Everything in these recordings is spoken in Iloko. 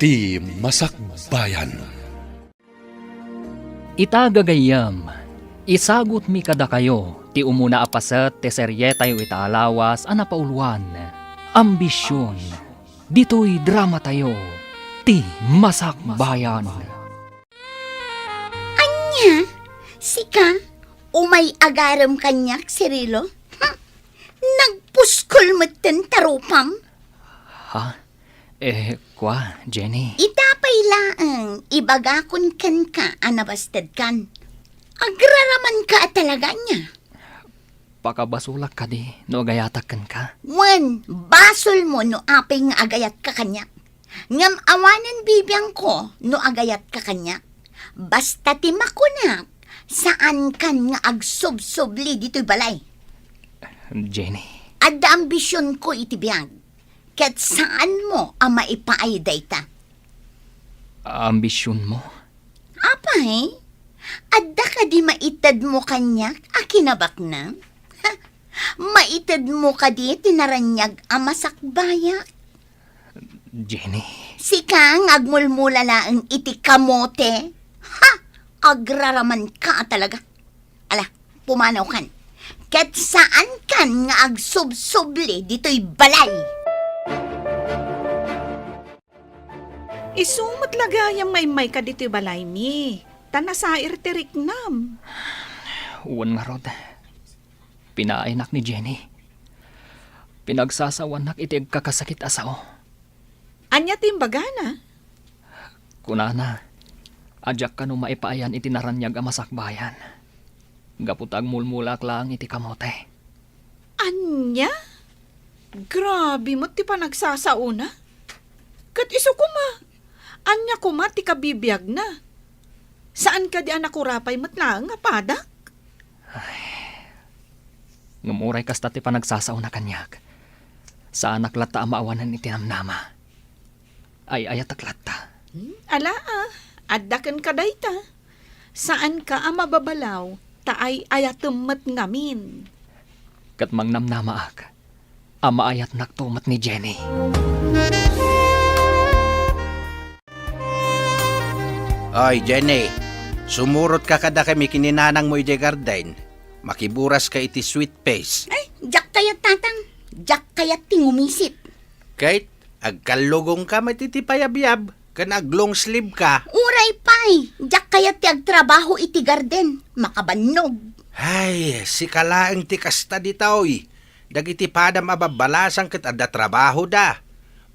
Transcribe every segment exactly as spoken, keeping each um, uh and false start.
Ti Masakbayan. Ita gagayyem, isagutmi kadakayo ti umuna a paset ti serietayo ita a lawas a napauluan, Ambision. Ditoy dramatayo, Ti Masakbayan. Ania? Sika? Umay agarem kaniak, Cirilo? Hm! Nagpuskol metten ta rupam? Ha? Eh, kua, Jenny? Ita pay laeng ibagakon kenka a nabastedkan. Agraramanka a talaga ania? Pakabasolak kadi no agayatak kenka? Wen, basolmo no apay nga agayatka kaniak. Ngem awanen bibiangko no agayatka kaniak. Basta ti makunak, saankan nga agsubsubli ditoy balay. Jenny. Adda ambisionko iti biag, ket saanmo a maipaay dayta. Ambisionmo? Apay, adda kadi maitedmo kaniak a kinabaknang? Maitedmo kadi ti naraniag a masakbayak? Jenny. Sika nga agmulmula laeng iti kamote? Ha! Agraramanka a talaga. Ala, pumanawkan. Ket saankan nga agsubsubli ditoy balay. Isu met la gayam nga immayka ditoy balaymi, ta nasair ti riknam. Wen ngarud, pinaaynak ni Jenny. Pinagsasawanak iti agkakasakit a sao. Ania ti imbagana? Kunana, a diak kano maipaayan iti naraniag a masakbayan. Gapu ta agmulmulaak laeng iti kamote. Ania? Grabe met ti panagsasaona. Ket isu koma, ania koma ti kabibiagna? Saan kadi a nakurapay met laeng a padak? Ay. Ngem uray kasta ti panagsasaona kaniak, saanak latta a maawanan iti namnama. Ay-ayatek latta. Hmm, ala, ah, adda kenka dayta. Saanka a mababalaw, ta ay-ayatem met ngamin. Ket mangnamnamaak a maayatnakto met ni Jenny. Oy, Jenny, sumurotka kadakami ken ni nanangmo idiay garden. Makiburaska iti sweet face. Ay, diak kayat, Tatang. Diak kayat ti ngumisit. Ket agkallugongka met iti payabyab ken aglong sleeve ka. Uray pay, diak kayat ti agtrabaho iti garden. Makabannog. Ay, sika laeng ti kasta ditoy. Dagiti padam a babbalasang ket adda trabahoda.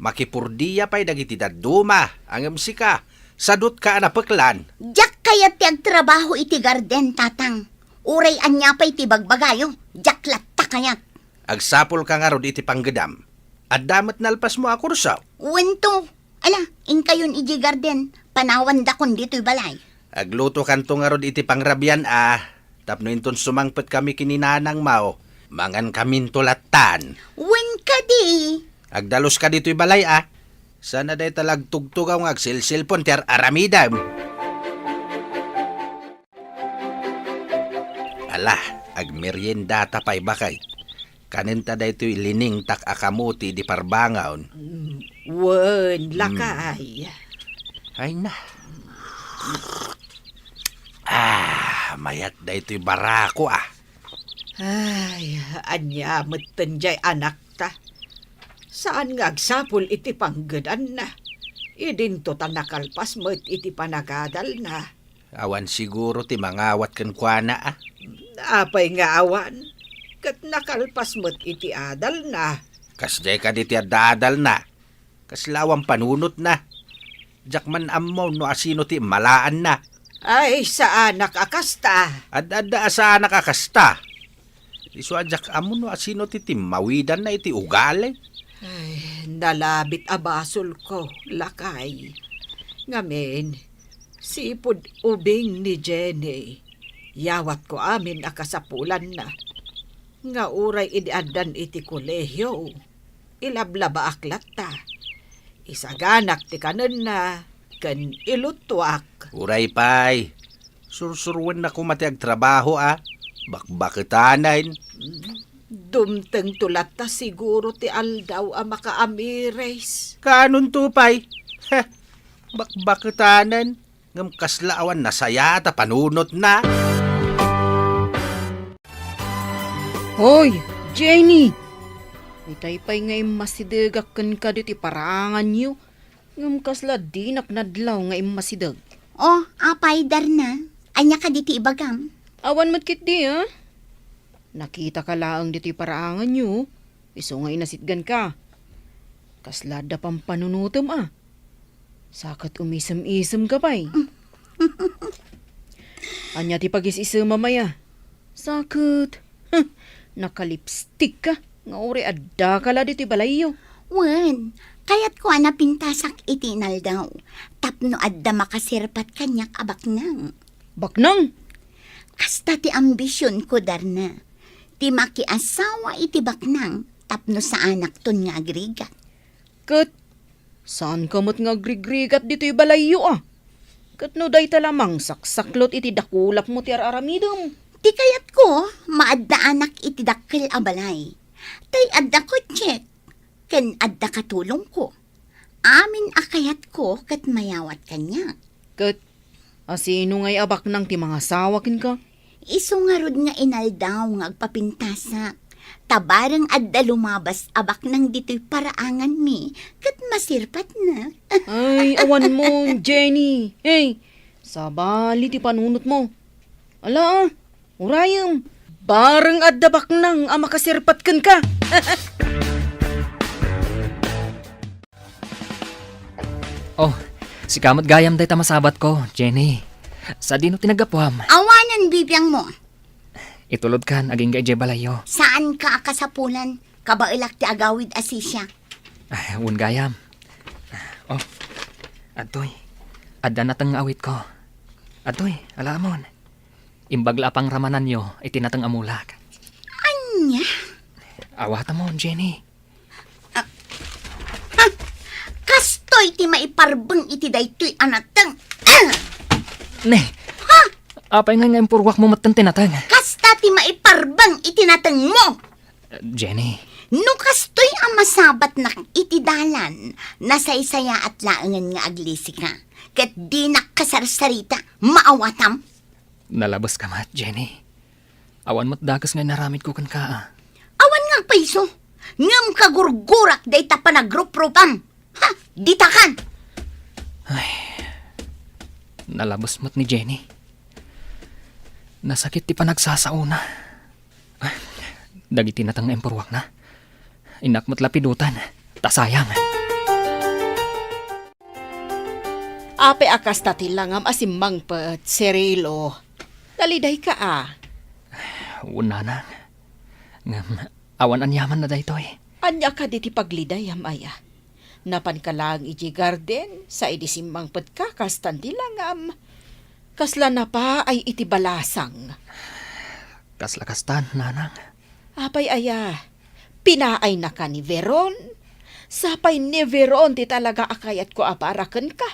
Makipurdia pay dagiti dadduma, ngem sika, sadutka a napeklan. Diak kayat ti agtrabaho iti garden, Tatang. Uray ania pay ti bagbagayo, diak latta kayat. Agsapulka ngarud iti panggedam. Adda met nalpasmo a kurso? Wen to. Ala, inkayon idiay garden, panawandakon ditoy balay. Aglutokanto ngarud iti pangrabian a, tapno inton sumangpetkami ken ni nanangmo, mangankaminto lattan. Wen kadi. Agdaluska ditoy balay a. Saan a dayta la agtugtugaw nga agselselpon ti ar-aramidem. Ala, agmeriendata pay, baket. Kanenta daytoy liningtak a kamote idi parbangon. Mm, wen, mm, lakay. Ay na. Ah, mayat daytoy barako, ah. Ay, ania metten jay anakta? Saan nga agsapul iti panggedanna. Idinto ta nakalpas met iti panagadalna. Awan siguro ti mangawat kenkuana, a? Apay nga awan? Ket nakalpas met iti adalna. Kasdiay kadi ti adda adalna? Kasla awan panunotna. Diak man ammo no asino ti immalaanna. Ay, saanak a kasta. Ad-adda a saanak a kasta. Isu a diak ammo no asino ti timmawidanna iti ugali. Ay, nalabit a basolko, lakay. Ngamin, sipud ubing ni Jenny, yawatko amin a kasapulanna. Nga uray idi addan iti kolehio, ilablabaak latta. Isaganak ti kanenna ken iluttuak. Uray pay, sursuroenna koma ti agtrabaho a bakbaketanen. Dumtengto latta siguro ti aldaw a makaamiris. Kaanonto pay? Heh, Bakbaketanen, ngem kasla awan nasayaat a panunotna. Hoy, Jenny! Itay pay nga immasidegak kenka ditoy paraanganyo, ngem kasla dinak nadlaw nga immasideg. Oh, apay, Darna? Ania kadi ti ibagam? Awan met ketdi, a? Nakitaka laeng ditoy paraanganyo, isu nga inasitganka. Kasla adda pampanunotem, a? Sa ket umisem-isemka pay. Ania ti pagis-isemam aya? Sa ket, huh, nakalipstikka nga uray addaka la ditoy balayyo. Wen, kayatko a napintasak iti inaldaw tapno adda makasirpat kaniak a baknang. Baknang? Kasta ti ambisionko, Darna. Ti makiasawa iti baknang tapno saanakton nga agrigat. Ket saanka met nga agrigrigat ditoy balayyo, a? Ket no dayta la mangsaksaklot iti dakulapmo ti ar-aramidem. Ti kayatko, maaddaanak iti dakkel a balay. Tay adda kotsek, ken adda katulongko. Amin a kayatko ket mayawat kaniak. Ket asino ngay a baknang ti mangasawa kenka? Isu ngarud nga inaldaw nga agpapintasak. Ta bareng adda lumabas a baknang ditoy paraanganmi, ket masirpatna. Ay, awan mo, Jenny. Hey, sabali ti panunotmo. Ala, a, urayem. Bareng adda baknang a makasirpat kenka. Oh, sika met gayam dayta masabatko, Jenny. Sadino ti naggapuam? Awanen bibiangmo. Itulodkan agingga idiay balayyo. Saanka a kasapulan. Kabaelak ti agawid a sisiak. Ah, wen gayam. Oh, adtoy. Adda nateng nga awitko. Adtoy, alaamon. Imbag la a pangramananyo iti nateng a mulak. Ania? Awatamon, Jenny. Ah, ha? Kastoy ti maiparbeng iti daytoy a nateng. Ah! Ne. Ha? Apay ngay nga impurwakmo metten ti nateng? Kasta ti maiparbeng iti natengmo. Jenny. No kastoy a masabatnak iti dalan, nasaysayaat laengen nga aglisika. Ket dinak kasarsarita, maawatam. Nalabeska met, Jenny. Awan met dakes nga inaramidko kenka, a. Awan nga agpayso, ngem kagurgurak dayta panagruprupam. Ha, ditakan! Ay, nalabes met ni Jenny. Nasakit ti panagsasaona. Dagiti nateng nga impurwakna, innak met lapidutan, ta sayang. Apay a kasta ti langam a simmangpet, Cirilo? Nalidayka a? Wen, nanang. Ngem, awan aniamanna daytoy. Ania kadi ti paglidayam aya? Napanka laeng idiay garden, sa idi simmangpetka, kastan ti langam. Kasla napaay iti balasang. Kasla kastan, nanang. Apay aya? Pinaaynaka ni Veron? Sapay ni Veron ti talaga a kayatko a para kenka.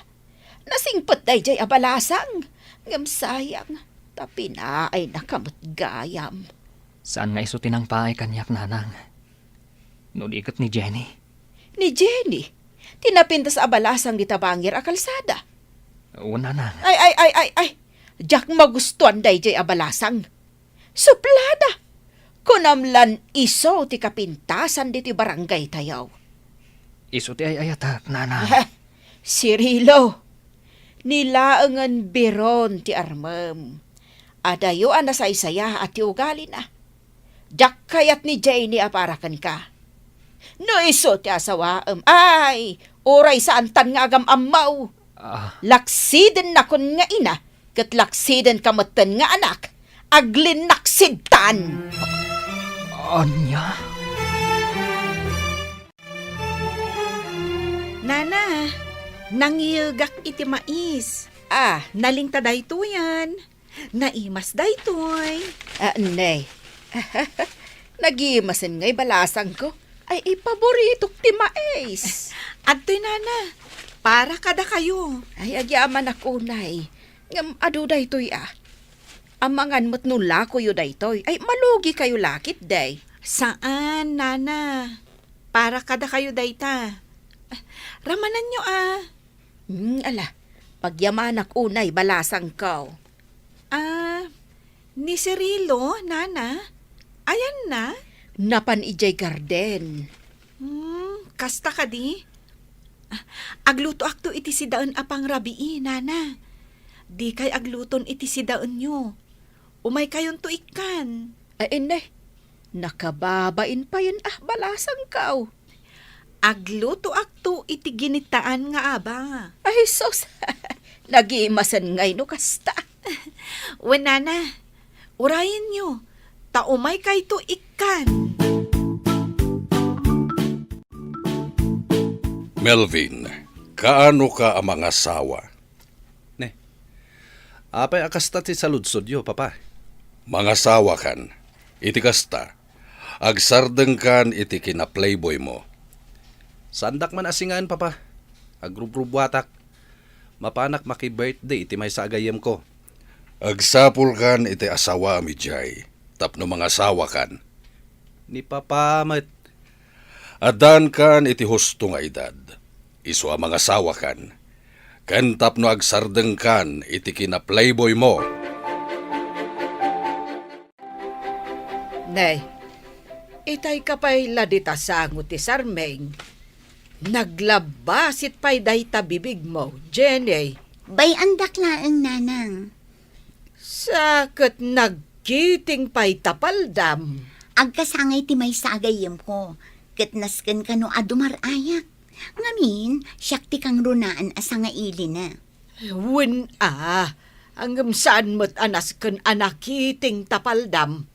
Nasingpet daydiay a balasang. Ngem sayang, ta pinaaynaka met gayam. Saan nga isu ti nangpaay kaniak, nanang. No di ket ni Jenny. Ni Jenny? Ti napintas a balasang dita bangir a kalsada? Wen, nanang. Ay, ay, ay, ay, ay! Diak magustuan daydiay a balasang. Suplada! Kunam lan isu ti kapintasan ditoy barangaytayo. Isu ti ay-ayatek, nanang. Ah, Cirilo, ni laengen Veron ti armem. Adayo a nasaysayaat ti ugalina. Diak kayat ni Jenny a para kenka. No isu ti asawaem, ay, uray saantan nga agam-ammo. Ah. Laksidennakon nga ina, ket laksidenka metten nga anak, aglinnaksidtan. Ania? Nana, nangiyegak iti mais. Ah. Nalingta daytoyen. Naimas daytoy. Ah, ne. Nagimasen ngay balasangko. Ay, ipaboritok ti mais. Adtoy, nana. Para kadakayo. Ay, agyamanak unay. Ngem adu daytoy, a. Amangan met no lakoyo daytoy. Ay, malugikayo la ketdi. Saan, nana. Para kadakayo dayta. Ramananyo, a. Hmm, ala, pagyamanak unay balasangko. Ah, ni Cirilo, nana? Ayanna? Napan idiay garden. Hmm, kasta kadi? Ah, aglutoakto iti sidaen a pangrabii, nana. Dikay agluton iti sidaenyo. Umaykayonto ikkan. Ay, inne, nakababain payen a balasangko. Aglutoakto iti ginitaan nga aba. Ay, sus! Nagimasen ngay no kasta. Wen, nana, urayenyo, ta umaykayto ikkan. Melvin, kaano ka a mangasawa? Ne. Apay a kasta ti saludsodyo, Papa? Mangasawakan. Iti kasta, agsardengkan iti kina-playboymo. Saandak man a singaen, Papa. Agrubrubuatak. Mapanak maki-birthday iti maysa a gayyemko. Agsapulkan iti asawaem idiay tapno mangasawakan. Ni Papa met. Addankan iti husto nga edad, isu a mangasawakan, ken tapno agsardengkan iti kina-playboymo. Nay, itayka pay la dita sango ti sarming. Naglabbasit pay dayta bibigmo, Jenny. Bay-andak laeng, nanang. Sa ket nagkiting pay ta paldam. Agkasangay ti maysa a gayyemko, ket nasken kano a dumar-ayak. Ngamin, siak ti kangrunaan a sangailina. Wen a, ngem saan met a nasken a nakiting ta paldam.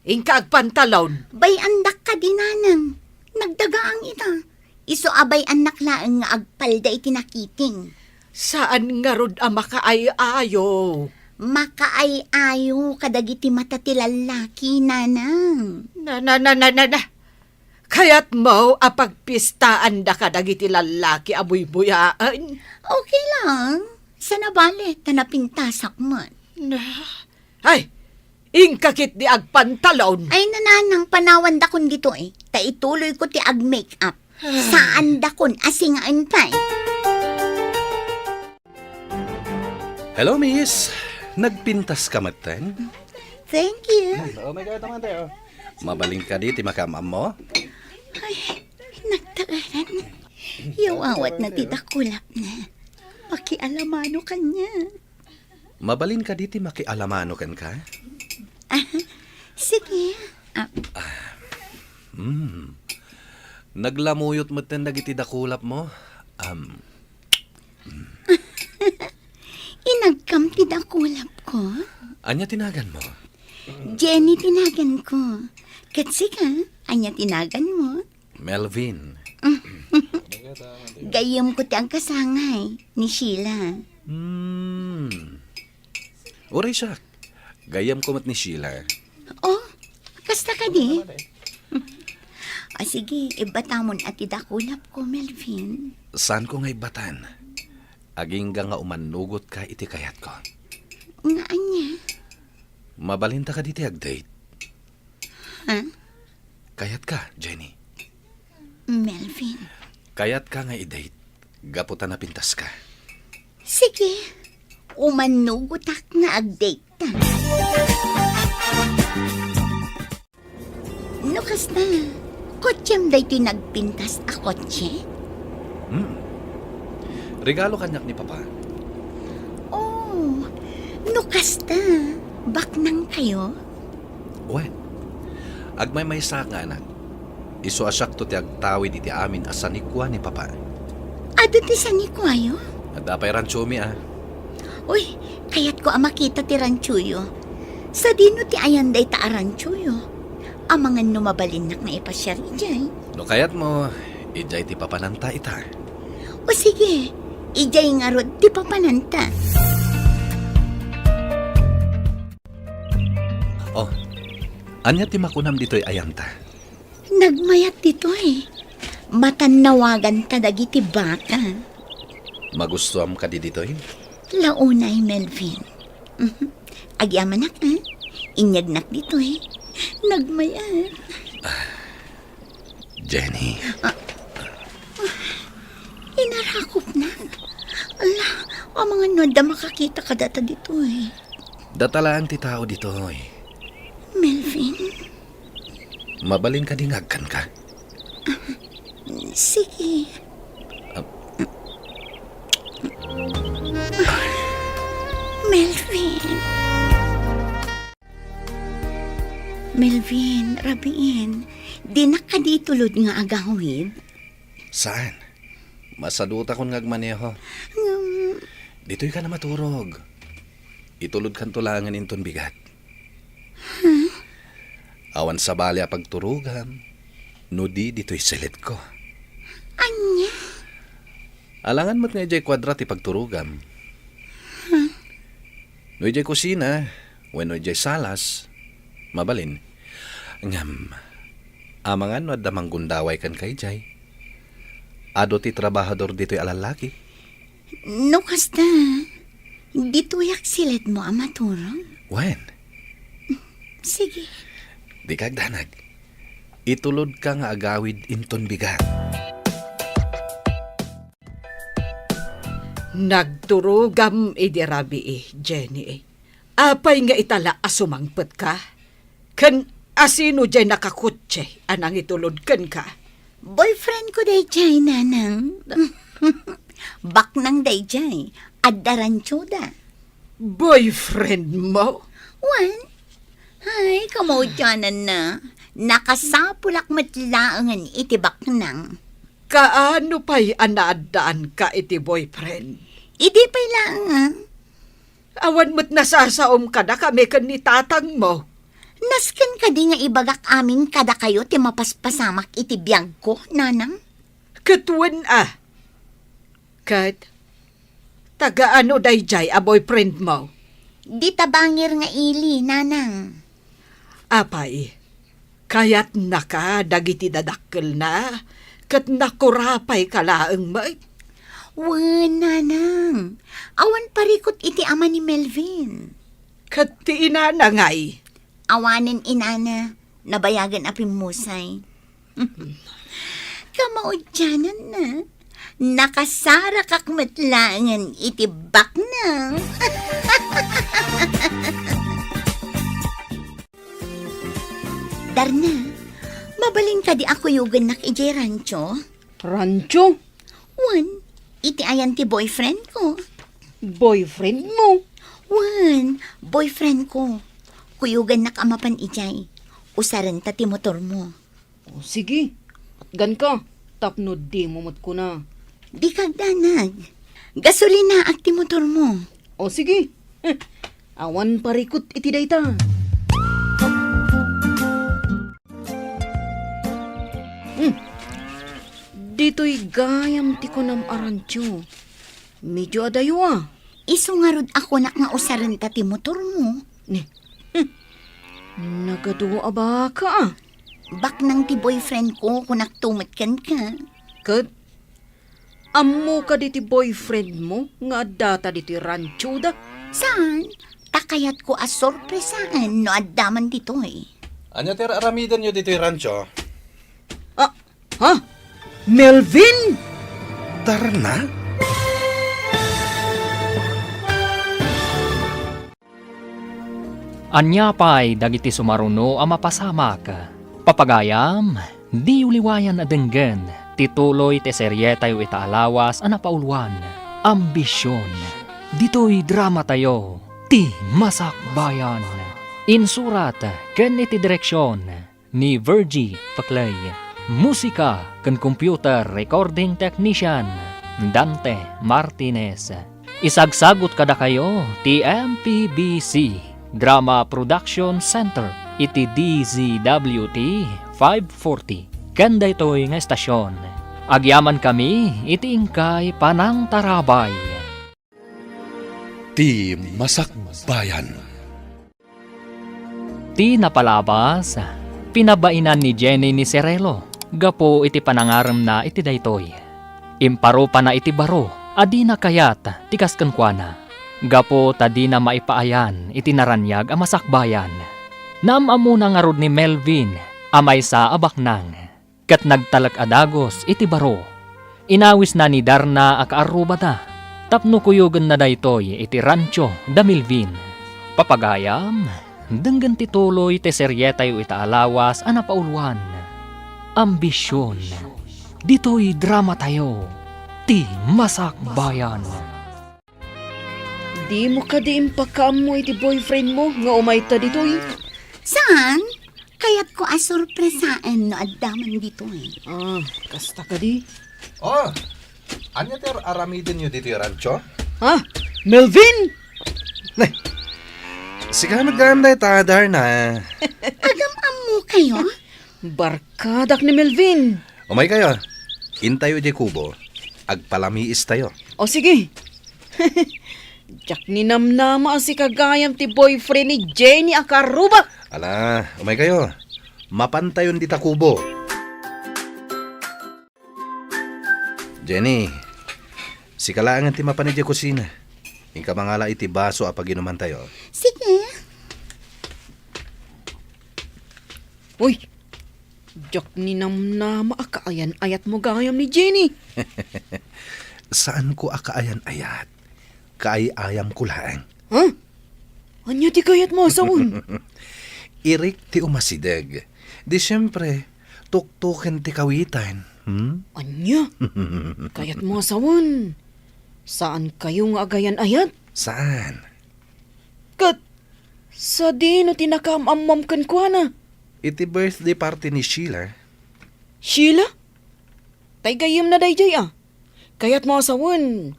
Inka agpantalon. Bay-andak kadi, nanang. Nagdagaang ita. Isu a bay-annak laeng nga agpalda iti nakiting. Saan ngarud a makaay-ayo? Makaay-ayo kadagiti mata ti lallaki, nanang. Na, na, na, na, na, na. Kayatmo a pagpistaanda kadagiti lallaki a buybuyaen? Okay lang. Saan a bale, ta napintasak met. Na, ay, inka ketdi agpantalon. Ay, nanang, panawandakon ditoy, ta ituloyko ti ag-make up. Saandakon a singaen pay. Hello, miss. Nagpintas ka metten? Thank you. Oh my God, naman tayo. Mabalin kadi ti makaam-ammo? Ay, nagtaaran. Yawawat na ti dakulap na. Makialamano kanya. Mabalin kadi ti makialamano kenka? Ah, sige. Ah. Hmm. Naglamuyot metten dagiti dakulapmo. Am. Inagkam ti dakulapko? Ania ti naganmo? Jenny ti naganko. Ket sika, ania ti naganmo? Melvin. Gayyemko ti agkasangay ni Sheila. Hmm. Uray siak. Gayyemko met ni Sheila. Oh, kasta kadi? O sige, ibbatamon a ti dakulapko, Melvin. Saanko nga ibbatan? Agingga nga umannugotka iti kayatko. Nga ania? Mabalinta kadi ti ag-date? Ha? Kayatka, Jenny? Melvin. Kayatka nga i-date, gapu ta napintaska. Sige, umannugotak nga ag-date ta. No kasta, kotsem daytoy nagpintas a kotse? Hmm. Regalo kaniak ni Papa. Oh, no kasta, baknang kayo? Wen, agmaymaysaak nga anak. Isu a siakto ti agtawid iti amin a sanikua ni Papa. Adu ti sanikuayo? Adda pay ranchomi a. Uy, kayatko a makita ti ranchoyo. Sadino ti ayan dayta a ranchoyo? Amangan no mabalinnak nga ipasiar idiay. No kayatmo, idiay ti papananta ita. O sige, idiay ngarud ti papananta. Oh, ania ti makunam ditoy ayanta? Nagmayat ditoy. Matannawaganta dagiti baka. Magustuam kadi ditoy? Launay, Melvin. Mhm. Agyamanak, ha? Inyegnak ditoy. Nagmayat. Jenny. Ah, ah, inarakopna. Ala, amangan no adda makakita kadata ditoy. Data laeng ti tao ditoy. Melvin? Mabalin kadi nga agkanka? Sige. Ah. Melvin. Melvin, rabiin, dinak kadi itulod nga agawid? Saan? Masadutakon nga agmaneho. Ngem, ditoy ka na maturog. Itulodkanto laengen inton bigat. Huh? Awan sabali a pagturogam, no di ditoy silidko. Ania? Alangan met nga idiay kuadra ti pagturogam. Huh? No idiay kusina, wenno idiay salas, mabalin. Ngem, amangan no adda manggundaway kenka idiay? Adu ti trabahador ditoy a lallaki. No kasta, ditoyak silidmo a maturog? Wen. Sige. Dika agdanag. Itulodka nga agawid inton bigat. Nagturogam idi rabii, Jenny. Apay nga itala a sumangpetka? Ken asino diay nakakotse a nangitulod kenka? Boyfriend ko daydiay, Nanang. Baknang daydiay. Adda ranchoda. Boyfriend mo? Wen. Ay, kamaudiananna. Nakasapulak met laengen iti baknang. Kaano pay a naaddaanka iti boyfriend? Idi pay laeng, ah. Awan met nasasaom kadakami ken ni tatangmo. Nasken kadi nga ibagak amin kadakayo ti mapaspasamak iti biagko, Nanang? Ket wen a. Ket taga-ano daydiay a boyfriendmo? Di tabangir nga ili, Nanang. Apay, kayatnaka dagiti dadakkelna, ket nakurapayka laeng met? Wen, Nanang. Awan parikut iti ama ni Melvin. Ket ti inana ngay? Awanen inana, nabayagen a pimmusay. Kamaudiananna, nakasarakak met laengen iti baknang. Darna, mabalin kadi a kuyogennak idiay rancho? Rancho? Wen, iti ayan ti boyfriend ko. Boyfriend mo? Wen, boyfriend ko. Kuyogennak a mapan idiay. Usarenta ti motor mo. O, sige. Atganka, tapno dimo met kuna. Dika agdanag. Gasolinaak ti motor mo. O, sige. Eh, awan parikut iti dayta. Hmm. Ditoy gayam ti kunam a rancho. Medyo adayo, a. Isu ngarud a kunak nga usarenta ti motor mo. Ni, hmm. Nagadu a baka, a. Baknang ti boyfriend ko, kunakto met kenka. Ket, ammo kadi ti boyfriend mo nga addata ditoy ranchoda? Saan? Ta kayatko a sorpresaen no adda man ditoy. Ania ti ar-aramidenyo ditoy rancho? Ah, ha? Melvin? Darna? Ania pay dagiti sumaruno a mapasamak? Papagayam, diyo liwayan a denggen ti tuloy ti serietayo ita a lawas a napauluan, Ambision. Ditoy dramatayo, Ti Masakbayan. Insurat ken iti direksion ni Virgie Paclay. Musika ken computer recording technician, Dante Martinez. Isagsagut kadakayo ti M P B C Drama Production Center iti D Z W T five forty. Ken daytoy nga estasion, agyamankami iti inkay panangtarabay. Ti Masakbayan. Ti napalabas, pinabainan ni Jenny ni Cirelo gapu iti panangaremna iti daytoy. Imparupana iti baro a dina kayat ti kas kenkuana, gapu ta dina maipaayan iti naraniag a masakbayan. Naam-ammona ngarud ni Melvin a maysa a baknang. Ket nagtalek a dagus iti baro. Inawisna ni Darna a kaarrubada, Tapno kuyogenna daytoy iti rancho da Melvin. Papagayam, denggen ti tuloy ti serietayo ita a lawas a napauluan, Ambision. Ditoy dramatayo, ti Masakbayan. Dimo kadi impakaammo iti boyfriend mo nga umayta ditoy? Saan? Kayatko a sorpresaen no adda man ditoy. Ah, kasta kadi? Oh, ania ti ar-aramidenyo ditoy rancho? Ha? Melvin? Nay, sika met gayam dayta, Darna. Agam-ammo kayo? Barkadak ni Melvin. Umay kayo. Intayo idiay kubo. Agpalamiis tayo. O sige. Diak ninamnama a sika gayam ti boyfriend ni Jenny a karubak. Ala, umay kayo. Mapantayon dita kubo. Jenny, sika laengen ti mapan idiay kusina. Inka mangala iti baso a paginumantayo. Sige. Uy, diak ninamnama a kaayan-ayatmo gayam ni Jenny. Saanko a kaayan-ayat. Kaay-ayamko laeng. Ha? Ania ti kayatmo a sawen? Irik ti umasideg. Di siempre, tuktuken ti kawitan. Hmm? Ania? Kayatmo a sawen? Saan kayo nga agayan-ayat? Saan? Ket sadino ti nakaam-ammoam kenkuana? Iti birthday party ni Sheila. Sheila? Tay gayyemna daydiay a. Kayatmo a sawen,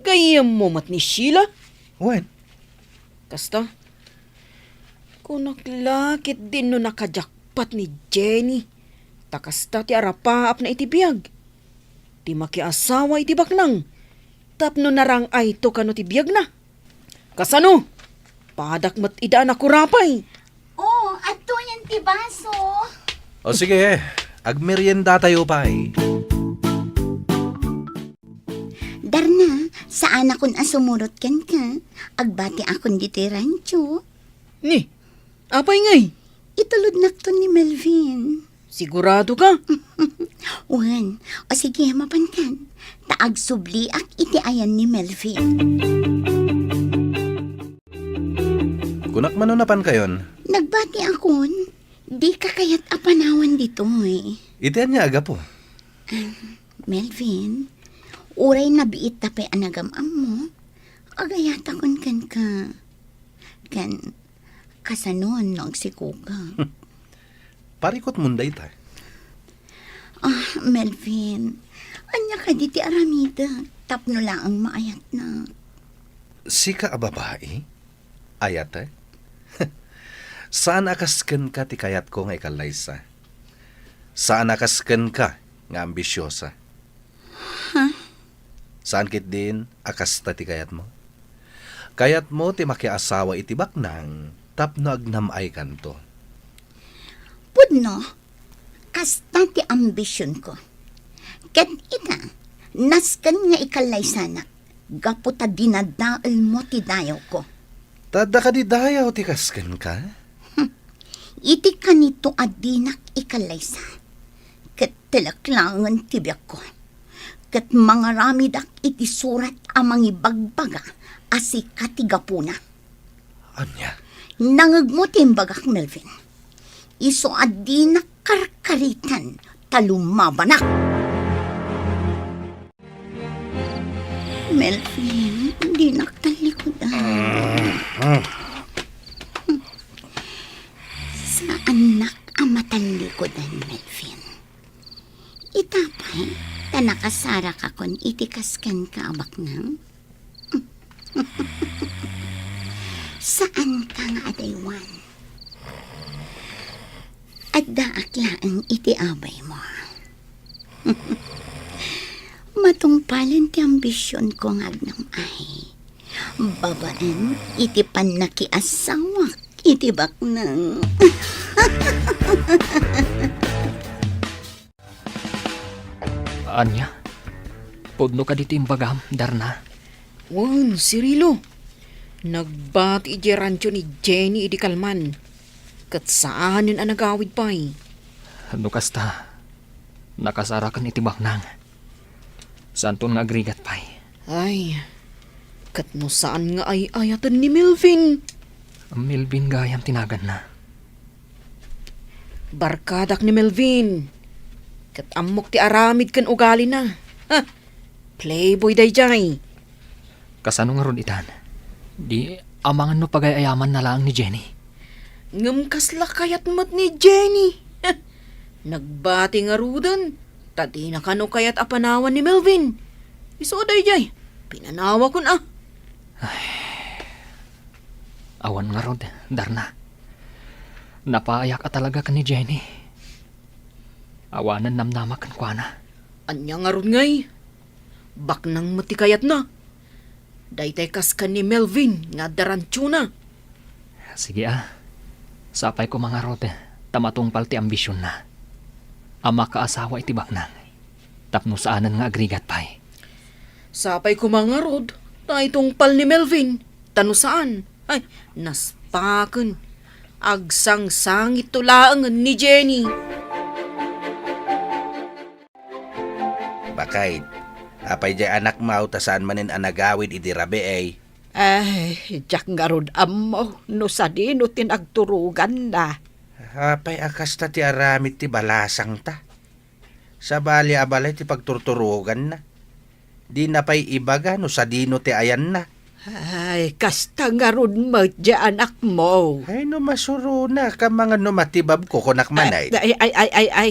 gayyemmo met ni Sheila? Wen. Kasta, kunak la ketdin no nakajakpat ni Jenny. Ta kasta ti arapaapna iti biag. Ti makiasawa iti baknang. Tapno narang-ayto kano ti biagna. Kasano? Padak met ida a nakurapay. Oh, adtoyen ti baso. O sige, agmeriendatayo pay. Darna, saanakon a sumurot kenka. Agbatiakon ditoy rancho. Ni, apay ngay? Itulodnakton ni Melvin. Sigurado ka? Wen, o sige, mapankan. Ta agsubliak iti ayan ni Melvin. Kunak mano napankayon? Nagbatiakon, dika kayat a panawan ditoy. Iti ania a gapu? Ah, Melvin, uray nabiitta pay a nagam-ammo, agayatakon kenka. Ken, kasano no agsikoka? Parikutmon dayta. Ah, Melvin, ania kadi ti aramidek tapno laeng maayatnak? Sika a babai? Ayatek? Saan a kas kenka ti kayatko nga ikallaysa. Saan a kas kenka nga ambisiosa. Ha? Saan ketdin a kasta ti kayatmo? Kayatmo ti makiasawa iti baknang tapno agnam-aykanto. Pudno, kasta ti ambisionko. Ket ita, nasken nga ikallaysanak gapu ta dinadaelmo ti dayawko. Ta adda kadi dayaw ti kas kenka? Hmm. Iti kanito a dinak ikallaysa, ket telek laengen ti biagko. Ket mangaramidak iti surat a mangibagbaga a sika ti gapuna. Ania? Nangegmo ti imbagak, Melvin. Isu a dinak karkaritan ta lumabanak. Melvin, dinak tallikudan. Saannak a matallikudan, Melvin. Ita pay, ta nakasarakakon iti kas kenka a baknang. Saanka nga adaywan. Addaak laeng iti abaymo. Matungpalen ti ambisionko nga agnam-ay babaen iti pannakiasawak iti baknang. Ania? Pudno kadi ti imbagam, Darna? Wen, Cirilo. Nagbati idiay rancho ni Jenny idi kalman. Ket saanen a nagawid pay. No kasta, nakasaraken iti baknang. Saanton nga agrigat pay. Ay, Ket no saan nga ay-ayaten ni Melvin? Melvin gayam ti naganna. Barkadak ni Melvin. Ket ammok ti aramid ken ugalina. Ha! Playboy daydiay. Kasano ngarud itan? Di amangan no pagay-ayamanna laeng ni Jenny. Ngem kasla kayat met ni Jenny. Nagbati ngaruden, ta dina kano kayat a panawan ni Melvin. Isu daydiay, pinanawakon a. Ay. Awan ngarud, Darna. Napayak a talaga ken ni Jenny. Awanen namnamak kenkuana. Ania ngarud ngay? Baknang met ti kayatna. Daytay kas ken ni Melvin nga adda rantiona. Sige a. Sapay koma ngarud ta matungpal ti ambisionna a makaasawa iti baknang tapno saanen nga agrigat pay. Sapay koma ngarud ta itungpal ni Melvin ta no saan, ay, naspaken. Agsangsangitto laengen ni Jenny. Bakay, apay diay anakmo ta saan manen a nagawid idi rabii? Ay, diak ngarud ammo no sadino ti nagturoganna. Apay a kasta ti aramid ti balasangta? Sabali a balay ti pagturturoganna. Dina pay ibaga no sadino ti ayanna. Ay, kasta ngarud met diay anakmo. Ay, no masurona, kamangan no matibabko, kunak man ay. Ay, ay, ay, ay, ay.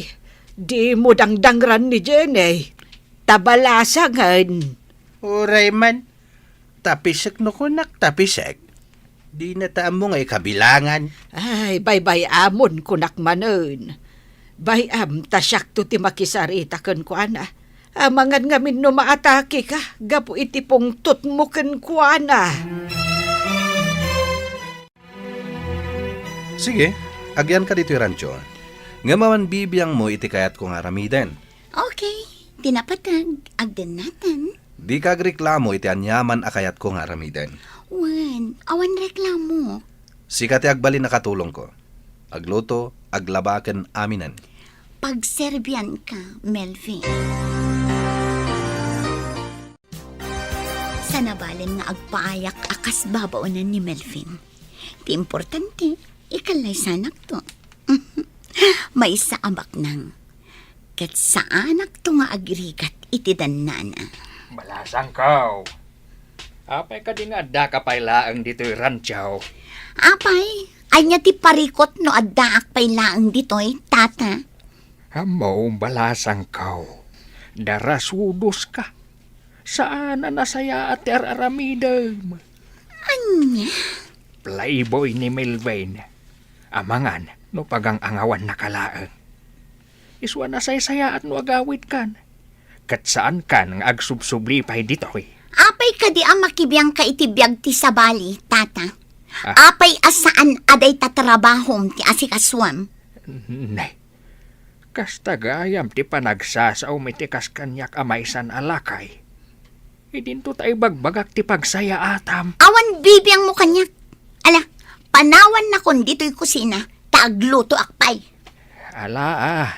Dimo dangdangran ni Jenny. Ta balasangen. Uray man. Tapisek no kunak, tapisek. Dina ta ammo nga ikabilangan. Ay, baybay-amon kunak manen. Bay-am ta siakto ti makisarita kenkuana. Amangan ngamin no maatakeka gapu iti pungtotmo kenkuana. Sige, agyanka ditoy rancho. Ngem awan bibiangmo iti kayatko nga aramiden. Okay, ti napateg, agdennatan. Dika agreklamo iti aniaman a kayatko nga aramiden. Wen, awan reklamo. Sika ti agbalin a katulongko. Agluto, aglaba ken aminen. Pagserbianka, Melvin. Sanabalen nga agpaayak a kas babaonen ni Melvin. Ti importante, ikallaysanakto. Maysa a baknang. Ket saanakto nga agrigat iti dannana. Balasangko. Apay kadi nga addaka pay laeng ditoy rancho? Apay, ania ti parikut no addaak pay laeng ditoy, tata? Ammo, balasangko. Darasudoska. Saan a nasayaat ti ar-aramidem. Ania? Playboy ni Melvin. Amangan no pagang-angawannaka laeng. Isu a nasaysayaat no agawidkan. Ket saankan nga agsubsubli pay ditoy. Apay kadi a makibiangka iti biag ti sabali, tata? Ah. Apay a saan a dayta trabahom ti asikasuem? Ne. Kasta gayam ti panagsasaom iti kas kaniak a maysan a lakay. Idinto ta ibagbagak ti pagsayaatam. Awan bibiangmo kaniak. Ala, panawannakon ditoy kusina, ta aglutoak pay. Ala, ah,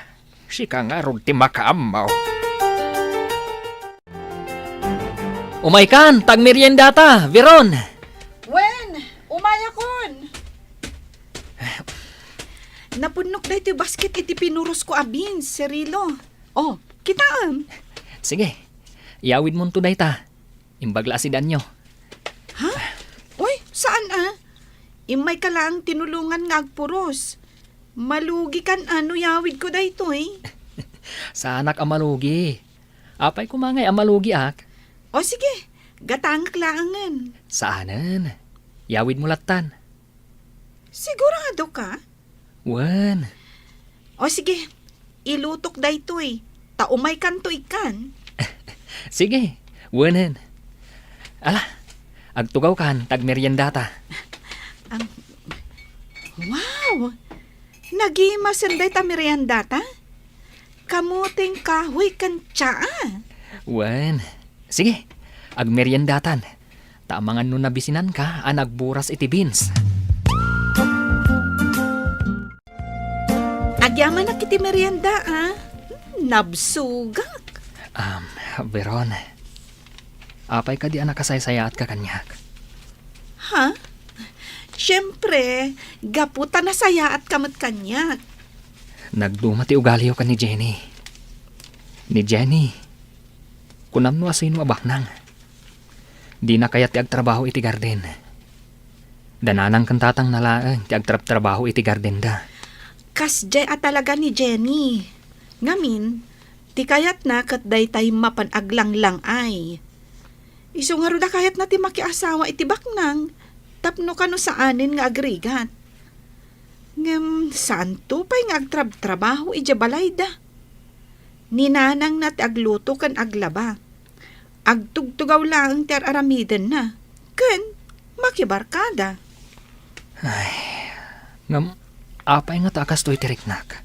sika ngarud ti makaammo. Umaykan, ta agmeriendata, Veron. Wen, umayakon. Napunnok daytoy basket iti pinurosko a beans, Cirilo. Oh, kitaem. Sige, iyawidmonto dayta. Imbag la a sidanyo. Ha? Uy, saan a? Immayka laeng tinulongan nga agpuros. Malugikan a no iyawidko daytoy. Saanak a malugi. Apay koma ngay a malugiak? O sige, gatangek laengen. Saanen. Iyawidmo lattan. Siguradoka? Wen. O sige, ilutok daytoy, ta umaykanto ikkan. Sige, wenen. Ala, agtugawkan, ta agmeriendata. Ang, wow! Nagimasen dayta meriendata? Kamoteng kahoy ken tsaa? Wen. Sige, agmeriendatan. Ta amangan no nabisinanka a nagburas iti beans. Agyamanak iti merienda, a. Hmm, nabsogak. Um, Veron, Apay kadi a nakasaysayaatka kaniak? Ha? Siempre, gapu ta nasayaatka met kaniak. Nagduma ti ugaliyo ken ni Jenny. Ni Jenny, kunam no asino a baknang. Dina kayat ti agtrabaho iti garden. Da nanang ken tatangna laeng ti agtrabtrabaho iti gardenda. Kasdiay a talaga ni Jenny. Ngamin, ti kayatna ket daytay mapan aglanglang-ay. Isu ngarud a kayatna ti makiasawa iti baknang tapno kano saanen nga agrigat. Ngem saanto pay nga agtrabtrabaho idiay balayda. Ni nanangna ti agluto ken aglaba. Agtugtugaw laeng ti ar-aramidenna ken makibarkada. Ay, ngem apay ngata a kastoy ti riknak?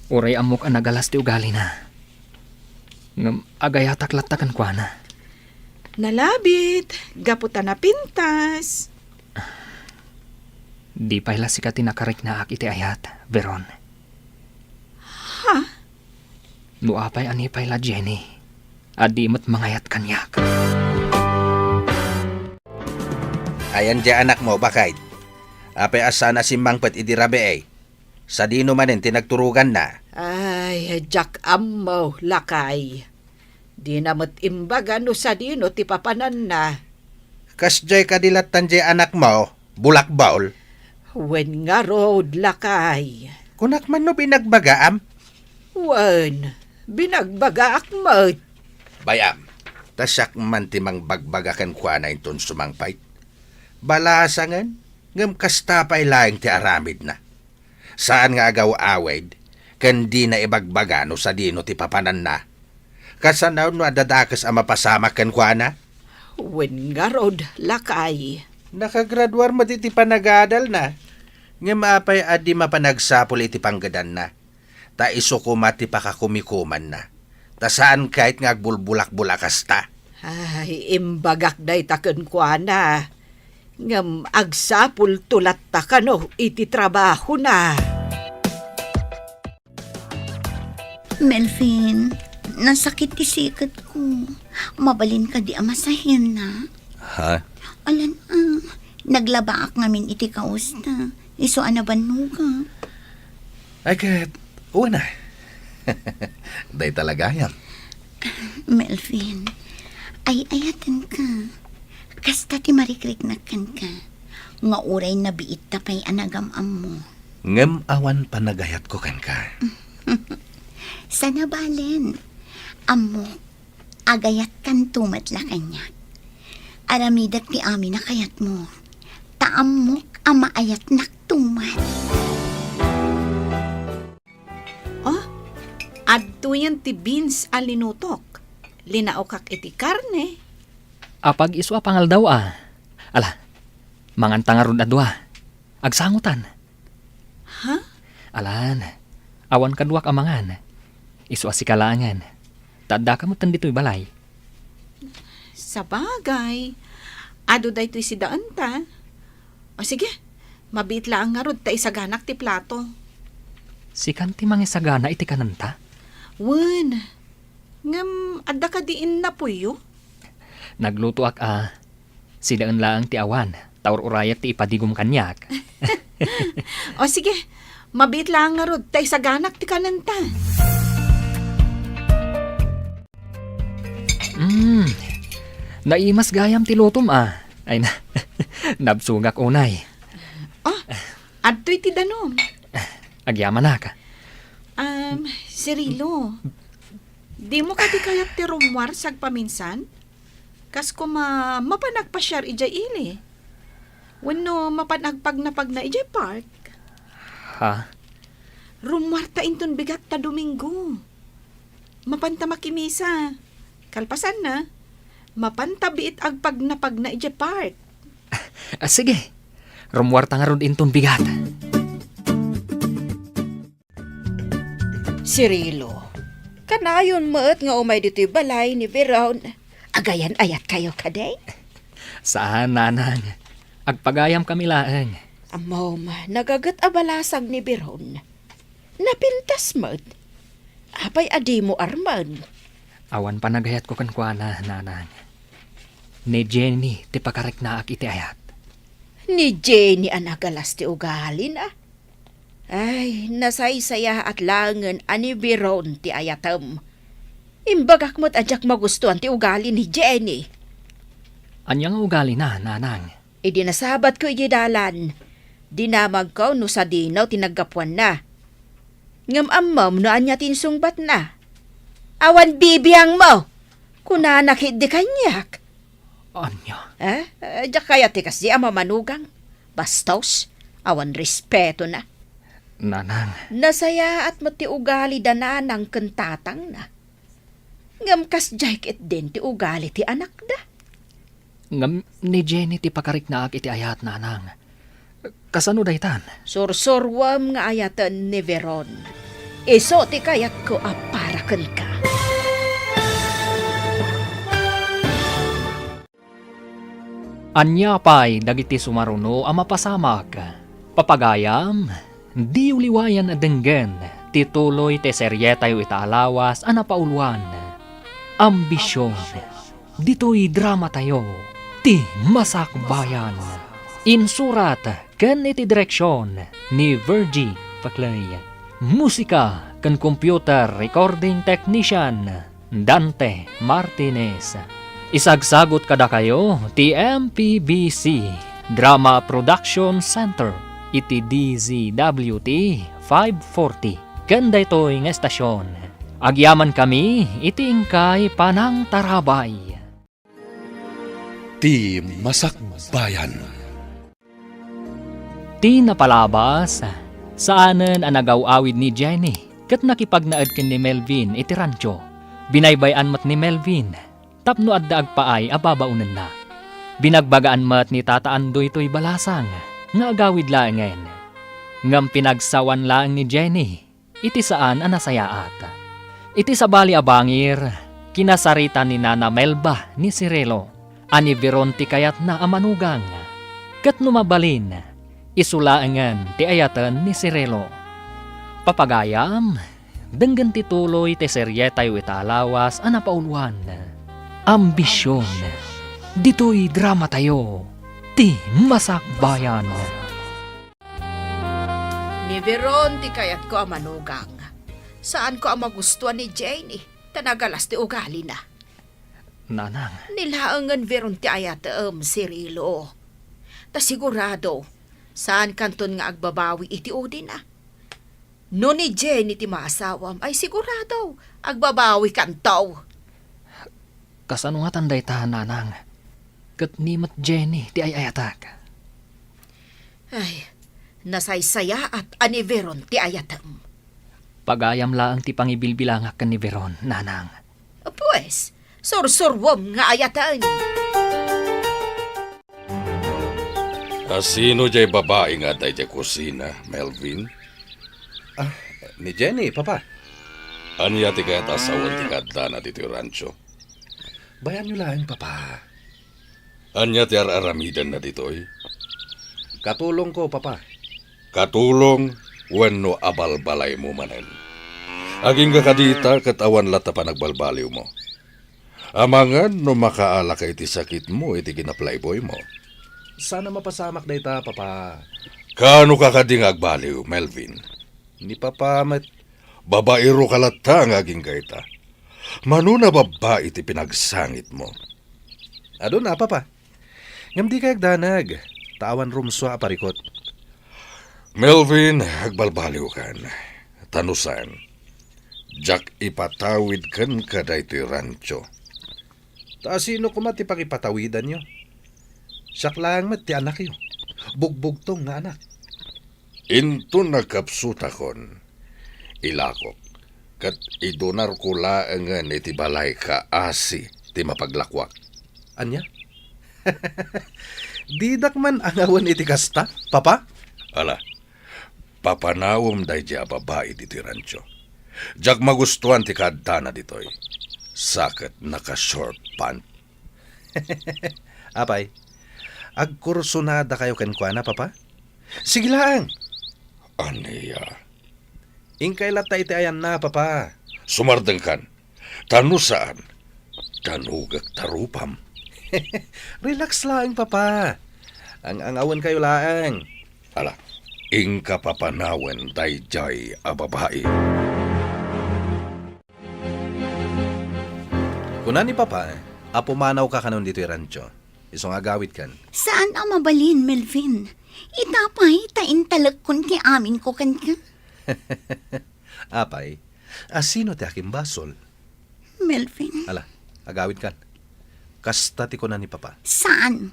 Uray ammok a nagalas ti ugalina. Ngem agayatak latta kenkuana. Nalabit, gapu ta napintas. Di pay la sika ti nakariknaak iti ayat, Veron. Ha? No apay a ni pay la Jenny, a di met mangayat kaniak. Ayan diay anakmo, baket? Apay a saan a simmangpet idi rabii? Sadino manen ti nagturoganna? Ay, diak ammo, lakay. Dina met imbaga no sadino ti papananna. Kasdiay kadi lattan diay anakmo, bulakbol? Wen ngarud, lakay. Kunak man no binagbagaam? Wen, binagbagaak met. Bay-am, ta siak man ti mangbagbaga kenkuana inton sumangpet. Balasangen, ngem kasta pay laeng ti aramidna. Saan nga agaw-awid, ken dina ibagbaga no sadino ti papananna. Kasano no adda dakes a mapasamak kenkuana? Wen ngarud, lakay. Nakagraduar met iti panagadalna. Ngem apay a di mapan agsapul iti panggedanna? Ta isu koma ti pakakumikumanna. Ta saan ket nga agbulbulakbol a kasta. Ay, imbagak dayta kenkuana. Ngem agsapulto latta kano iti trabahona. Melvin, nasakit ti siketko. Mabalin kadi a masahenna? Ha? Alan, ah, naglabaak ngamin iti kaosta. Isu a nabannogak. Ay ket, wen a. Dayta la gayam. Melvin, ay-ayatenka. Kasta ti marikriknak kenka, nga uray nabiitta pay a nagam-ammo. Ngem awan panagayatko kenka. Saan a balen. Ammok, agayatkanto met la kaniak. Aramidek ti amin a kayatmo. Ta ammok a maayatnakto met. Oh, adtoyen ti beans a linutok. Linaokak iti karne. Apag-isu a pangaldaw a. Ala, manganta ngarud a dua. Agsangotan. Ha? Alan, awan kaduak a mangan. Isu a sika laengen. Ta addaka metten ditoy balay. Sabagay, adu daytoy sidaenta. O sige, mabiit laeng ngarud ta isaganak ti plato. Sikan ti mangisagana iti kanenta? Wen, ngem adda kadi innapoyyo? Naglutoak a, sidaen laeng ti awan, ta ur-urayak ti ipadigom kaniak. O sige, mabiit laeng ngarud ta isaganak ti kanenta. Mm. Naimas gayam ti lutom a. Ay na. Nabsogak unay. Oh, adtoy ti danum. Agyamanak. Um, Cirilo, dimo kadi kayat ti rummuar sagpaminsan? Kas koma mapan agpasiar idiay ili? Wenno mapan agpagnapagna idiay park? Ha? Rummuarta inton bigat ta Domingo. Mapanta makimisa. Kalpasanna, mapanta biit agpagnapagna idiay park. Ah, sige. Rummuarta ngarud inton bigat. Cirilo, kanayon met nga umay ditoy balay ni Veron. Agayan-ayatkayo kadi? Saan, nanang. Agpagayamkami laeng. Ammom, nagaget a balasang ni Veron. Napintas met. Apay a dimo armen? Awan panagayatko kenkuana, nanang. Ni Jenny ti pakariknaak iti ayat. Ni Jenny a nagalas ti ugalina. Ay, nasaysayaat laengen a ni Veron ti ayatem. Imbagak met a diak magustuan ti ugali ni Jenny. Ania nga ugalina, nanang? Idi nasabatko idiay dalan, dinamagko no sadino ti naggapuanna. Ngem ammom no ania ti insungbatna. Awan bibiangmo! Kunana ketdi kaniak. Ania? Eh, eh, diak kayat ti kasdi a mamanugang. Bastos, awan respetona. Nanang. Nasayaat met ti ugali da nanang ken tatangna. Ngem kasdiay ketdin ti ugali ti anakda. Ngem ni Jenny ti pakariknaak iti ayat, nanang. Kasano daytan? Sursuruem nga ayaten ni Veron. Isu ti kayatko a para kenka. Ania pay dagiti sumaruno a mapasamak? Papagayam, diyo liwayan a denggen ti tuloy ti serietayo ita a lawas a napauluan, Ambision. Ditoy dramatayo, Ti Masakbayan. Insurat ken iti direksion ni Virgie Paclay. Musika ken computer recording technician, Dante Martinez. Isagsagut kadakayo ti M P B C Drama Production Center iti D Z W T five forty ken daytoy nga estasion. Agyamankami iti inkay panangtarabay. Ti Masakbayan. Ti napalabas, saanen a nagaw-awid ni Jenny ket nakipagnaed ken ni Melvin iti rancho. Binaybay-an met ni Melvin tapno adda agpaay a babaonenna. Binagbagaan met ni Tata Andoy toy balasang nga agawid laengen. Ngem pinagsawan laeng ni Jenny iti saan a nasayaat. Iti sabali a bangir, kinasarita ni Nana Melba ni Cirilo a ni Veron ti kayatna a manugang. Ket no mabalin, isu laengen ti ayaten ni Cirilo. Papagayam, denggen ti tuloy ti serietayo ita a lawas a napauluan, Ambision. Ditoy dramatayo, Ti Masakbayan. Ni Veron ti kayatko a manugang. Saanko a magustuan ni Jenny, ta nagalas ti ugalina. Nanang. Ni laengen Veron ti ayatem, Cirilo. Ta sigurado, saankanton nga agbabawi iti udina. No ni Jenny ti maasawam, ay sigurado, agbabawikanto. Kasano ngatan dayta, nanang? Ket ni met Jenny ti ay-ayatak. Ay, nasaysayaat a ni Veron ti ayatem. Pagayam laeng ti pangibilbilangak ken ni Veron, nanang. Pues, sursuruem nga ayaten. A sino jay babai nga adda idiay kusina, Melvin? Ah, ni Jenny, Papa. Ania ti kayat a sawen ti kaaddana ditoy rancho? Bayanyo laeng, Papa. Ania ti ar-aramidenna ditoy? Katulongko, Papa. Katulong wenno abalbalaymo manen? Agingga kadita ket awan latta panagbalbaliwmo. Amangan no makaalaka iti sakitmo iti kinaplayboymo. Saan a mapasamak dayta, Papa. Kaano ka kadi nga agbaliw, Melvin? Ni Papa met. Babaero ka latta nga agingga ita. Mano a babbai ti pinagsangitmo? Aduna, Papa. Ngem dika agdanag, ta awan rumsua a parikut. Melvin, agbalbaliwkan. Ta no saan, diak ipatawid kenka daytoy rancho. Ta asino koma ti pangipatawidanyo? Siak laeng met ti anakyo. Bugbugtong nga anak. Inton nagkapsutakon, ilakok, ket idunarko laengen iti balay kaasi ti mapaglakuak. Ania? Didak man angawen iti kasta, Papa? Ala, papanawem daydiay a babai ditoy rancho. Diak magustuan ti kaaddana ditoy. Sa ket naka-short pant. Apay, agkursunadakayo kenkuana, Papa? Sige laeng. Ania? Inkay latta iti ayanna, Papa. Sumardengkan. Ta no saan, danugek ta rupam. Relax laeng, Papa. Ang-angawenkayo laeng. Ala, inka papanawen daydiay a babai. Kuna ni Papa a pumanawka kanon ditoy rancho, isu nga agawidkan. Saan a mabalin, Melvin. Ita pay ta intalekkon ti aminko kenka. Apay, a sino ti akimbasol? Melvin. Ala, agawidkan. Kasta ti kuna ni Papa. Saan?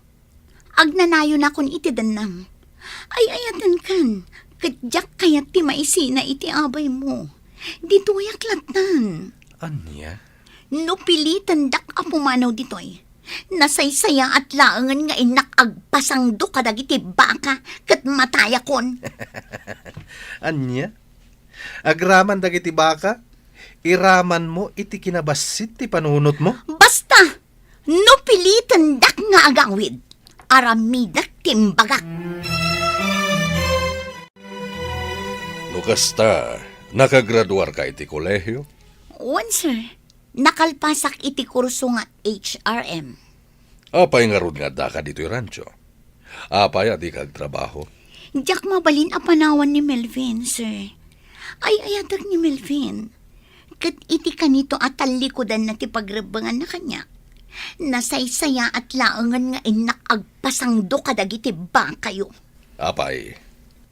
Agnanayonakon iti dennam. Ay-ayatenkan, ket diak kayat ti maisina iti abaymo. Ditoyak lattan. Ania? No pilitendak a pumanaw ditoy, nasaysayaat laengen nga innak agpasangdo kadagiti baka ket matayakon. Ania? Agraman dagiti baka? Iramanmo iti kinabassit ti panunotmo? Basta! No pilitendak nga agawid, aramidek ti imbagak. No kasta, nakagraduarka iti kolehio? Wen, sir. Nakalpasak iti kurso nga H R M. Apay ngarud nga addaka ditoy rancho? Apay a dika agtrabaho? Diak mabalin a panawan ni Melvin, sir. Ay-ayatek ni Melvin. Ket iti kanito a tallikudanna ti pagrebbenganna kaniak, nasaysayaat laengen nga innak agpasangdo kadagiti bakayo. Apay,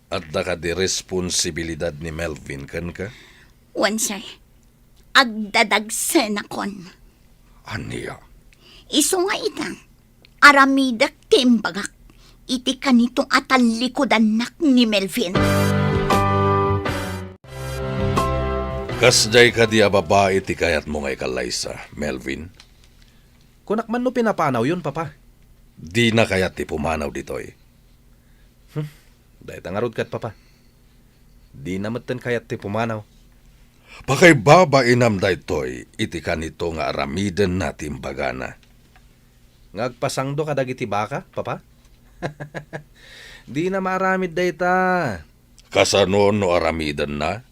adda kadi responsibilidad ni Melvin kenka? Wen, sir. Agdadagsenakon. Ania? Isu nga ita, aramidek ti imbagak iti kanito a tallikudannak ni Melvin. Kasdiay kadi a babai ti kayatmo nga ikallaysa, Melvin? Kunak man no pinapanawyon, Papa. Dina kayat ti pumanaw ditoy. Hmm, dayta ngarud ket, Papa. Dina metten kayat ti pumanaw. Pakaibabainam daytoy iti kanito nga aramidenna ti imbagana. Nga agpasangdo kadagiti baka, Papa? Dina maaramid dayta. Kasano no aramidenna?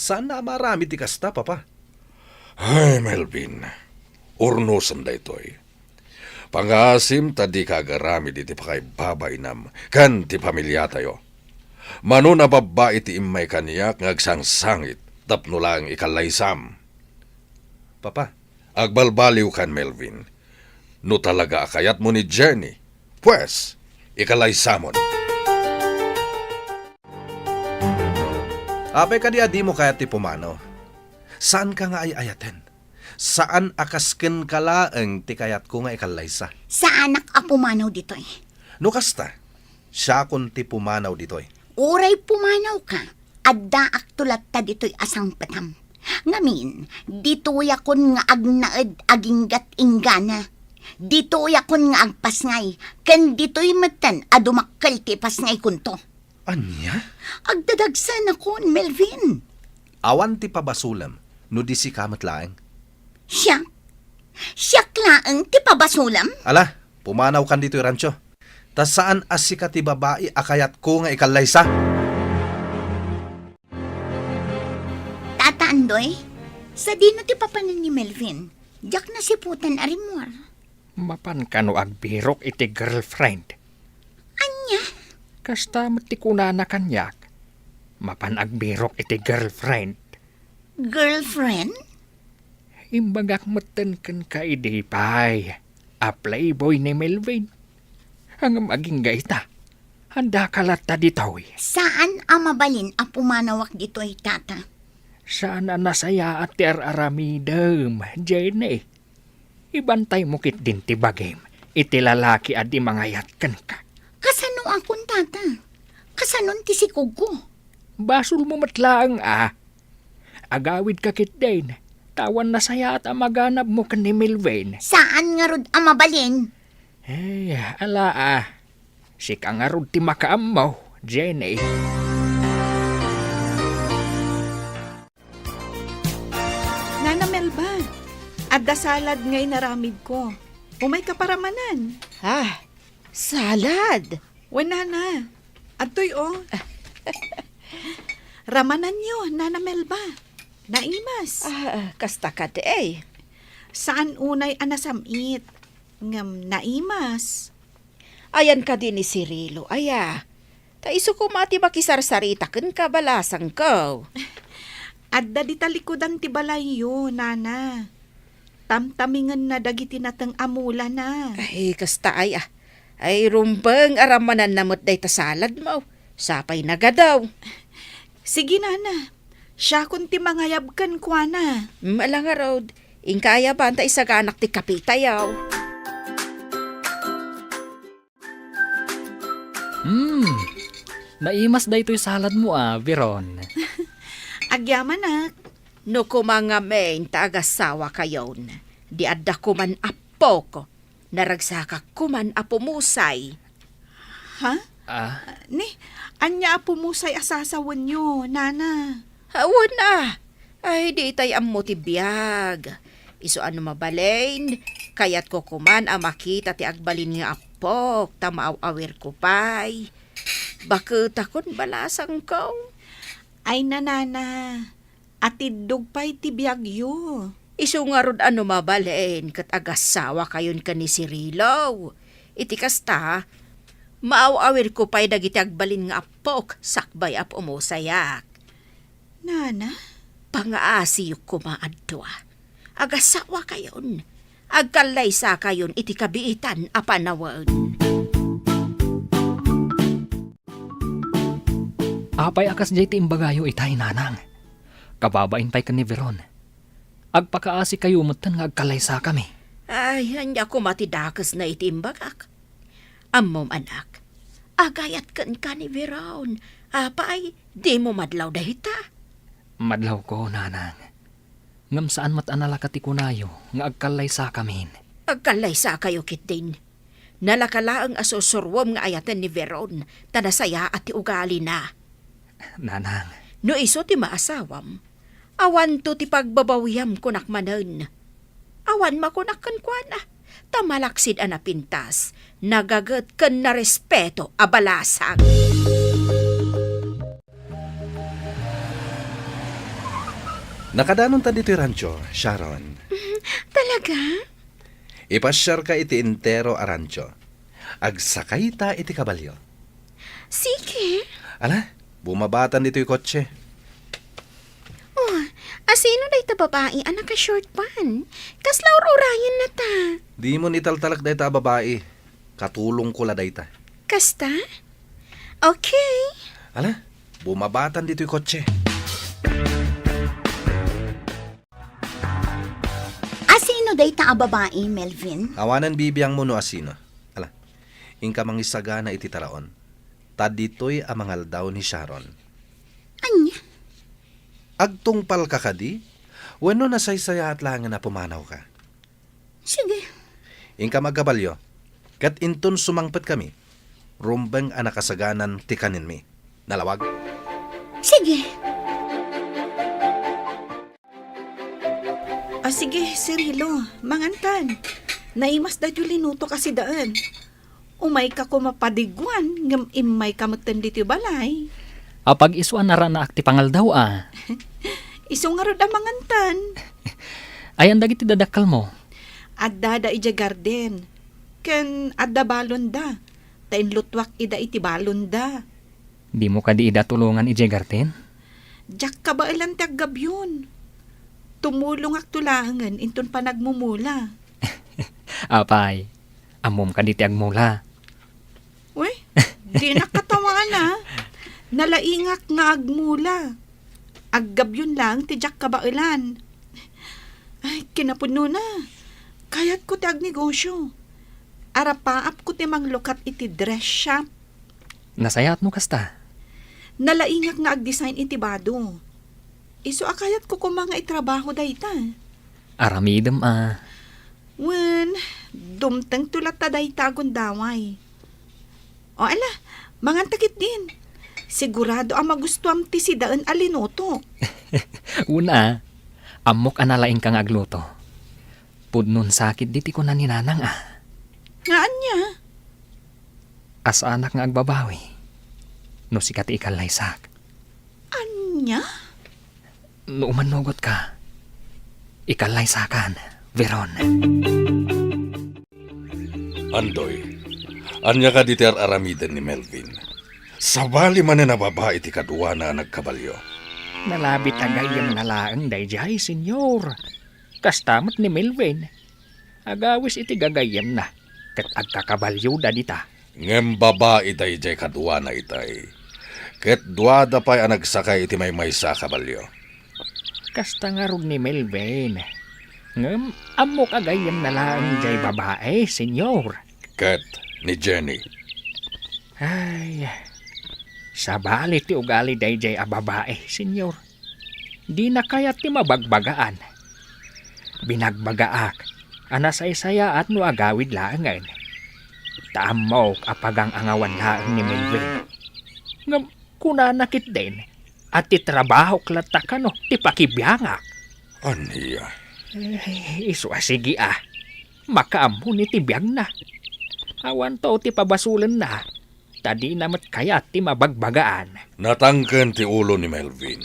Saanna a maaramid ti kasta, Papa. Ay, Melvin, urnosen daytoy. Pangaasim ta dika agaramid iti pakaibabainam ken ti familiatayo. Mano a babbai ti immay kaniak nga agsangsangit tapno laeng ikallaysam. Papa. Agbalbaliwkan, Melvin. No talaga a kayatmo ni Jenny, pues, ikallaysamon. Apay kadi a dimo kayat ti pumanaw? Saanka nga ay-ayaten? Saan a kas kenka laeng ti kayatko nga ikallaysa? Saanak a pumanaw ditoy. No kasta, siakon ti pumanaw ditoy. Uray pumanawka, addaakto latta ditoy a sangpetam. Ngamin, ditoyakon nga agnaed aginggat inggana. Ditoyakon nga agpasngay, ken ditoy metten a dumakkel ti ipasngaykonto. Ania? Agdadagsenakon, Melvin. Awan ti pabasolem no di sika met laeng. Siak? Siak laeng ti pabasolem? Ala, pumanawkan ditoy rancho. Ta saan a sika ti babai a kayatko nga ikallaysa. Tata Andoy, sadino ti papanen ni Melvin? Diak nasiputan a rimmuar. Mapan kano agbirok iti girlfriend? Ania? Kasta met ti kunana kaniak. Mapan agbirok iti girlfriend. Girlfriend? Imbagak metten kenka idi pay a playboy ni Melvin. Ngem agingga ita, addaka latta ditoy. Saan a mabalin a pumanawak ditoy, Tata. Saan a nasayaat ti ar-aramidem, Jenny. Ibantaymo ketdin ti bagim iti lalaki a di mangayat kenka. Kasanoakon, Tata? Kasanon ti sikogko? Basolmo met laeng a. Agawidka ketdin, ta awan nasayaat a maganabmo ken ni Melvin. Saan ngarud a mabalin? Eh, ala a. Sika ngarud ti makaammo, Jenny. Nana Melba, adda salad nga inaramidko. Umayka paramanan. Ah, salad? Wen, Nana. Adtoy, o. Ramananyo, Nana Melba. Naimas. Ah, kasta kadi. Saan unay a nasam-it. Ngem naimas. Ayan kadi ni Cirilo, aya? Ta isu koma ti makisarsarita kenka, balasangko. Adda di talikudan ti balayyo, nana. Tamtamingenna dagiti nateng a mulana. Ay, kasta ay, ah. Ay, rumbeng, aramananna met dayta saladmo. Sapay nagadaw. Sige, nana. Siakon ti mangayab kenkuana. Mm, ala ngarud, inka ayaban ta isaganak ti kapitayo. Hmm, naimas daytoy saladmo a, Veron. Agyamanak. No koma ngamin ta agasawakayon, di adda koman appok, naragsakak koman a pumusay. Ha? Ah? Ni, ania a pumusay a sasawenyo, nana? Awan a. Ay, di itay ammo ti biag. Isu a no mabalin, kayatko koman a makita ti agbalin nga appok, ta maaw-awirko pay. Baketakon, balasangko. Ay, nanana, atiddog pay ti biagyo. Isu ngarud a no mabalin ket agasawakayon ken ni Cirilo. Iti kasta, maaw-awirko pay dagiti agbalin nga appok sakbay a pumusayak. Nana? Pangaasiyok koma a dua. Agasawakayon. Agkallaysakayon iti kabiitan a panawen. Apay a kasdiay ti imbagayo itay, nanang? Kababain pay ken ni Veron. Agpakaasikayo metten nga agkallaysakami. Ay, ania koma ti dakesna iti imbagak? Ammom, anak, agayat kenka ni Veron. Apay, dimo madlaw dayta? Madlawko, nanang. Ngem saan met a nalaka ti kunayo nga agkallaysakamin. Agkallaysakayo ketdin. Nalaka laeng a sursurom nga ayaten ni Veron ta nasayaat ti ugalina. Nanang. No isu ti maasawam, awanto ti pagbabawiam kunak manen. Awan makunak kenkuana, ta malaksid a napintas, nagaget ken narespeto a balasang. Nakadanonta ditoy rancho, Sharon. Talaga? Ipasiarka iti entero a rancho. Agsakayta iti kabalio. Sige. Ala, bumabatan ditoy kotse. Oh, asino dayta babai a naka-short pan? Kasla ur-urayenna ta. Dimon italtalek dayta a babai. Katulongko la dayta. Kasta? Okay. Ala, bumabatan ditoy kotse. Asino dayta a babai, Melvin? Awanen bibiangmo no asino. Ala, inka mangisagana iti taraon. Ta ditoy a mangaldaw ni Sharon. Ania? Agtungpalka kadi? Wenno nasaysayaat laengen a pumanawka? Sige. Inka agkabalio, ket inton sumangpetkami, rumbeng a nakasaganan ti kanenmi. Nalawag? Sige. Ah, sige, Cirilo, mangankan. Naimas daytoy linutok a sidaen. Umayka koma padiguan, ngem immayka metten ditoy balay. Apag-isu a naranaak ti pangaldaw a. Isu ngarud a mangantan. Ayan dagiti dadakkelmo? Addada idiay garden. Ken adda balonda. Ta inlutuak ida iti balonda. Dimo kadi ida tulongan idiay garden? Diak kabaelan ti aggabion. Tumulongakto laengen inton panagmumula. Apay, ammom kadi ti agmula? Uy, dinak katawana. Nalaingak nga agmula. Aggabion laeng ti diak kabaelan. Ay, kinapudnona. Kayatko ti agnegosyo. Arapaapko ti manglukat iti dress shop. Nasayaat no kasta. Nalaingak nga agdesign iti bado. Isu a kayatko koma nga itrabaho dayta. Aramidem a. Wen, dumtengto latta dayta a gundaway. O ala, manganta ketdin. Sigurado a magustuam ti sidaen a linutok. Una, ammok a nalaingka nga agluto. Pudnon sakit diti kuna ni Nanang a. Nga ania? Asaanak nga agbabawi no sika ti ikallaysak. Ania? No umannugotka, ikallaysakan, Veron. Andoy, ania kadi ti ar-aramiden ni Melvin? Sabali manen a babai ti kaduana a nagkabalio. Nalabit a gayyemna laeng daydiay, Senyor. Kasta met ni Melvin. Agawis iti gagayyemna, ket agkakabalioda dita. Ngem babai daydiay kaduana itay, ket duada pay a nagsakay iti maymaysa a kabalio. Kasta ngarud ni Melvin. Ngem ammok a gayyemna laeng jay babai, Senyor. Ket ni Jenny. Ay, sabali ti ugali daydiay a babai, Senyor. Dina kayat ti mabagbagaan. Binagbagaak a nasaysayaat no agawid laengen. Ta ammok a pagang-angawan laeng ni Melvin. Ngem kunana ketdin a ti trabahok latta kano ti pakibiangak. Ania? Eh, isu a sige a. Makaammo ni ti biagna. Awanto ti pabasolenna. Ta dina met kayat ti mabagbagaan. Natangken ti ulo ni Melvin,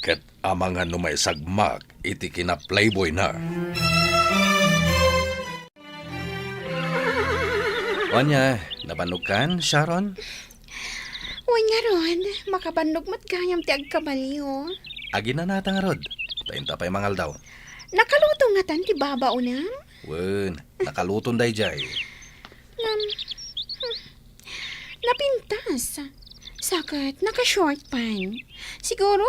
ket amangan no maisagmak iti kina-playboyna. Ania, nabannogkan, Sharon? Wen ngarud, makabannog met gayam ti agkabalio. Aginanata ngarud, ta inta pay mangaldaw. Nakaluto ngatan ti babaonem? Wen, nakaluton daydiay. Ngem, hmm, napintas. Sa ket naka-short pant. Siguro,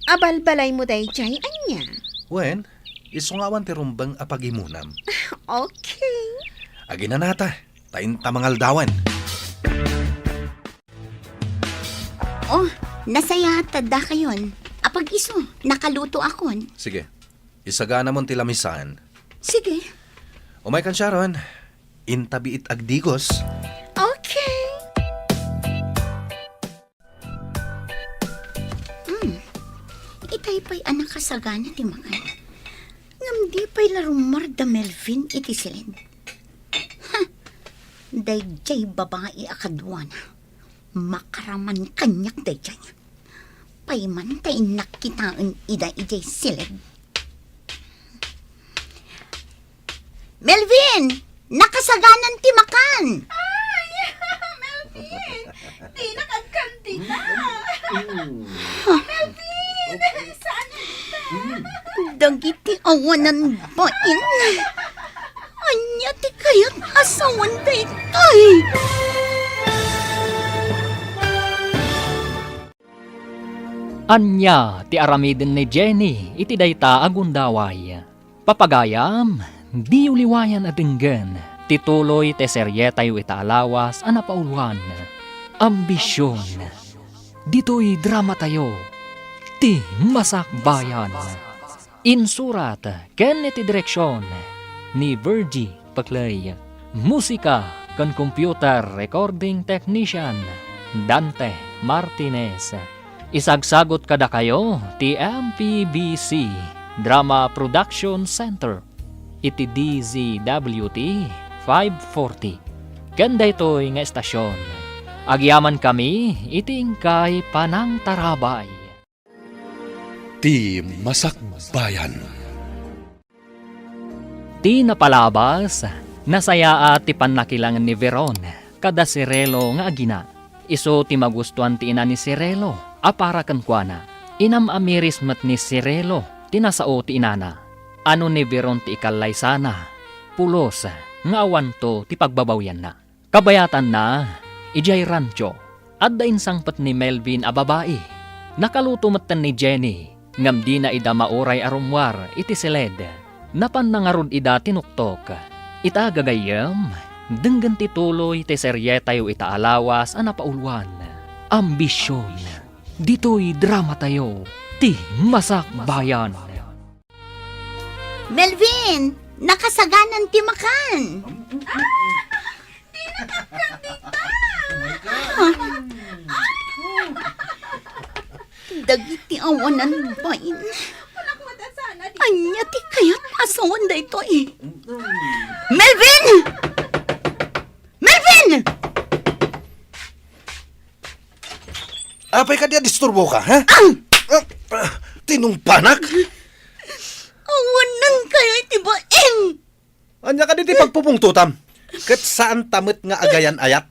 abalbalaymo daydiay, ania? Wen, isu nga awan ti rumbeng a pagimonam. Okay. Aginanata, ta inta mangaldawan. Oh, nasayaat ta dakayon. Apag-isu, nakalutoakon. Sige, isaganamon ti lamisan. Sige. Umaykan, Sharon. Inta biit agdigos. Okay. Hmm. Itay pay a nakasagana ti makan. Ngem di pay la rummuar da Melvin iti siled. Ha! Daydiay babai a kaduana. Makaraman kaniak daydiay. Payman ta innak kitaen ida idiay siled. Melvin! Nakasaganan ti makan! Ay! Melvin! Dinak agkandida! Melvin! Saan ka? Dagiti awanan bain. Ania ti kayat a sawen daytoy? Ania ti aramiden ni Jenny iti dayta a gundaway? Papagayam, diyo liwayan a denggen ti tuloy ti serietayo ita a lawas a napauluan, Ambision. Ditoy dramatayo, Ti Masakbayan. Insurat ken iti direksion ni Virgie Paclay. Musika ken computer recording technician, Dante Martinez. Isagsagut kadakayo ti M P B C Drama Production Center iti D Z W T five forty. Ken daytoy nga estasion, agyamankami iti inkay panangtarabay. Ti Masakbayan. Ti napalabas, nasayaat ti pannakilangen ni Veron kada Cirilo nga agina. Isu ti magustoan ti ina ni Cirilo a para kenkuana. Inam-amiris met ni Cirilo ti nasao ti inana. Ano ni Veron ti ikallaysana, pulos nga awanto ti pagbabawianna. Kabayatanna, idiay rancho, adda insangpet ni Melvin a babai. Nakaluto metten ni Jenny, ngem dina ida mauray a rummuar iti siled. Napanna ngarud ida tinuktok. Ita gagayyem, denggen ti tuloy ti serietayo ita a lawas a napauluan, Ambision. Ditoy dramatayo, Ti Masakbayan. Melvin, nakasaganan ti makan. Dagiti awanan bain. Ania ti kayat a sawen daytoy? Melvin! Melvin! Apay kadi a disturboka, ha? Ah! Ah, ah, tinungpanak? Awanan kayo iti bain! Ania kadi ti pagpupungtotam? Ket saanta met nga agayan-ayat.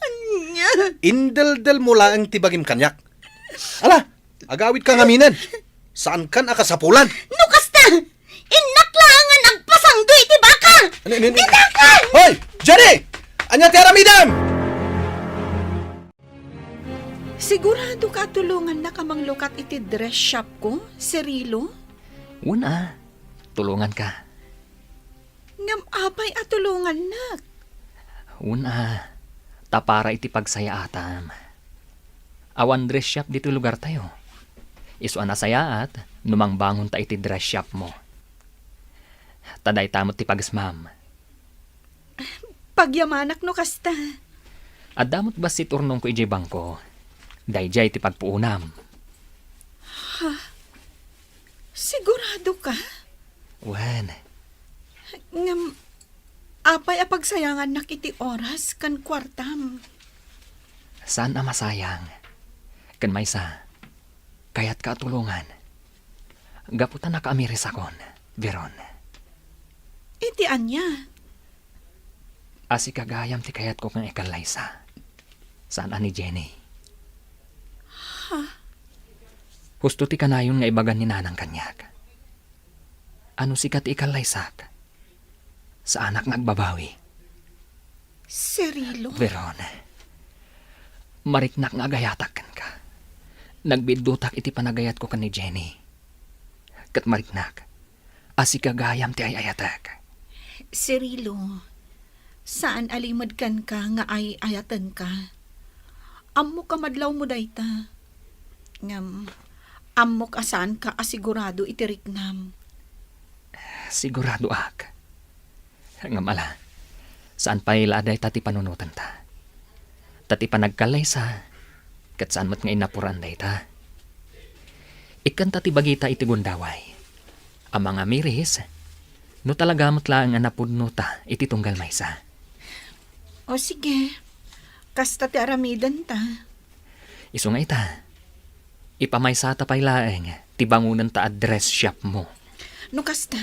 Ania? Indeldelmo laeng ti bagim kaniak. Ala, agawidka ngaminen. Saankan a kasapulan. No kasta, innak laeng nga agpasangdo iti baka. Ano, ano, ano? Ditakan! Hoy! Jenny! Ania ti aramidem? Siguradoka a tulongannaka manglukat iti dress shopko, Cirilo? Wen a, tulonganka. Ngem apay a tulongannak? Wen a, ta para iti pagsayaatam. Awan dress shop ditoy lugartayo. Isu a nasayaat no mangbangonta iti dress shopmo. Ta dayta met ti pagesmam. Pagyamanak no kasta. Adda met bassit urnongko idiay bangko. Daydiay ti pagpuonam. Ha? Siguradoka? Wen. Ngem, apay a pagsayangannak iti oras ken kuartam? Saan a masayang. Ken maysa, kayatka a tulongan. Gapu ta nakaamirisakon, Veron. Iti ania? A sika gayam ti kayatko nga ikallaysa. Saan a ni Jenny. Ha? Husto ti kanayon nga ibagan ni Nanang kaniak. A no sika ti ikallaysak, saanak nga agbabawi. Cirilo? Veron, mariknak nga agayatak kenka. Nagbidutak iti panagayatko ken ni Jenny. Ket mariknak a sika gayam ti ay-ayatek. Cirilo, saan a limed kenka nga ay-ayatenka. Ammok a madlawmo dayta. Ngem, ammok a saanka a sigurado iti riknam. Siguradoak. Ngem ala, saan pay la a dayta ti panunotenta. Ta ti panagkallaysa, ket saan met nga innapuran dayta. Ikkanta ti bagita iti gundaway a mangamiris, no talaga met laeng a napudnota iti tunggal maysa. O sige, kasta ti aramidenta. Isu nga ita, ipamaysata pay laeng ti bangonenta a dress shopmo. No kasta,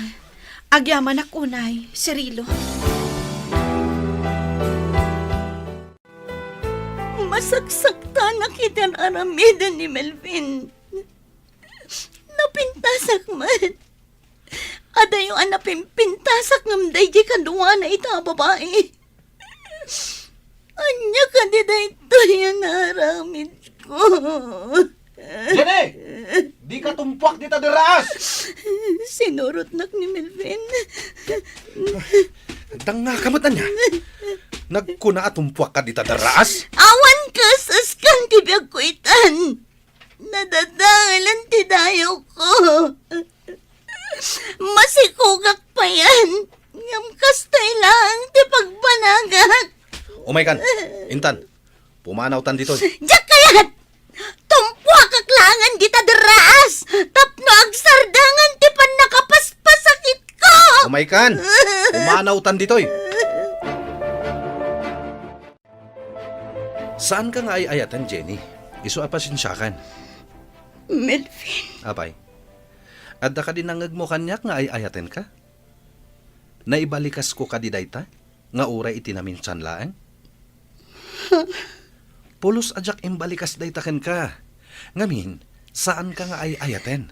agyamanak unay, Cirilo. Masaksaktanak iti ar-aramiden ni Melvin. Napintasak met. Adayo a napimpintasak ngem daydi kaduana ita a babai. Ania kadi daytoy a naaramidko? Jenny! Dika tumpuak dita derraas! Sinurotnak ni Melvin. Dangngaka met ania? Nagkuna a tumpuakka dita derraas? Awan kas-askan ti biagko itan. Nadadaelan ti dayawko. Masikogak payen, ngem kastoy laeng ti pagbanagak. Umaykan, intan, pumanawtan ditoy. Diak kayat! Tumpuakak laengen dita derraas tapno agsardengen ti pannakapaspasakitko! Umaykan, pumanawtan ditoy. Saanka nga ay-ayaten, Jenny. Isu a pasensiakan. Melvin. Apay, adda kadi nangngegmo kaniak nga ay-ayatenka? Naibalikasko kadi dayta nga uray iti naminsan laeng? Pulos a diak imbalikas dayta kenka. Ngamin, saanka nga ay-ayaten.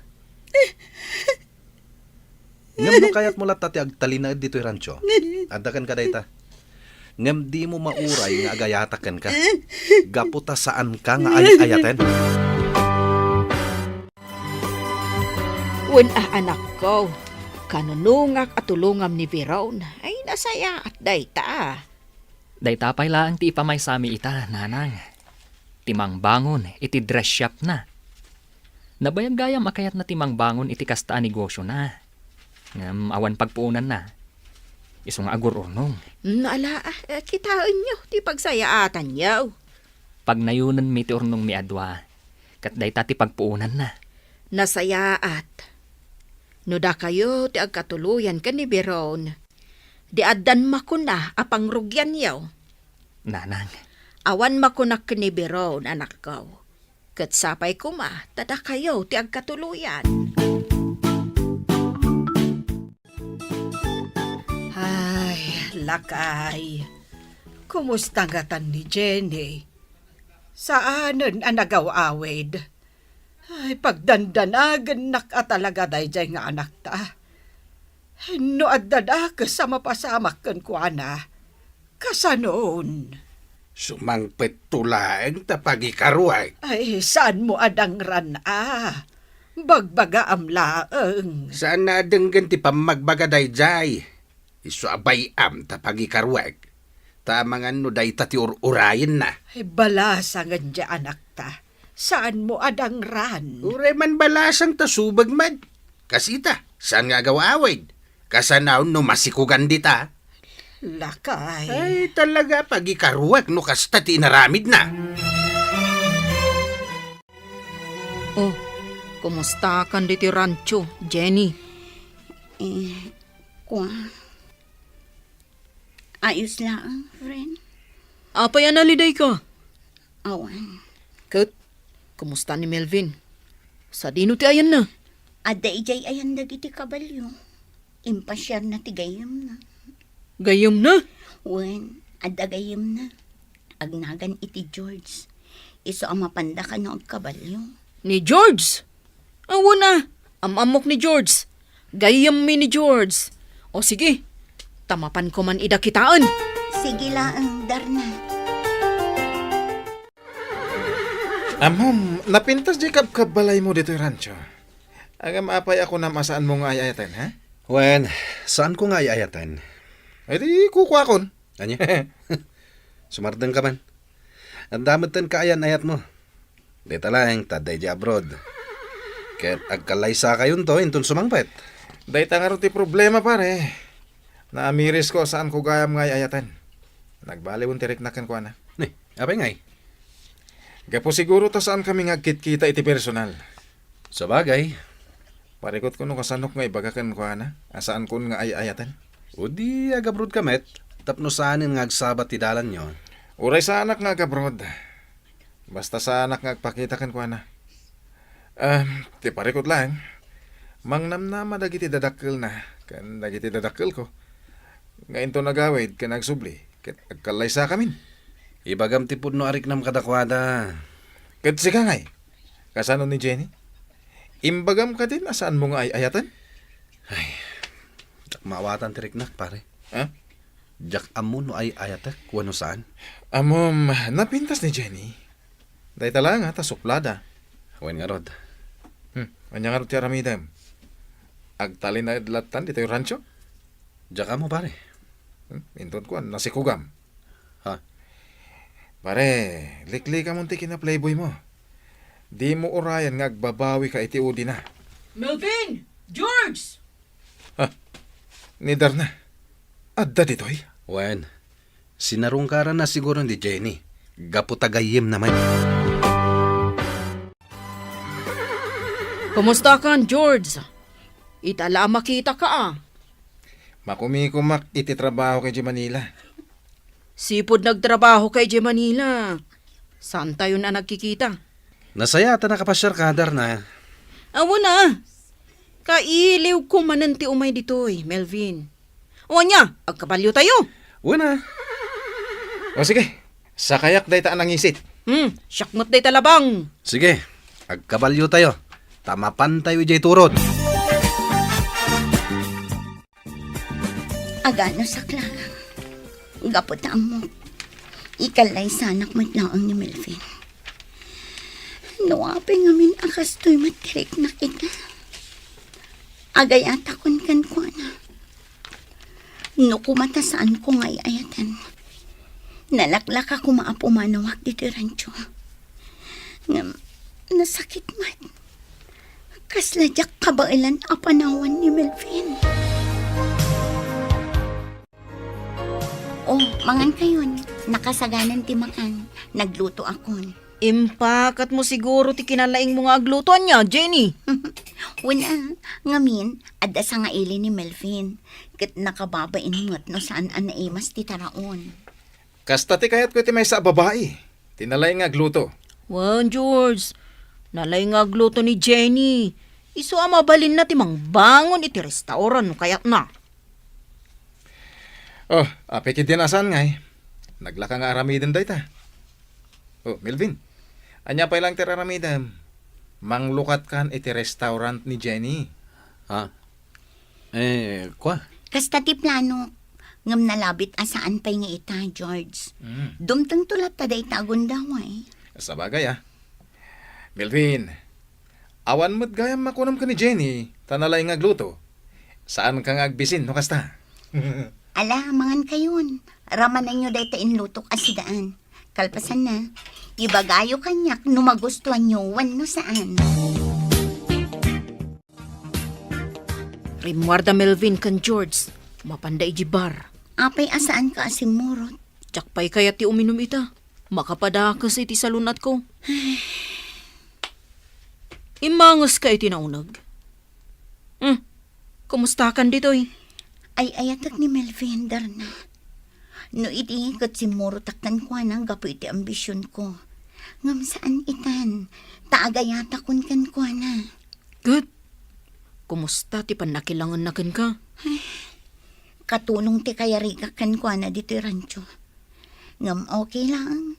Ngem no kayatmo latta ti agtalinaed ditoy rancho, adda kenka dayta. Ngem dimo mauray nga agayatak kenka, gapu ta saanka nga ay-ayaten. Wen a, anakko, kanunongak a tulongam ni Veron. Ay, nasayaat dayta. Dayta pay laeng ti ipamaysami ita, nanang. Ti mangbangon iti dress shopna. Nabayag gayam a kayatna ti mangbangon iti kasta a negosiona. Ngem awan pagpuonanna. Isu nga agur-urnong. Mm, ala, ah, eh, kitaenyo ti pagsayaatanyo. Pagnayonenmi ti urnongmi a dua, ket dayta ti pagpuonanna. Nasayaat. No dakayo ti agkatuloyan ken ni Biron, di addan makuna a pangrugianyo. Nanang. Awan makunak ken ni Biron, anakko. Ket sapay koma ta dakayo ti agkatuloyan. Ay, Lakay, kumusta ngatan ni Jenny? Saanen a nagaw-awid? Ay, pagdandanagennak a talaga daydiay nga anakta. No adda dakes a mapasamak kenkuana, kasanon? Sumangpetto laeng ta pagikaruek. Ay, saanmo a dangran a? Bagbagaam laeng. Saan a denggen ti pammagbaga daydiay? Isu a bay-am ta pagikaruek. Ta amangan no dayta ti ur-urayenna. Ay, balasangen diay anakta. Saanmo a dangran? Uray man balasang ta subag met. Kasita, saan nga agaw-awid? Kasanaon no masikugan dita? Lakay. Ay, talaga, pagikaruek no kasta ti inaramidna. Oh, kumusta kan ditoy rancho, Jenny? Eh, kua. Ayos laeng, friend. Apay a naliday ka? Awan. Ket, kumusta ni Melvin? Sadino ti ayanna? Adda idiay ayan dagiti kabalio. Impasiarna ti gayyemna. Gayyemna? Wen, adda gayyemna. Agnagan iti George. Isu a mapanda kano agkabalio. Ni George? Awan a, am-ammok ni George. Gayyemmi ni George. O sige, ta mapanko man ida kitaen. Sige laeng, Darna. Ammom, napintas diay kabkabbalaymo ditoy rancho. Ngem apay a kunam a saanmo nga ay-ayaten, ha? Wen, saanko nga ay-ayaten. Ay di, kukuakon. Ania? Sumardeng ka man. Adda met ti kaayan-ayatmo. Dayta laeng ta adda idiay abroad. Ket agkallaysakayonto inton sumangpet. Dayta ngarud ti problema, pare. Naamirisko a saanko gayam nga ay-ayaten. Nagbaliwen ti riknak kenkuana. Ni, apay ngay? Gapu siguro ta saankami nga agkitkita iti personal. Sabagay. Parikutko no kasanok nga ibaga kenkuana a saankon nga ay-ayaten. O di agabroad ka met, tapno saanen nga agsabat ti dalanyo. Uray saanak nga agabroad. Basta saanak nga agpakita kenkuana. Ah, ti parikut laeng, mangnamnama dagiti dadakkelna ken dagiti dadakkelko nga inton agawid ken agsubli ket agkallaysakamin. Ibagam ti pudno a riknam kadakuada. Ket sika ngay, kasano ni Jenny? Imbagam kadin a saanmo nga ay-ayaten? Ay, diak maawatan ti riknak, pare. Ha? Diak ammo no ay-ayatek wenno saan. Ammom, napintas ni Jenny. Dayta laeng a ta suplada. Wen ngarud. Hmm, ania ngarud ti aramidem? Agtalinaed lattan ditoy rancho? Diak ammo, pare. Hmm, inton kuan, nasikugam. Ha? Pare, liklikamon ti kina-playboymo. Dimo urayan nga agbabawika iti udina. Melvin! George! Ha? Ni Darna? Adda ditoy? Wen, sinarungkaranna siguro ni Jenny. Gapu ta gayyemna met. Kumusta kan, George? Ita la a makitaka a. Makumikumak iti trabaho kay Manila. Sipud nagtrabaho kay Manila. Saantayon a nagkikita? Nasayaat a nakapasiarka, Darna. Awan a. Kailiwko manen ti umay ditoy, Melvin. O ania, agkabaliotayo? Wen a. O sige, sakayak dayta a nangisit. Hmm, siak met dayta labang. Sige, agkabaliotayo. Ta mapantayo idiay turod. Agano saklang. Gapu ta ammok, ikallaysanak met laeng ni Melvin. No apay ngamin a kastoy met ti riknak ita, agayatakon kenkuana. No koma ta saanko nga ay-ayaten, nalaklaka koma a pumanawak ditoy rancho. Ngem, nasakit met. Kasla diak kabaelan a panawan ni Melvin. Oh, mangan kayon. Nakasaganan ti makan. Nagluto akon. Impakatmo siguro ti kinalaingmo nga agluto, ania, Jenny? Wen a, ngamin, adda sangaili ni Melvin. Ket nakababain met no saan a naimas ti taraon. Kasta ti kayatko iti maysa a babai, ti nalaing nga agluto. Wen, George, nalaing nga agluto ni Jenny. Isu a mabalinna ti mangbangon iti restaurant no kayatna. Oh, apay ketdin a saan ngay? Naglaka nga aramiden dayta. Oh, Melvin, ania pay laeng ti aramidem? Manglukatkan iti restaurant ni Jenny. Ha? Eh, kua? Kasta ti plano. Ngem nalabit a saan pay nga ita, George. Mm. Dumtengto latta dayta a gundaway. Sabagay, ah. Melvin, awan met gayam makunam ken ni Jenny, ta nalaing nga agluto. Saanka nga agbisin no kasta? Ala, mangankayon. Ramananyo dayta inlutok a sidaan. Kalpasanna, ibagayo kaniak no magustuanyo wenno saan. Rimmuarda Melvin ken George, mapanda idiay bar. Apay a saanka a simmurot? Diak pay kayat ti uminum ita. Makapadakes iti salun-atko. Immangeska iti nauneg. Hmm, kumustakan ditoy? Ay-ayatek ni Melvin, Darna. No idi ket simmurotak kenkuana gapu iti ambisionko. Ngem saan itan, ta agayatakon kenkuana. Ket, kumusta ti pannakilangenna kenka? Ay, katulong ti kayarigak kenkuana ditoy rancho. Ngem okay laeng.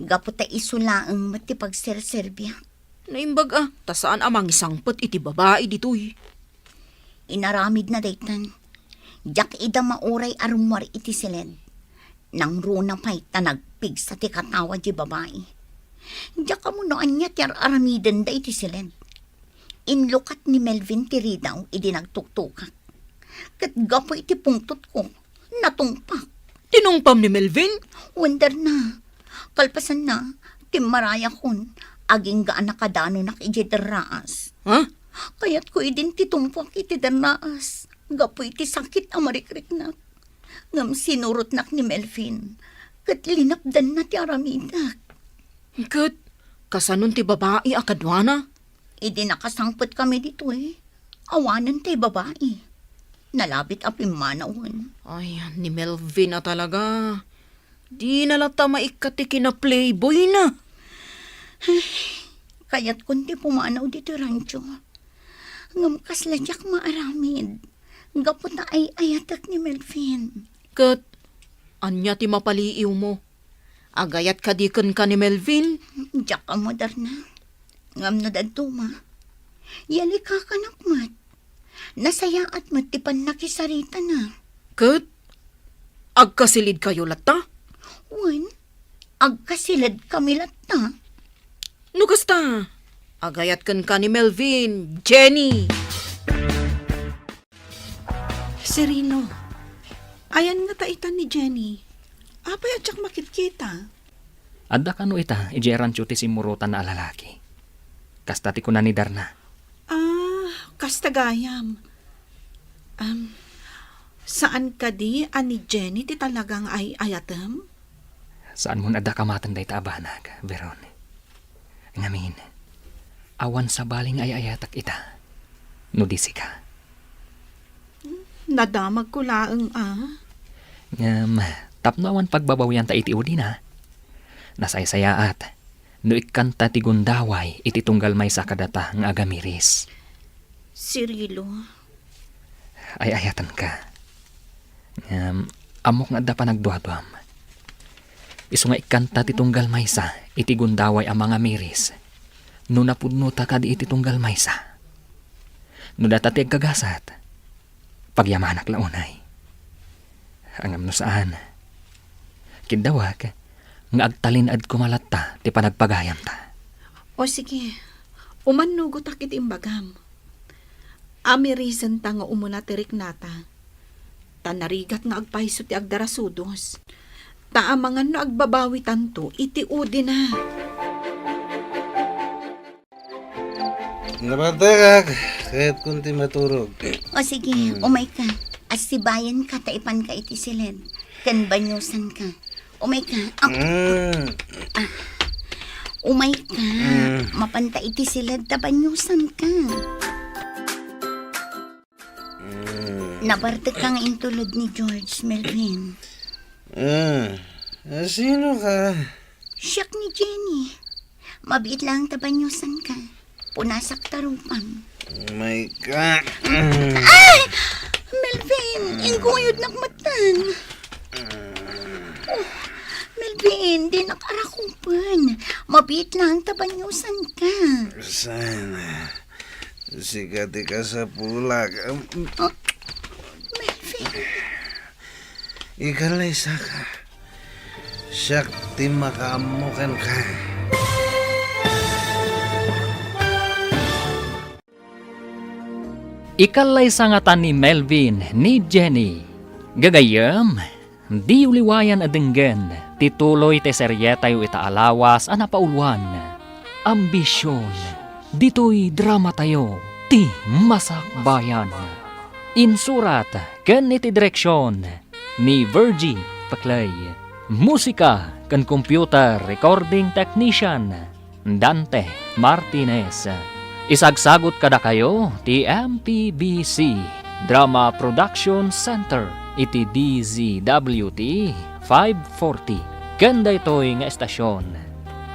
Gapu ta isu laeng met ti pagserserbiak. Naimbag a, ta saan a mangisangpet iti babai ditoy. Inaramidna daytan. Diak ida mauray a rummuar iti siled. Nangruna pay ta nagpigsa ti katawa di babai. Diak ammo no ania ti ar-aramidenda iti siled. Inlukat ni Melvin ti ridaw idi nagtuktukak. Ket gapu iti pungtotko, natungpak. Tinungpam ni Melvin? Wen, Darna. Kalpasanna, timmarayakon, agingga a nakadanonak idiay derraas. Ha? Kayatko idin ti tungpuak iti derraas, gapu iti sakit a marikriknak. Ngem sinurotnak ni Melvin, ket linapdanna ti aramidek. Ket, kasanon ti babai a kaduana? Idi nakasangpetkami ditoy, awanen tay babai. Nalabit a pimmanawen. Ay, ni Melvin a talaga. Dina latta maikkat ti kinaplayboyna. Ay, kayatkon ti pumanaw ditoy rancho. Ngem kasla diak maaramid. Gapu ta ay-ayatek ni Melvin. Ket, ania ti mapaliiwmo? Agayat kadi kenka ni Melvin? Diak ammo, Darna. Ngem no dadduma, yalikakanak met. Nasayaat met ti pannakisaritana. Ket agkasilidkayo latta? Wen, agkasiledkami latta. No kasta, agayat kenka ni Melvin, Jenny. Cirilo, ayan ngata ita ni Jenny. Apay a diak makitkita? Adda kano ita idiay rancho ti simmurotanna a lalaki. Kasta ti kuna ni Darna. Ah, kasta gayam. Am, saan kadi a ni Jenny ti talaga nga ay-ayatem? Saanmon adda kamaten dayta a banag, Veron. Ngamin, awan sabali nga ay-ayatek ita, no di sika. Nadamagko laeng a. Ngem, tapno awan pagbabawianta iti udina, nasaysayaat no ikkanta ti gundaway iti tunggal maysa kadata nga agamiris. Cirilo. Ay-ayatenka. Ngem, ammok nga adda panagduaduam. Isu nga ikkanta ti tunggal maysa iti gundaway a mangamiris no napudnota kadi iti tunggal maysa. No data ti aggagasat, pagyamanak la unay. Ngem no saan, kiddawak nga agtalinaed koma latta ti panagpagayamta. O sige, umannugotak iti imbagam. Amirisenta nga umuna ti riknata. Ta narigat nga agpayso ti agdarasudos. Ta amangan no agbabawitanto iti udina. Nabartekak, kayatkon ti maturog. O sige, Hmm. umayka. Assibayanka ta ipanka iti siled. Ken banyosanka. Umayka. Ah, Hmm. ah. Umayka. Hmm. Mapanta iti siled ta banyosanka. Hmm. Nabartekka nga intulod ni George, Melvin. Ah, ah, sino ka? Siak ni Jenny. Mabiit laeng ta banyosanka. Punasak ta rupam. Oh my God. Ay! Melvin, inggoyodnak metten. Oh, Melvin, dinak arakupen. Mabiit lang ta banyosanka. Saan? Sika ti kasapulak. Um, Oh, Melvin. Ikalaysaka. Siak ti makaammo kenka. Ikallaysa ngata ni Melvin ni Jenny. Gagayyem, diyo liwayan a denggen ti tuloy ti serietayo ita a lawas a napauluan, Ambision. Ditoy dramatayo, ti Masakbayan. Insurat ken iti direksion ni Virgie Paclay. Musika ken computer recording technician, Dante Martinez. Isagsagut kadakayo ti M P B C Drama Production Center iti D Z W T five forty ken daytoy nga estasyon.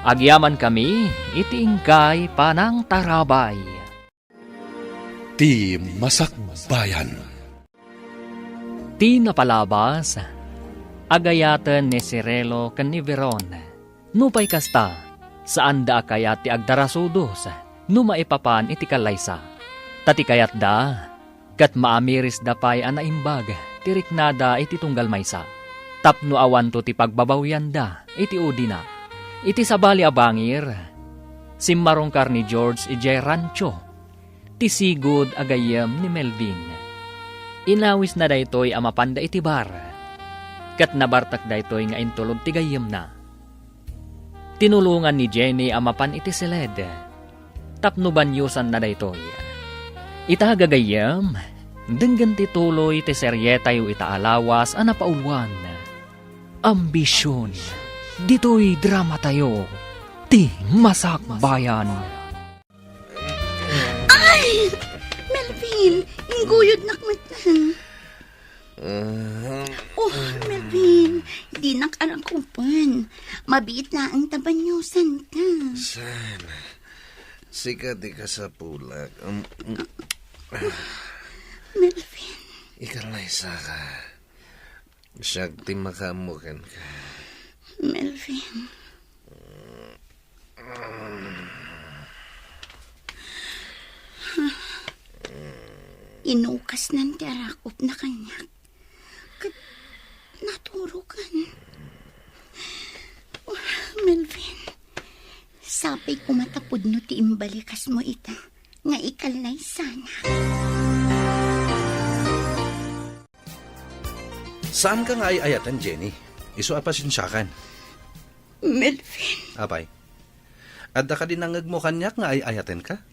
Agyamankami iti inkay panangtarabay. Ti Masakbayan. Ti napalabas, agayaten ni Cirilo ken ni Veron. Nupay kasta, saanda a kayat ti agdarasudos no maipapan iti kallaysa. Ta ti kayatda, ket maamirisda pay a naimbag ti riknada iti tunggal maysa, tapno awanto ti pagbabawianda iti udina. Iti sabali a bangir, simmarungkar ni George idiay rancho ti sigud a gayyem ni Melvin. Inawisna daytoy a mapanda iti bar, ket nabartek daytoy nga intulod ti gayyemna. Tinulongan ni Jenny a mapan iti siled tapno banyosanna daytoy. Ita, gagayyem, denggen ti tuloy ti serietayo ita a lawas a napauluan, Ambision. Ditoy dramatayo, ti Masakbayan. Ay! Melvin, ingguyodnak met. Ah. Oh, Melvin, dinak arakupen. Mabiit laeng ta banyosanka. Saan? Sika ti kasapulak. Um, um. Melvin. Ikalaysaka. Siak ti makaammo kenka. Melvin. Inukasnan ti arakupna kaniak. Ket naturokan. Oh, Melvin, sapay koma ta pudno ti imbalikasmo ita nga ikallaysanak. Saanka nga ay-ayaten, Jenny. Isu a pasensiakan. Melvin. Apay, adda kadi nangngegmo kaniak nga ay-ayatenka?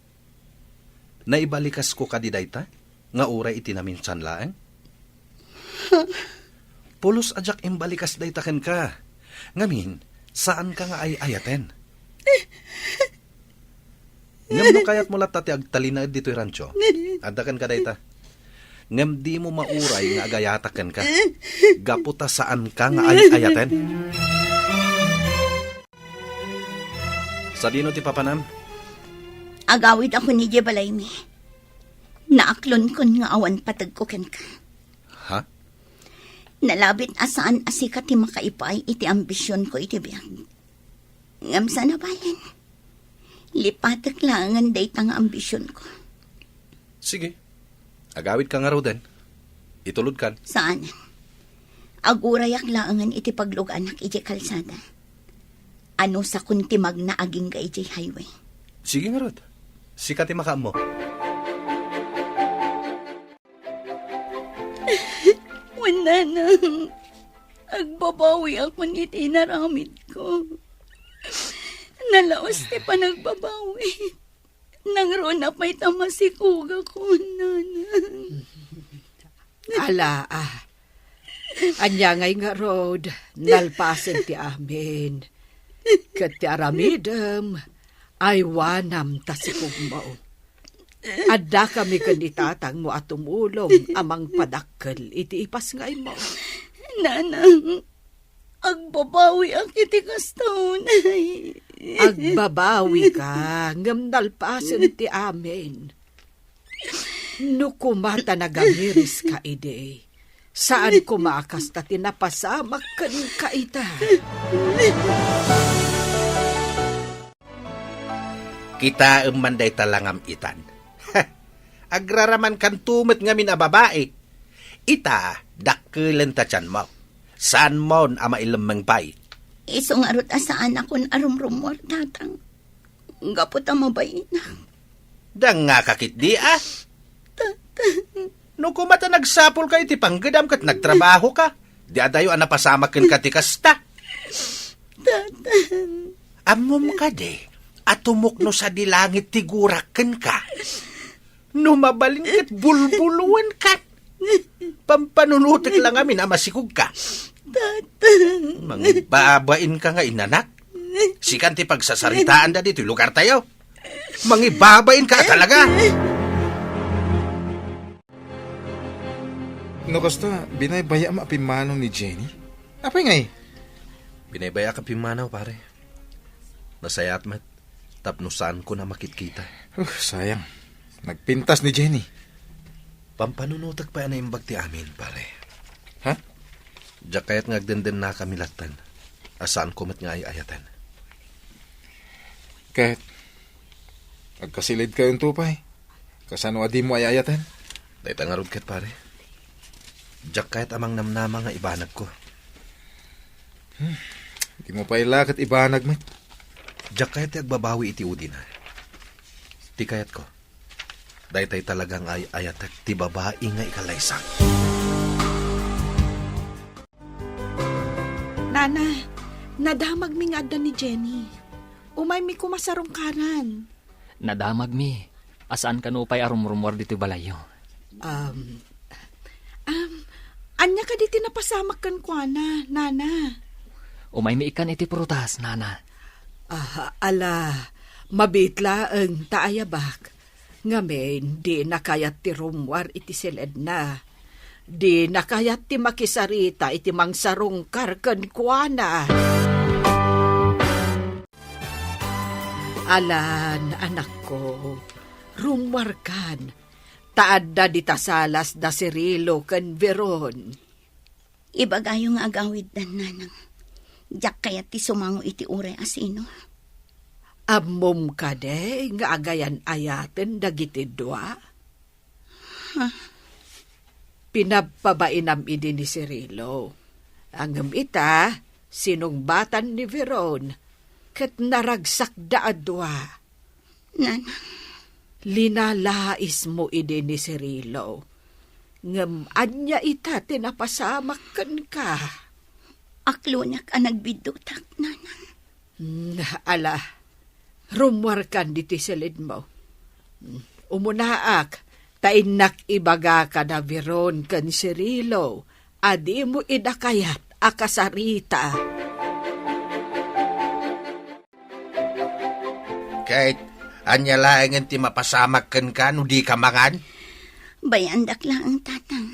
Naibalikas ko kadi dayta nga uray iti naminsan laeng? Pulos a diak imbalikas dayta kenka. Ngamin, saanka nga ay-ayaten. Ngem no kayatmo latta ti agtalinaed ditoy rancho, adda kenka dayta. Ngem dimo mauray nga agayatak kenka, gapu ta saanka nga ay-ayaten. Sadino ti papanam? Agawidakon idiay balaymi. Naaklonkon nga awan pategko kenka. Ha? Nalabit a saan a sika ti makaipaay iti ambisionko iti biag. Ngem saan a balen, lipatek laengen dayta nga ambisionko. Sige. Agawidka ngaruden. Itulodkan. Saan. Agurayak laengen iti pagluganak idiay kalsada. Anusakon ti magna agingga idiay highway. Sige ngarud. Sika ti makaammo. Wen, nanang, agbabawiakon iti inaramidko. Nalaus ti panagbabawi. Nangruna pay ta masikugakon, nanang. Ala, ah. Ania ngay ngarud, nalpasen ti amin. Ket ti aramidem, aywanam ta sikugmo. Addakami ken ni tatangmo a tumulong a mangpadakkel iti ipasngaymo. Nanang, agbabawiak iti kasta unay. Agbabawika, ngem nalpasen ti amin. No koma ta nagamiriska idi, Saan koma a kasta ti napasamak kenka ita. Kitaem man dayta langam itan. Agraramankanto met ngamin a babai. Ita, dakkelen ta tianmo. Saanmon a mailemmeng pay. Isu ngarud a saanakon a rumrummuar, Tatang. Gapu ta mabainak. Dangngaka ketdi, a? Tatang. No koma ta nagsapulka iti panggedam ket nagtrabahoka, di adayo a napasamak kenka ti kasta. Tatang. Ammom kadi a tumukno sadi langit ti gurak kenka? No mabalin ket bulbuloenka. Pampanunotek la ngamin a masikogka. Tatang. Mangibabainka nga inanak. Sikan ti pagsasaritaanda ditoy lugartayo. Mangibabainka talaga. No kasta, binaybaya-am a pimmanaw ni Jenny? Apay ngay? Binaybayaak a pimmanaw, pare. Nasayaat met, tapno saanko a makitkita. Uh, sayang. Nagpintas ni Jenny. Pampanunotek pay a naimbag ti amin, pare. Ha? Diak kayat nga agdendennakami latten, a saanko met nga ay-ayaten. Ket, agkasilidkayonto pay. Kasano a dimo ay-ayaten? Dayta ngarud ket, pare. Diak kayat a mangnamnama nga ibanagko. Hmm, dimo pay la ket ibanag met. Diak kayat ti agbabawi iti udina. Ti kayatko, daytay talaga nga ay-ayatek ti babai nga ikallaysang. Nana, nadamagmi nga adda ni Jenny. Umaymi koma sarungkaran. Nadamagmi. A saan kano pay a rumrummuar ditoy balayyo. Um, um, ania kadi ti napasamak kenkuana, Nana? Umaymi ikkan iti prutas, Nana. Ah, ala, mabiit laeng ta ayabak. Ngamin, dina kayat ti rummuar iti siledna. Dina kayat ti makisarita iti mangsarungkar kenkuana. Alan, anakko, rummuarkan, ta adda dita salas da Cirilo ken Veron. Ibagayo nga agawiddan, nanang. Diak kayat ti sumango iti uray a sino. Ammom kadi nga agayan-ayaten dagiti dua? Ha? Pinabpabainam idi ni Cirilo. Ngem ita, sinungbatan ni Veron, ket naragsakda a dua. Nanang. Linalaismo idi ni Cirilo. Ngem ania ita ti napasamak kenka? Aklonak a nagbiddutak, nanang. Mm, ala, rummuarkan ditoy siledmo. Mm, umunaak, ta innak ibagaka da Veron ken Cirilo a dimo ida kayat a kasarita. Ket, ania laengen ti mapasamak kenka no dika mangan? Bayandak laeng, tatang.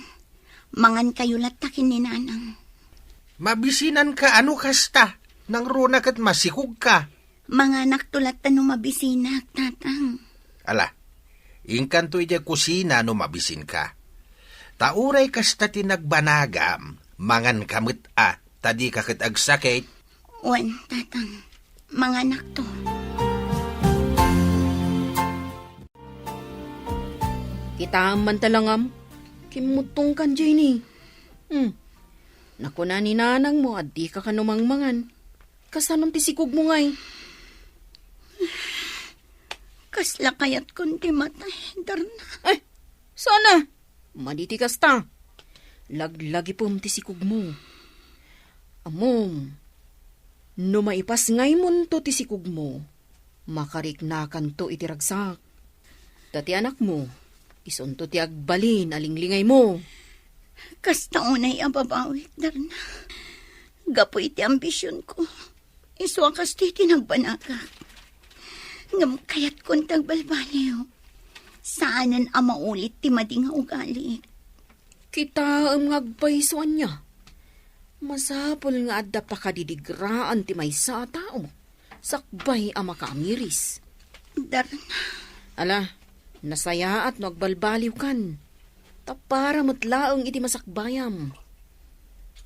Mangankayo latta ken ni nanang. Mabisinanka a no kasta, nangruna ket masikogka. Manganakto latta no mabisinak, tatang. Ala, inkanto idiay kusina no mabisinka. Ta uray kasta ti nagbanagam, manganka met a, ta dika ket agsakit. Wen, tatang, manganakto. Kitaem man ta langam, kimmutongkan, Jenny. Hmm. Nakuna ni nanangmo a dika kano mangmangan. Kasanon ti sikogmo ngay? Kasla kayatkon ti matay, Darna. Ay, sana! Madi ti kasta. Laglagipem ti sikogmo. Ammom, no maipasngaymonto ti sikogmo, makariknakanto iti ragsak. Ta ti anakmo, isunto ti agbalin a linglingaymo. Kasta unay a babawik, Darna. Gapu iti ambisionko, isu a kasta ti nagbanagak. Ngem kayatkon ti agbalbaliw. Saanen a maulit ti madi nga ugalik. Kitaem nga agpayso ania. Masapul nga adda pakadidigraan ti maysa a tao sakbay a makaamiris. Darna. Ala, nasayaat no agbalbaliwkan. Ta para met laeng iti masakbayam.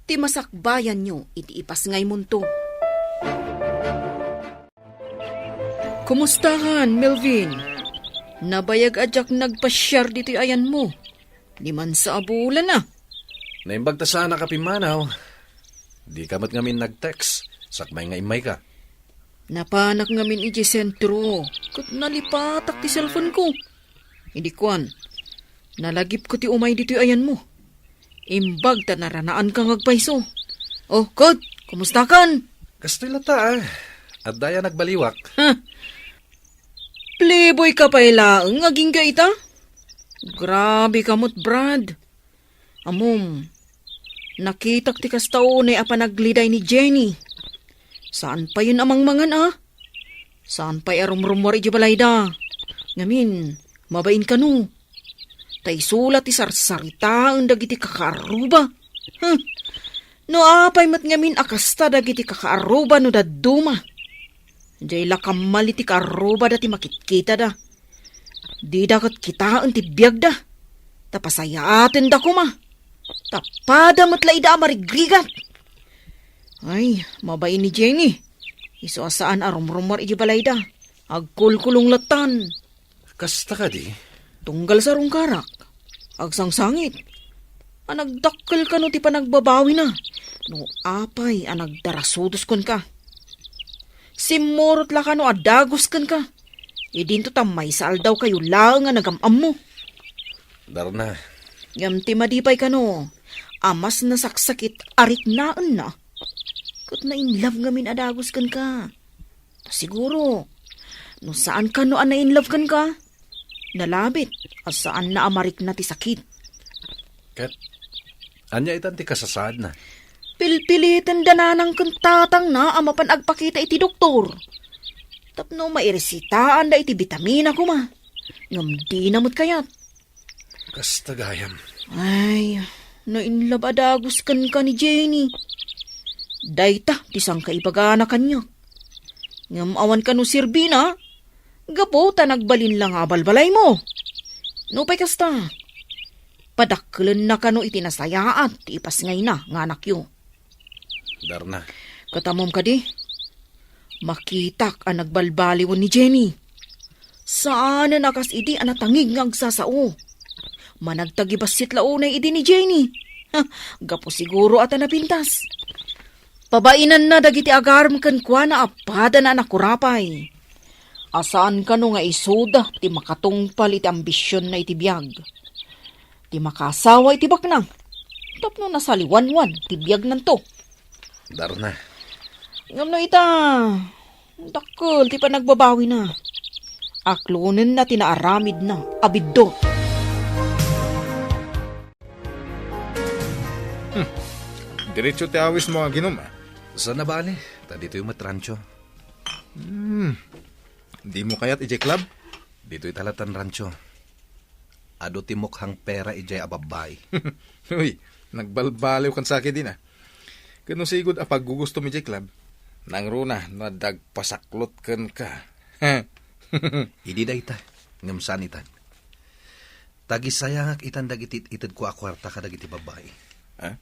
Ti masakbayanyo iti ipasngaymonto. Kumustakan, Melvin? Nabayag a diak nagpasiar ditoy ayanmo. Diman sa abulana. Naimbag ta saanak a pimmanaw. Dika met ngamin nag-text, sakbay nga immayka. Napanak ngamin idiay sentro, ket nalipatak ti cellphone ko. Idi kuan, nalagipko ti umay ditoy ayanmo. Imbag ta naranaanka nga agpayso. Oh, Kot, kumustakan? Kastoy latta, ah. Adda aya nagbaliwak. Ha? Playboy ka pay laeng, agingga ita? Grabe ka met, Brad. Ammom, nakitak ti kasta unay a panagleday ni Jenny. Saan payen a mangmangan, a? Saan pay a rumrummuar idiay balayda? Ngamin, mabain kano? Ta isu la ti sarsaritaen dagiti kakaarruba. Hm. No apay met ngamin a kasta dagiti kakaarruba no dadduma? Diay la kammal iti kaarrubada ti makitkitada. Dida ket kitaen ti biagda. Ta pasayaatenda koma. Ta pada met la ida a marigrigat. Ay, mabain ni Jenny. Isu a saan a rumrummuar idiay balayda. Agkulkulong lattan. Kasta kadi? Tunggal sarungkarak, agsangsangit a nagdakkel kano ti panagbabawina no apay a nagdarasudos kenka. Simmurot la kano a dagus kenka. Idinto ta maysa aldawkayo laeng a nagam-ammo. Darna. Ngem ti madi pay kano a mas nasaksakit a riknaenna, ket na-in love ngamin a dagus kenka. Ta siguro, no saan kano a na-in love kenka, nalabit a saanna a marikna ti sakit. Ket ania itan ti kasasaadna? Pilpiliten da nanang ken tatangna a mapan agpakita iti doktor tapno mairesitaanda iti bitamina koma. Ngem dina met kayat. Kasta gayam. Ay, na-in love a dagus kenka ni Jenny. Dayta ti sangkaibagana kaniak. Ngem awan kano serbina, gapu ta nagbalin la nga abalbalaymo. Nupay kasta, padakkelenna kano iti nasayaat ti ipasngayna nga anakyo. Darna. Ket ammom kadi, makitak a nagbalbaliwen ni Jenny. Saanen a kas idi a natangig nga agsasao. Managtagibassit la unay idi ni Jenny. Ha, gapu siguro a ta napintas. Pabainanna dagiti agarem kenkuana a padana a nakurapay. A saan kano nga isuda ti makatungpal iti ambisionna iti biag. Ti makaasawa iti baknang tapno nasaliwanwan ti biagnanto. Darna. Ngem no ita, dakkel ti panagbabawina. Aklonenna ti naaramidna a biddut. Hmm. Diretso ti awismo aginom, ah. Saan a bale, ta ditoy met rancho. Hmm. Dimo kayat idiay club? Ditoy ta lattan rancho. Adu ti mukhang pera idiay a babbai. Uy, nagbalbaliw kan sakit din, ah. Ket no sigud a paggugustom idiay club, nangruna no adda agpasaklot kenka. Idi dayta, ngem saan itan. Tagisayangak itan dagiti itedko a kuarta kadagiti babbai. Ah?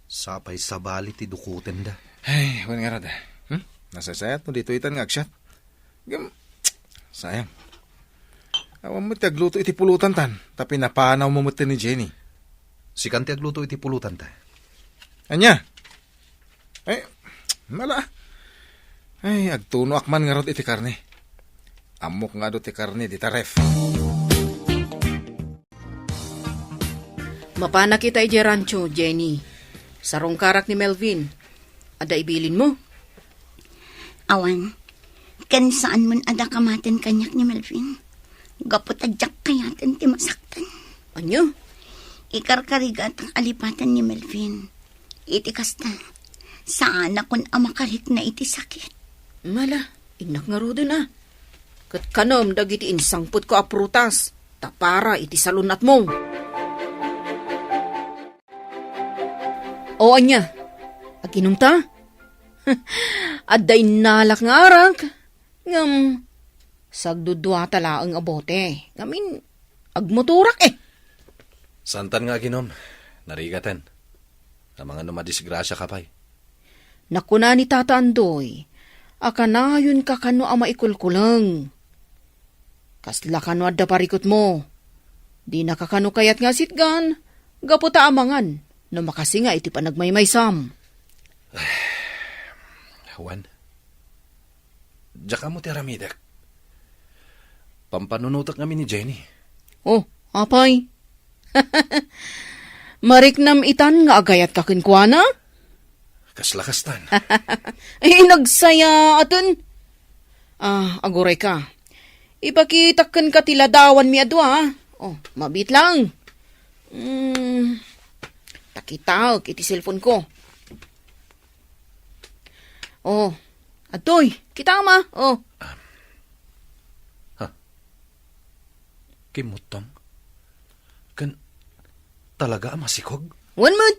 Sapay sabali ti dukotenda. Ay, wen ngarud, ah. Hmm? Nasaysayat no ditoy itan nga agsiat. Ngem, sayang. Awan met ti agluto iti pulutan tan, ta pinapanawmo met ni Jenny. Sikan ti agluto iti pulutan ta. Ania? Ay, mala. Ay, agtunoak man ngarud iti karne. Ammok nga adu ti karne dita ref. Mapanak ita idiay rancho, Jenny. Sarungkarak ni Melvin. Adda ibilinmo? Awan. Ken saan man a dakamaten kaniak ni Melvin. Gapu ta diak kayaten ti masaktan. Ania? Ikarkarigatak a lipaten ni Melvin. Iti kasta, saanakon a makarikna iti sakit. Mala, innak ngaruden a. Ket kanem dagiti insangpetko a prutas, ta para iti salun-atmo. O ania, aginumta? Adda innalak nga arak, ngem sagduduata laeng a bote. Ngamin, agmotorak, eh. Saantan nga aginom, narigaten. Amangan no madisgrasiaka pay. Nakuna ni Tata Andoy, a kanayonka kano a maikulkuleng. Kasla kano adda parikutmo. Dinaka kano kayat nga asitgan, gapu ta amangan no makasinga iti panagmaymaysam. Wen, diak ammo ti aramidek. Pampanunotek ngamin ni Jenny. Oh, apay? Mariknam itan nga agayatka kenkuana? Kasla kastan. Ay, nagsayaaten. Ah, agurayka. Ipakitak kenka ti ladawanmi a dua, ah. Oh, mabiit lang. Hmm, ta kitaek iti cellphone ko. Oh, adtoy, kitam, ah. Oh. Ha? Kimmuttong? Ken talaga a masikog? Wen met.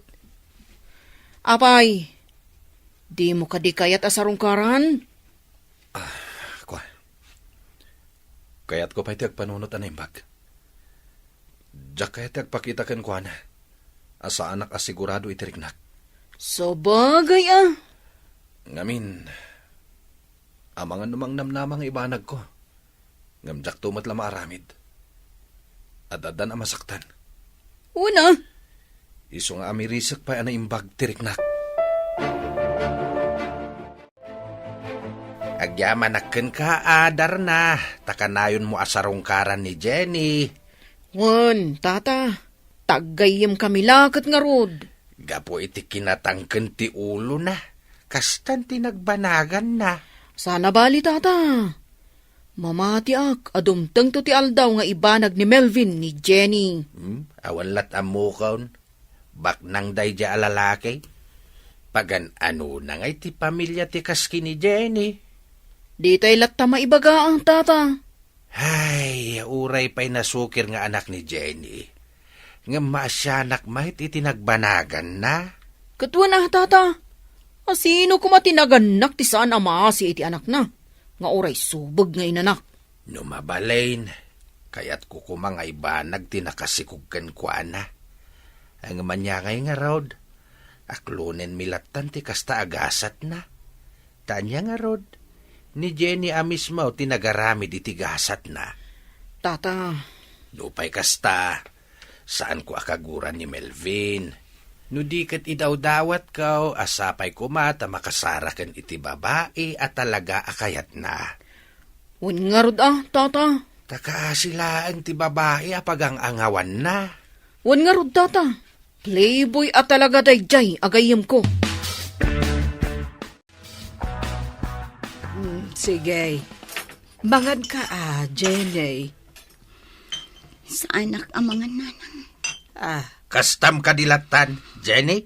Apay, dimo kadi kayat a sarungkaran? Ah, kua. Kayatko pay ti agpanunot a naimbag. Diak kayat ti agpakita kenkuana a saanak a sigurado iti riknak. Sabagay, ah. Ngamin, amangan no mangnamnama nga ibanagko. Ngem diakto met la maaramid. Ad-addan a masaktan. Wen, ah. Isu nga amirisek pay a naimbag ti riknak. Agyamanak kenka, a Darna, ta kanayonmo a sarungkaran ni Jenny. Wen, Tata, ta aggayyemkami la ket ngarud. Gapu iti kinatangken ti ulona, kastan ti nagbanaganna. Saan a bali, Tata. Mamatiak a dumtengto ti aldaw nga ibanag ni Melvin ni Jenny. Hmm? Awan lat ammokon. Baknang daydiay a lalaki. Pagan-anona ngay ti pamilia ti kas ken ni Jenny? Ditay latta maibaga, ah, Tata. Ay, uray pay nasukir nga anak ni Jenny. Ngem maasianak met iti nagbanaganna. Ket wen, ah, Tata, a sino koma ti nagannak ti saan a maasi iti anakna, nga uray subeg nga inanak? No mabalin, kayatko koma nga ibanag ti nakasikog kenkuana. Ngem ania ngay ngarud, aklonenmi lattan ti kasta a gasatna. Ta ania ngarud, ni Jenny a mismo ti nagaramid iti gasatna. Tata. Nupay kasta, saanko a kaguran ni Melvin. No di ket idawdawatko, a sapay koma ta makasaraken iti babai a talaga a kayatna. Wen ngarud a, Tata. Ta kaasi laeng ti babai a pagang-angawanna. Wen ngarud, Tata. Playboy a talaga daydiay a gayyemko. Mm, sige. Mangan ka, ah, Jenny. Saanak a mangan, Nanang. Ah. Kastam kadi lattan, Jenny?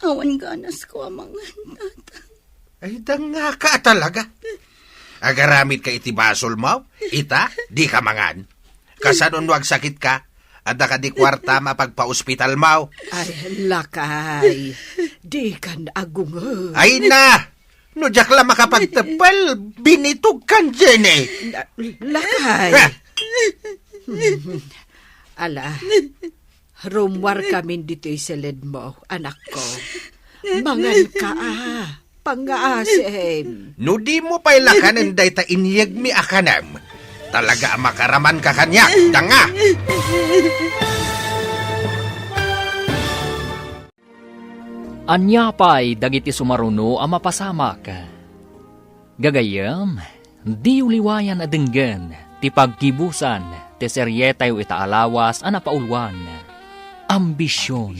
Awan ganasko a mangan, Tata. Ay, dangngaka talaga. Agaramid ka iti basolmo? Ita, di ka mangan. Kasano no agsakit ka? Adda kadi kuartam a pagpaospitalmo? Ay, lakay. Di kan agungod. Ay na! No diak la makapagteppel, binitog kan, Jenny. La-, lakay. Ah! Ala, rummuar kamin ditoy siledmo, anakko. Mangan ka, ah. Pangngaasim. No dimo pay lakanen dayta inyegmi a kanem, talaga a makaraman ka kaniak, danga! Ania pay dagiti sumaruno a mapasamak? Gagayyem, diyo liwayan a denggen ti paggibusan ti serietayo ita a lawas a napauluan, Ambision.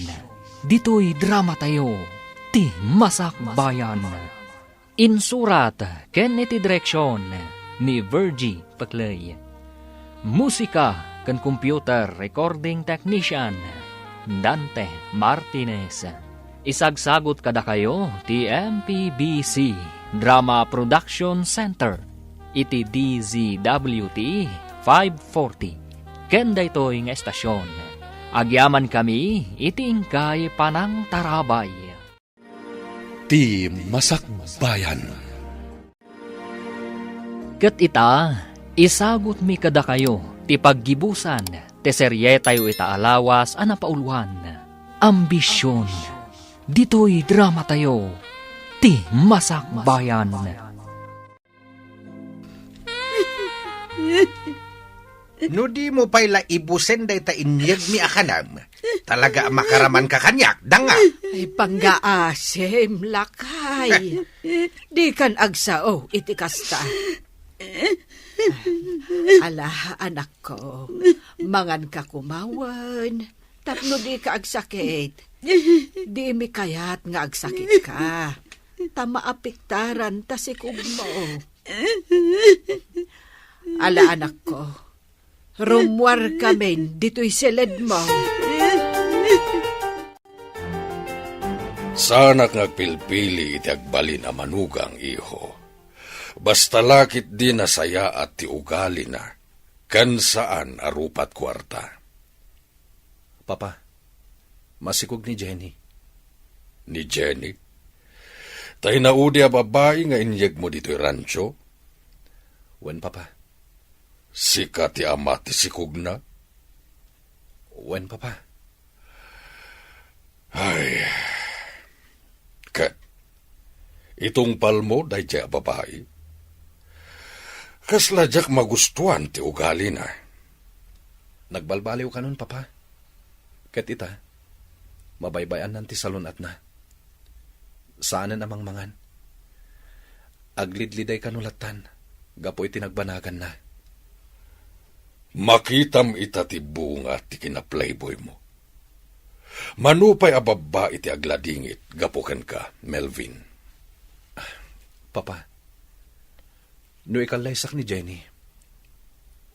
Ditoy dramatayo, Ti Masakbayan. Insurat ken iti direksion ni Virgie Paclay. Musika ken computer recording technician, Dante Martinez. Isagsagut kadakayo ti M P B C Drama Production Center iti D Z W T five forty. Ken daytoy nga estasion, agyamankami iti inkay panangtarabay. Ti Masakbayan. Ket ita, isagutmi kadakayo ti paggibusan Ti serietayo ita a lawas a napauluan, Ambision. Ditoy dramatayo, Ti Masakbayan. No dimo pay la ibusen dayta inyegmi a kanam, talaga a makaramanka kaniak, danga. Ay, panggaasim, lakay. Dikan agsao iti kasta. Ala, anakko, manganka kumawen, tapno dika agsakit. Dimi kayat nga agsakitka, ta maapektaran ta sikogmo. Ala, anakko, rummuarkamin ditoy siledmo. Saanak nga agpilpili iti agbalin a manugang, iho. Basta la ketdi nasayaat ti ugalina, ken saan a rupat kuarta. Papa, masikog ni Jenny. Ni Jenny? Ta inaudi a babai nga inyegmo ditoy rancho? Wen, Papa. Sika ti ama ti sikogna? Wen, Papa. Ay. Ket, itungpalmo daydiay a babai? Kasla diak magustuan ti ugalina. Nagbalbaliw kanon, Papa. Ket ita, mabaybay-annan ti salun-atna. Saanen a mangmangan. Aglidliday kano lattan, gapu iti nagbanaganna. Makitam ita ti bunga ti kinaplayboymo. Mano pay a babbai ti agladingit gapu kenka, Melvin? Papa, no ikallaysak ni Jenny,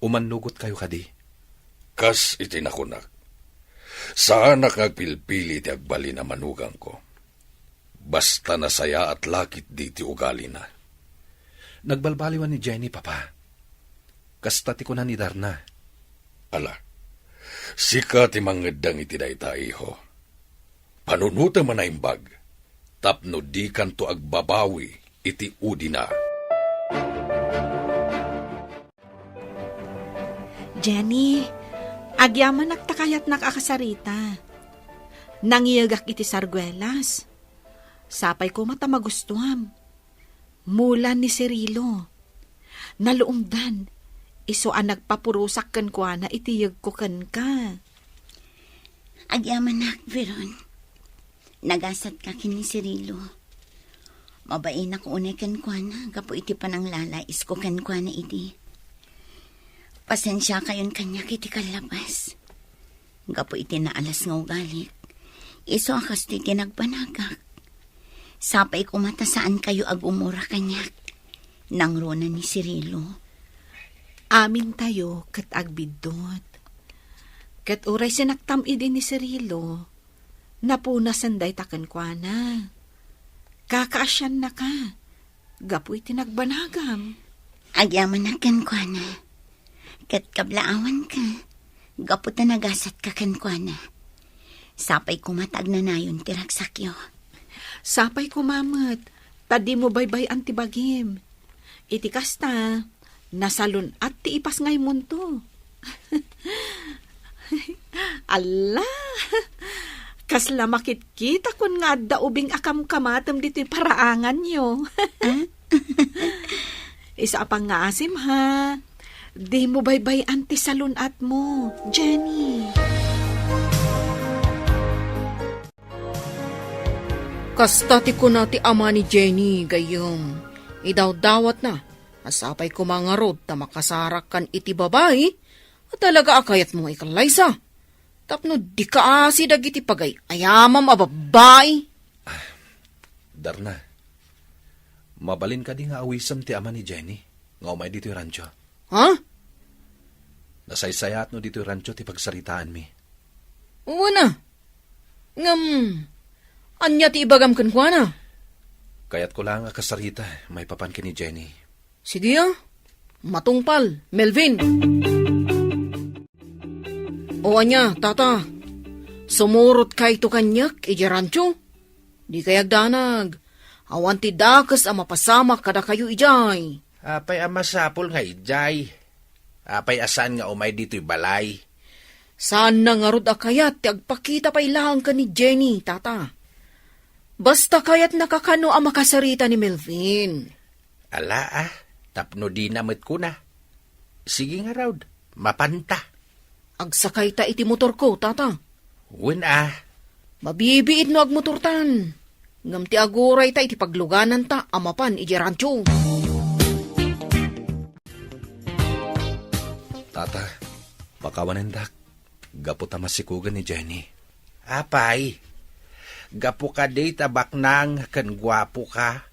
umannugotkayo kadi? Kas iti nakunak, saanak nga agpilpili ti agbalin a manugangko. Basta nasayaat la ketdi ti ugalina. Nagbalbaliwan ni Jenny, Papa. Kasta ti kuna ni Darna. Ala, sika ti mangeddeng iti dayta, iho. Panunotem a naimbag, tapno dikanto agbabawi iti udina. Jenny, agyamanak ta kayatnak a kasarita. Nangiyegak iti sarguelas. Sapay koma ta magustuam. Mula ni Cirilo. Naluomdan, isu a nagpapurosak kenkuana iti yegko kenka. Agyamanak, Veron. Nagasatka ken ni Cirilo. Mabainak unay kenkuana gapu iti pananglalaisko kenkuana idi. Pasensiakayon kaniak iti kallabas. Gapu iti naalas nga ugalik, isu a kastoy ti nagbanagak. Sapay koma ta saankayo a gumura kaniak. Nangruna ni Cirilo. Amintayo ket agbiddut. Ket uray sinaktam idi ni Cirilo, napunasen dayta kenkuana. Kakaasiannaka gapu iti nagbanagam. Agyamanak kenkuana, ket kablaawanka gapu ta nagasatka kenkuana. Sapay koma ta agnanayon ti ragsakyo. Sapay koma met ta dimo baybay-an ti bagim. Iti kasta, nasalun-at ti ipasngaymonto. Alla! Kasla makitkitakon nga adda ubing a kamkamatem ditoy paraanganyo. Ah? Isu a pangngaasim, ha? Dimo baybay-an ti salun-atmo, Jenny. Kasta ti kuna ti ama ni Jenny, gayyem, idawdawatna a sapay koma ngarud ta makasarakkan iti babai a talaga a kayatmo nga ikallaysa, tapno dika asi dagiti pagay-ayamam a babbai. Darna, mabalin kadi nga awisem ti ama ni Jenny nga umay ditoy rancho? Ha? Nasaysayaat no ditoy rancho ti pagsaritaanmi? Wen a. Ngem, ania ti ibagam kenkuana? Kayatko laeng a kasarita maipapan ken ni Jenny. Sige a. Matungpal, Melvin. O ania, tata? Sumurotkayto kaniak idiay rancho? Dikay agdanag. Awan ti dakes a mapasamak kadakayo idiay. Apay a masapul nga idiay? Apay a saan nga umay ditoy balay? Saanna ngarud a kayat ti agpakita pay laeng ken ni Jenny, Tata. Basta kayatna kakano a makasarita ni Melvin. Ala, ah, tapno dina met kuna. Sige ngarud, mapanta. Agsakayta iti motorko, Tata. Wen, ah. Mabibiit no agmotortan. Ngem ti agurayta iti paglugananta a mapan idiay rancho. Tata, pakawanendak. Gapu ta masikogen ni Jenny. Apay, gapu kadi ta baknang ken guapoka,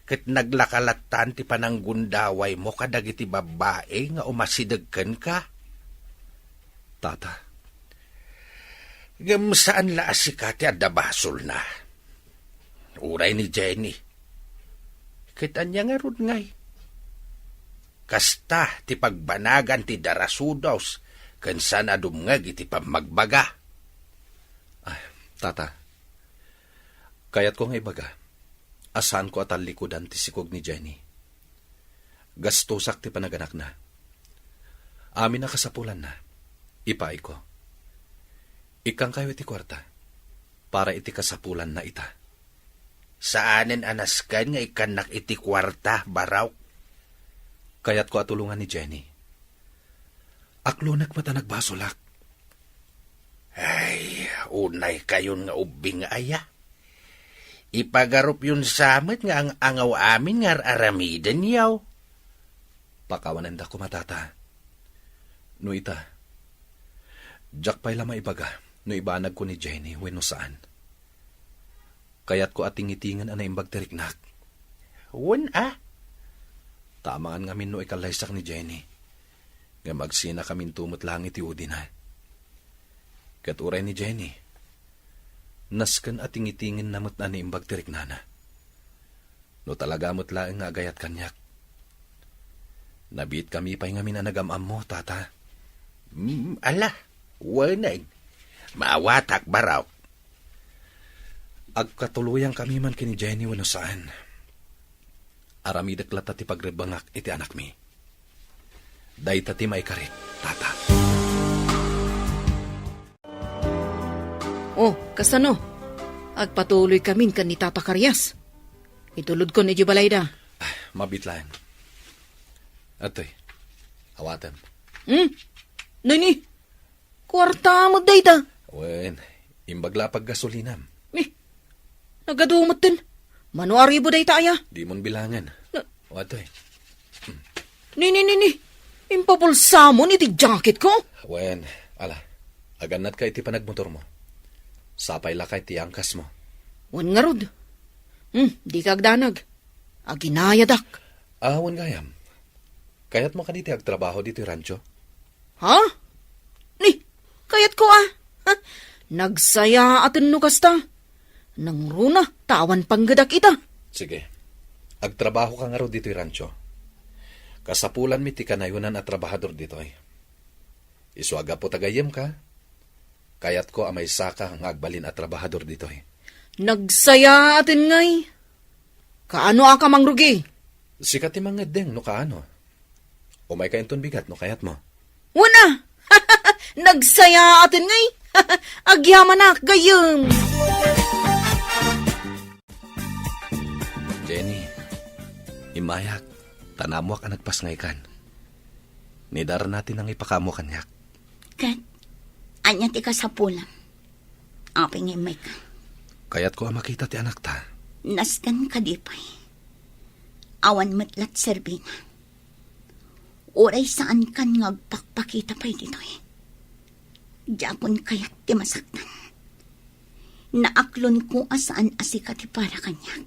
ket naglaka lattan ti pananggundawaymo kadagiti babbai nga umasideg kenka? Tata. Ngem saan la a sika ti adda basolna. Uray ni Jenny. Ket ania ngarud ngay? Kasta ti pagbanagan ti darasudos ken saan a dumngeg iti pammagbaga. Ah, Tata, kayatko nga ibaga a saanko a tallikudan ti sikog ni Jenny. Gastosak ti panaganakna. Amin a kasapulanna, ipaayko. Ikkankayo iti kuarta para iti kasapulanna ita. Saanen a nasken nga ikkannak iti kuarta, Barok. Kayatko a tulongan ni Jenny. Aklonek met a nagbasolak. Ay, unay kayon nga ubbing nga aya. Ipagarupyon sa met nga ang-angaw amin nga ar-aramidenyo. Pakawanendak koma, Tata. No ita, diak pay la maibaga no ibanagko ni Jenny wenno saan. Kayatko a tingitingen a naimbag ti riknak. Wen a? Ta amangan ngamin no ikallaysak ni Jenny. Ngem agsinakaminto met laeng iti udina. Ket uray ni Jenny, nasken a tingitingen na met a naimbag ti riknana. No talaga met laeng nga agayat kaniak. Nabiit kami pay ngamin a nagam-ammo, Tata. Mm, ala, wen a. Maawatak, Barok. Agkatuloyan kami man ken ni Jenny wenno saan. Aramidek latta ti pagrebbengak iti anakmi. Dayta ti maikarik, Tata. Oh, kasano? Agpatuloy kamin ken ni Tata Karias. Itulodkon idiay balayda. Ah, mabiit laeng. Atoy, awatem. Hmm? Nini? Kuarta met dayta. Wen, imbag la a paggasolinam. Eh, nagadu metten. Mano a ribu dayta aya? Dimon bilangen. Na- O, atoy. Ni, ni, ni, ni. Impabulsamon iti jacketko? Wen, ala. Agannatka iti panagmotormo. Sapay la kay ti angkasmo. Wen ngarud. Hmm, dika agdanag. Aginayadak. Ah, wen gayam. Kayatmo kadi ti agtrabaho ditoy rancho? Ha? Ni, kayatko a. Ha? Nagsayaaten no kasta. Nangruna, ta awan panggedak ita. Sige. Agtrabahoka ngarud ditoy rancho. Kasapulanmi ti kanayonan a trabahador ditoy. Isu a gapu ta gayyemka, kayatko a maysaka nga agbalin a trabahador ditoy. Nagsayaaten ngay. Kaano a ka mangrugi? Sika ti mangeddeng no kaano. Umayka inton bigat no kayatmo. Wen a! Nagsayaaten ngay. Agyamanak, gayyem. Jenny, immayak, ta naammoak a nagpasngaykan. Ni Darna ti nangipakaammo kaniak. Ket, ania ti kasapulam? Apay nga immayka? Kayatko a makita ti anakta. Nasken kadi pay. Awan met la ti serbina. Uray saankan nga agpakpakita pay ditoy. Diakon kayat ti masaktan. Naaklonko a saan a sika ti para kaniak.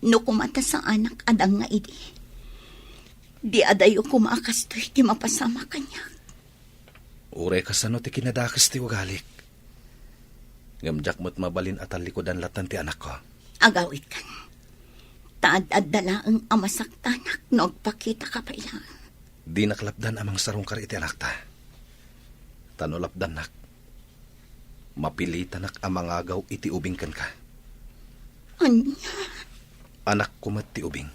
No koma ta saanak a dang nga idi, di adayo koma a kastoy ti mapasamak kaniak. Uray kasano ti kinadakes ti ugalik. Ngem diak met mabalin a tallikudan latta ti anakko. Agawidkan. Ta ad-adda laeng a masaktanak no agpakitaka pay laeng. Dinak lapdan a mangsarungkar iti anakta. Ta no lapdannak, mapilitanak a mangagaw iti ubing kenka. Ania? Anakko met ti ubing.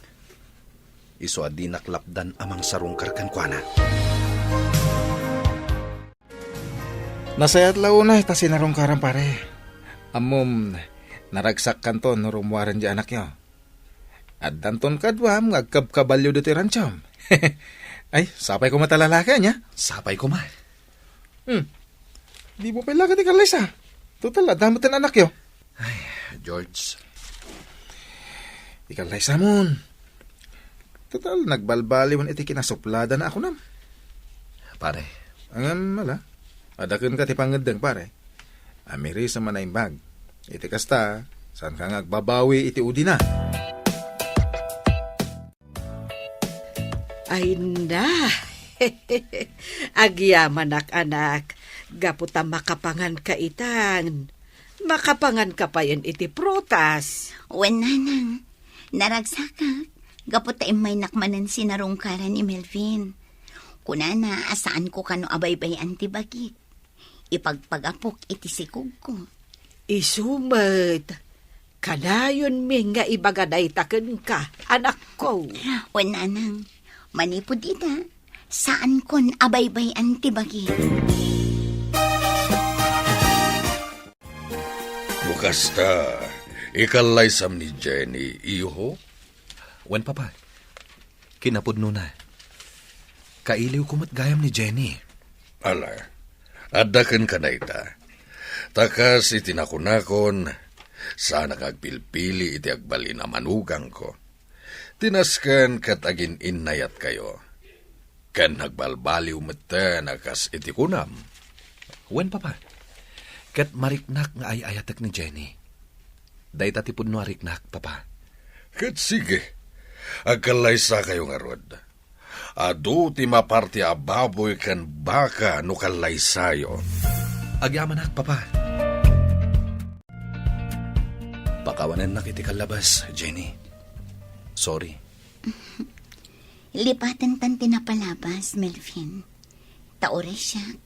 Isu a dinak lapdan a mangsarungkar kenkuana. Nasayaat la unay ta sinarungkaram, pare. Ammom, naragsakkanto no rummuaren di anakyo. Addanton kaduam nga agkabkabalio ditoy ranchom. Ay, sapay koma ta lalaki, ania? Sapay koma. Hmm. Dimo pay laeng ikallaysa. Total, adda met ti anakyo. Ay, George. Ikallaysamon. Total, nagbalbaliwen iti kinasupladana a kunam. Pare. Ngem ala, adda kenka ti pangngeddeng, pare. Amirisem a naimbag. Iti kasta, saanka nga agbabawi iti udina. Ay na. Agyamanak, anak, gapu ta makapanganka itan. Makapanganka payen iti prutas. Wen, nanang, naragsakak, gapu ta immaynak manen sinarungkaran ni Melvin. Kunana a saanko kano a baybay-an ti bagik. Ipagpagapok iti sikogko. Isu met, kanayonmi nga ibaga dayta kenka, anakko. Wen, nanang, manipud ita, saankon a baybay-an ti bagik. No kasta, ikallaysam ni Jenny, iho? Wen, Papa. Kinapudnona, kailiwko met gayam ni Jenny. Ala, adda kenka dayta. Ta kas iti nakunakon, saanak nga agpilpili iti agbalin a manugangko. Ti nasken ket agin-innayatkayo. Ken nagbalbaliw metten a kas iti kunam. Wen, Papa. Ket mariknak nga ay-ayatek ni Jenny. Dayta ti pudno a riknak, Papa. Ket sige, agkallaysakayo ngarud. Adu ti maparti a baboy ken baka no kallaysayo. Agyamanak, Papa. Pakawanennak iti kallabas, Jenny. Sorry. Lipatentan ti napalabas, Melvin. Ta uray siak,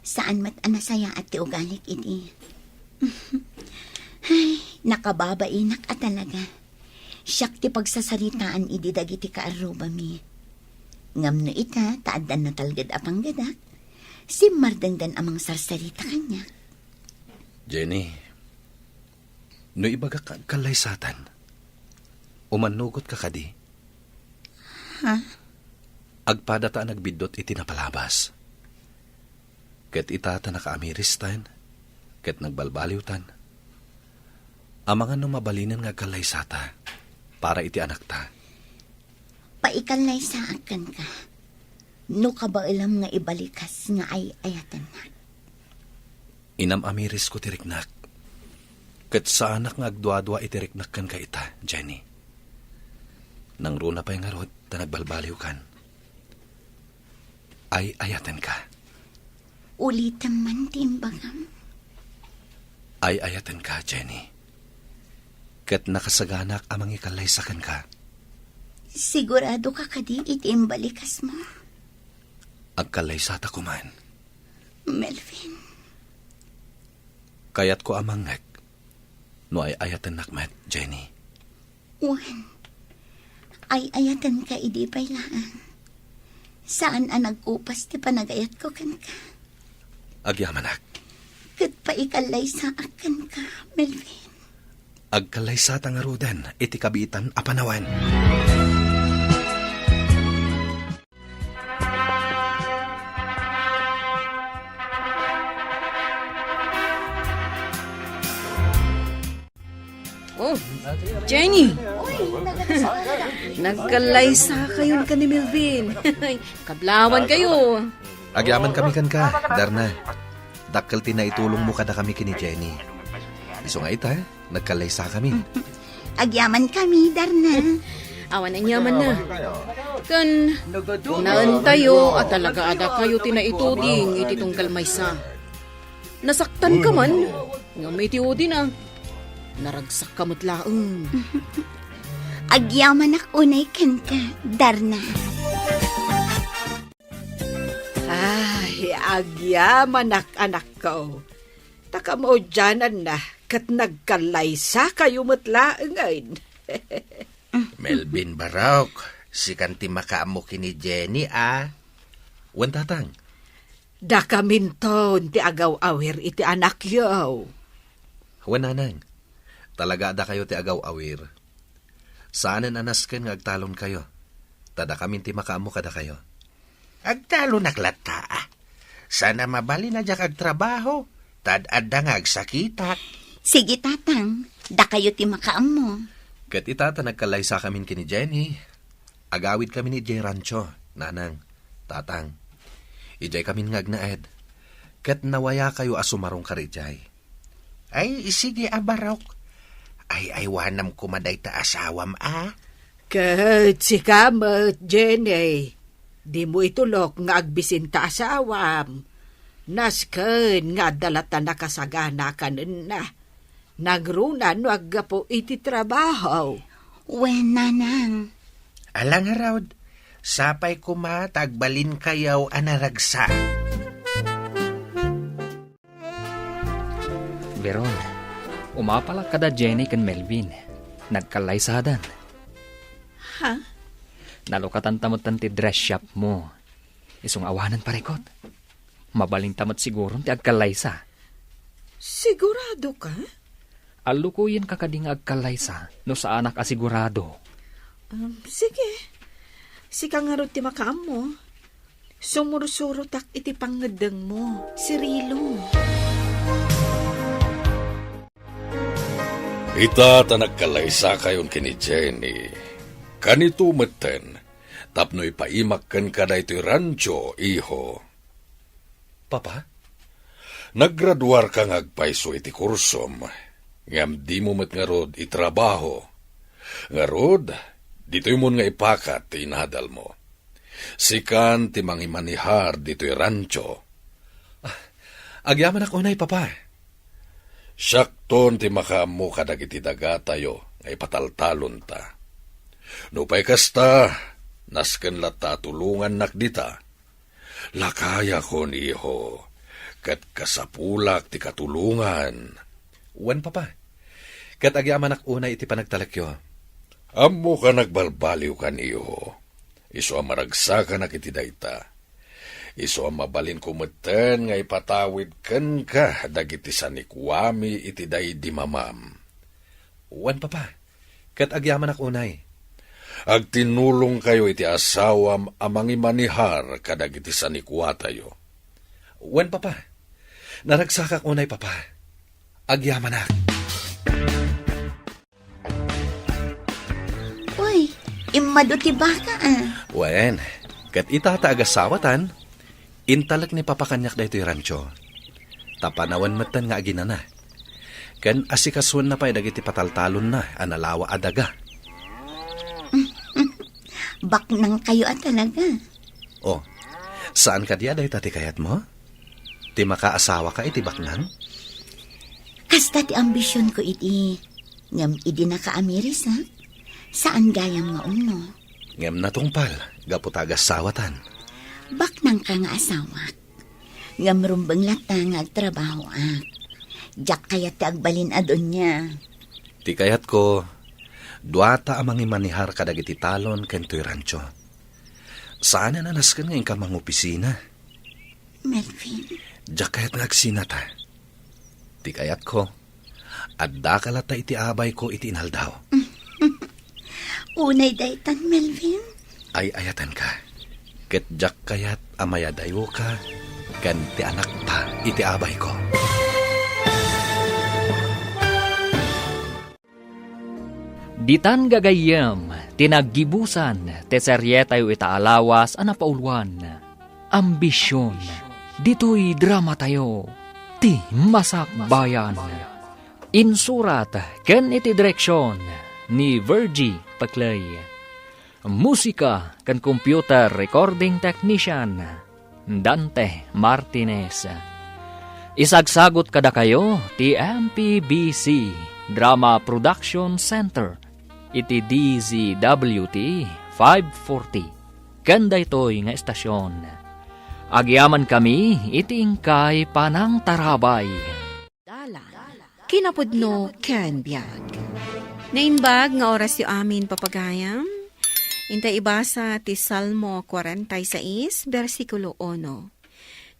saan met a nasayaat ti ugalik idi. Ay, nakababainak a talaga. Siak ti pagsasaritaan idi dagiti kaarrubami. Ngem no ita, ta addan natalged a panggedak, simmardengdan a mangsarsarita kaniak. Jenny, no ibagak nga agkallaysatan, umannugotka kadi? Ha? Agpadata a nagbiddut iti napalabas. Ket ita ta nakaamiristan, ket nagbalbaliwtan. Amangan no mabalinen nga agkallaysata para iti anakta. Paikallaysaak kenka, no kabaelam nga ibalikas nga ay-ayatennak. Inam-amirisko ti riknak, ket saanak nga agduadua iti riknak kenka ita, Jenny. Nangruna pay ngarud ta nagbalbaliwkan. Ay-ayatenka. Ulitem man ti imbagam. Ay-ayatenka, Jenny. Ket nakasaganak a mangikallaysa kenka. Siguradoka kadi iti imbalikasmo? Agkallaysata koman. Melvin. Kayatko a mangngeg no ay-ayatennak met, Jenny. Wen, ay-ayatenka idi pay laeng. Saan a nagkupas ti panagayatko kenka. Agyamanak. Ket paikallaysaak kenka, Melvin. Agkallaysata ngaruden iti kabiitan a panawen. Oh, Jenny! Nagkallaysakayon ken ni Melvin. Kablawankayo. Agyamankami kenka, Darna. Dakkel ti naitulongmo kadakami ken ni Jenny. Isu nga ita, nagkallaysakami. Agyamankami, Darna. Awan aniamanna. Ken naentayo a talaga a dakayo ti naituding iti tunggal maysa. Nasaktanka man, ngem iti udina, naragsakka met laeng. Agyamanak unay kenka, Darna. Ay, agyamanak, anakko. Ta kamaudiananna, ket nagkallaysakayo met laengen. Melvin Barok, sikan ti makaammo ken ni Jenny, a? Wen, Tatang. Dakaminton ti agaw-awir iti anakyo. Wen, nanang, talaga a dakayo ti agaw-awir. Saanen a nasken nga agtalonkayo, ta dakamin ti makaammo kadakayo. Agtalonak latta. Saan a mabalin a diak agtrabaho, ta ad-adda nga agsakitak. Sige, Tatang. Dakayo ti makaammo. Ket ita ta nagkallaysakamin ken ni Jenny, agawidkamin idiay rancho, Nanang, Tatang. Idiaykamin nga agnaed. Ket nawayakayo a sumarungkar idiay. Ay, sige a barok. Ay-aywanam koma dayta asawam a. Ket sika met, Jenny, dimo itulok nga agbisin ta asawam. Nasken nga adda latta nakasagana kanenna. Nagruna no aggapu iti trabaho. Wen, Nanang. Ala ngarud, sapay koma ta agbalinkayo a naragsak. Veron, umapalak kada Jenny ken Melvin. Nagkallaysadan. Ha? Nalukatanta met ti dress shop mo. Isu nga awanen parikot. Mabalinta met siguron ti agkallaysa. Sigurado ka? Allukoyenka kadi nga agkallaysa no saanak a sigurado. Um, sige. Sika ngarud ti makaammo. Sumursurotak iti pangngeddengmo, Cirilo. Ita ta nagkallaysakayon ken ni Jenny. Kanito metten, tapno ipaimak kenka daytoy rancho, iho. Papa? Naggraduarka nga agpayso iti kursom, ngem dimo met ngarud itrabaho. Ngarud, ditoymon nga ipakat ti inadalmo. Sikan ti mangimanihar ditoy rancho. Ah, agyamanak unay, Papa. Siakton ti makaammo kadagiti dagatayo nga ipataltalonta. Nupay kasta, nasken latta a tulongannak dita. Lakayakon, iho, ket kasapulak ti katulongan. Wen, Papa. Ket agyamanak unay iti panagtalekyo. Ammoka nagbalbaliwkan, iho. Isu a maragsakanak iti dayta. Isu a mabalinko metten nga ipatawid kenka dagiti sanikuami iti daydi mamam. Wen, Papa. Ket agyamanak unay. Agtinulongkayo iti asawam a mangimanihar kadagiti sanikuatayo. Wen, Papa. Naragsakak unay, Papa. Agyamanak. Uy, immadu ti baka, ah. Wen, ket ita ta agasawatan, intalek ni Papa kaniak daytoy rancho. Ta panawen metten nga aginana. Ken asikasuenna pay dagiti pataltalonna a nalawa a daga. Baknangkayo a talaga. Oh, saan kadi a dayta ti kayatmo? Ti makaasawaka iti baknang? Kasta ti ambisionko idi, ngem idi nakaamirisak, saan gayam nga umno. Ngem natungpal, gapu ta agasawatan. Baknangka nga asawak. Ngem rumbeng latta nga agtrabahoak. Diak kayat ti agbalin a donia. Ti kayatko, duata a mangimanihar kadagiti talon ken toy rancho. Saanen a nasken nga inka mangopisina. Melvin. Diak kayat nga agsinata. Ti kayatko, addaka latta iti abayko iti inaldaw. Unay daytan, Melvin. Ay-ayatenka. Ket diak kayat a mayadayoka ken ti anakta iti abayko. Ditan gagayyem ti naggibusan ti serietayo ita a lawas a napauluan, Ambision. Ditoy dramatayo, Ti Masakbayan. Insurat ken iti direksion ni Virgie Peclay. Musika ken computer recording technician, Dante Martinez. Isagsagut kadakayo ti M P B C Drama Production Center iti D Z W T five forty. Ken daytoy nga estasion, agyamankami iti inkay panangtarabay. Dalan. Kinapudno ken biag. Naimbag nga orasyo amin, papagayam. Intay ibasa ti Salmo forty-six, bersikulo uno.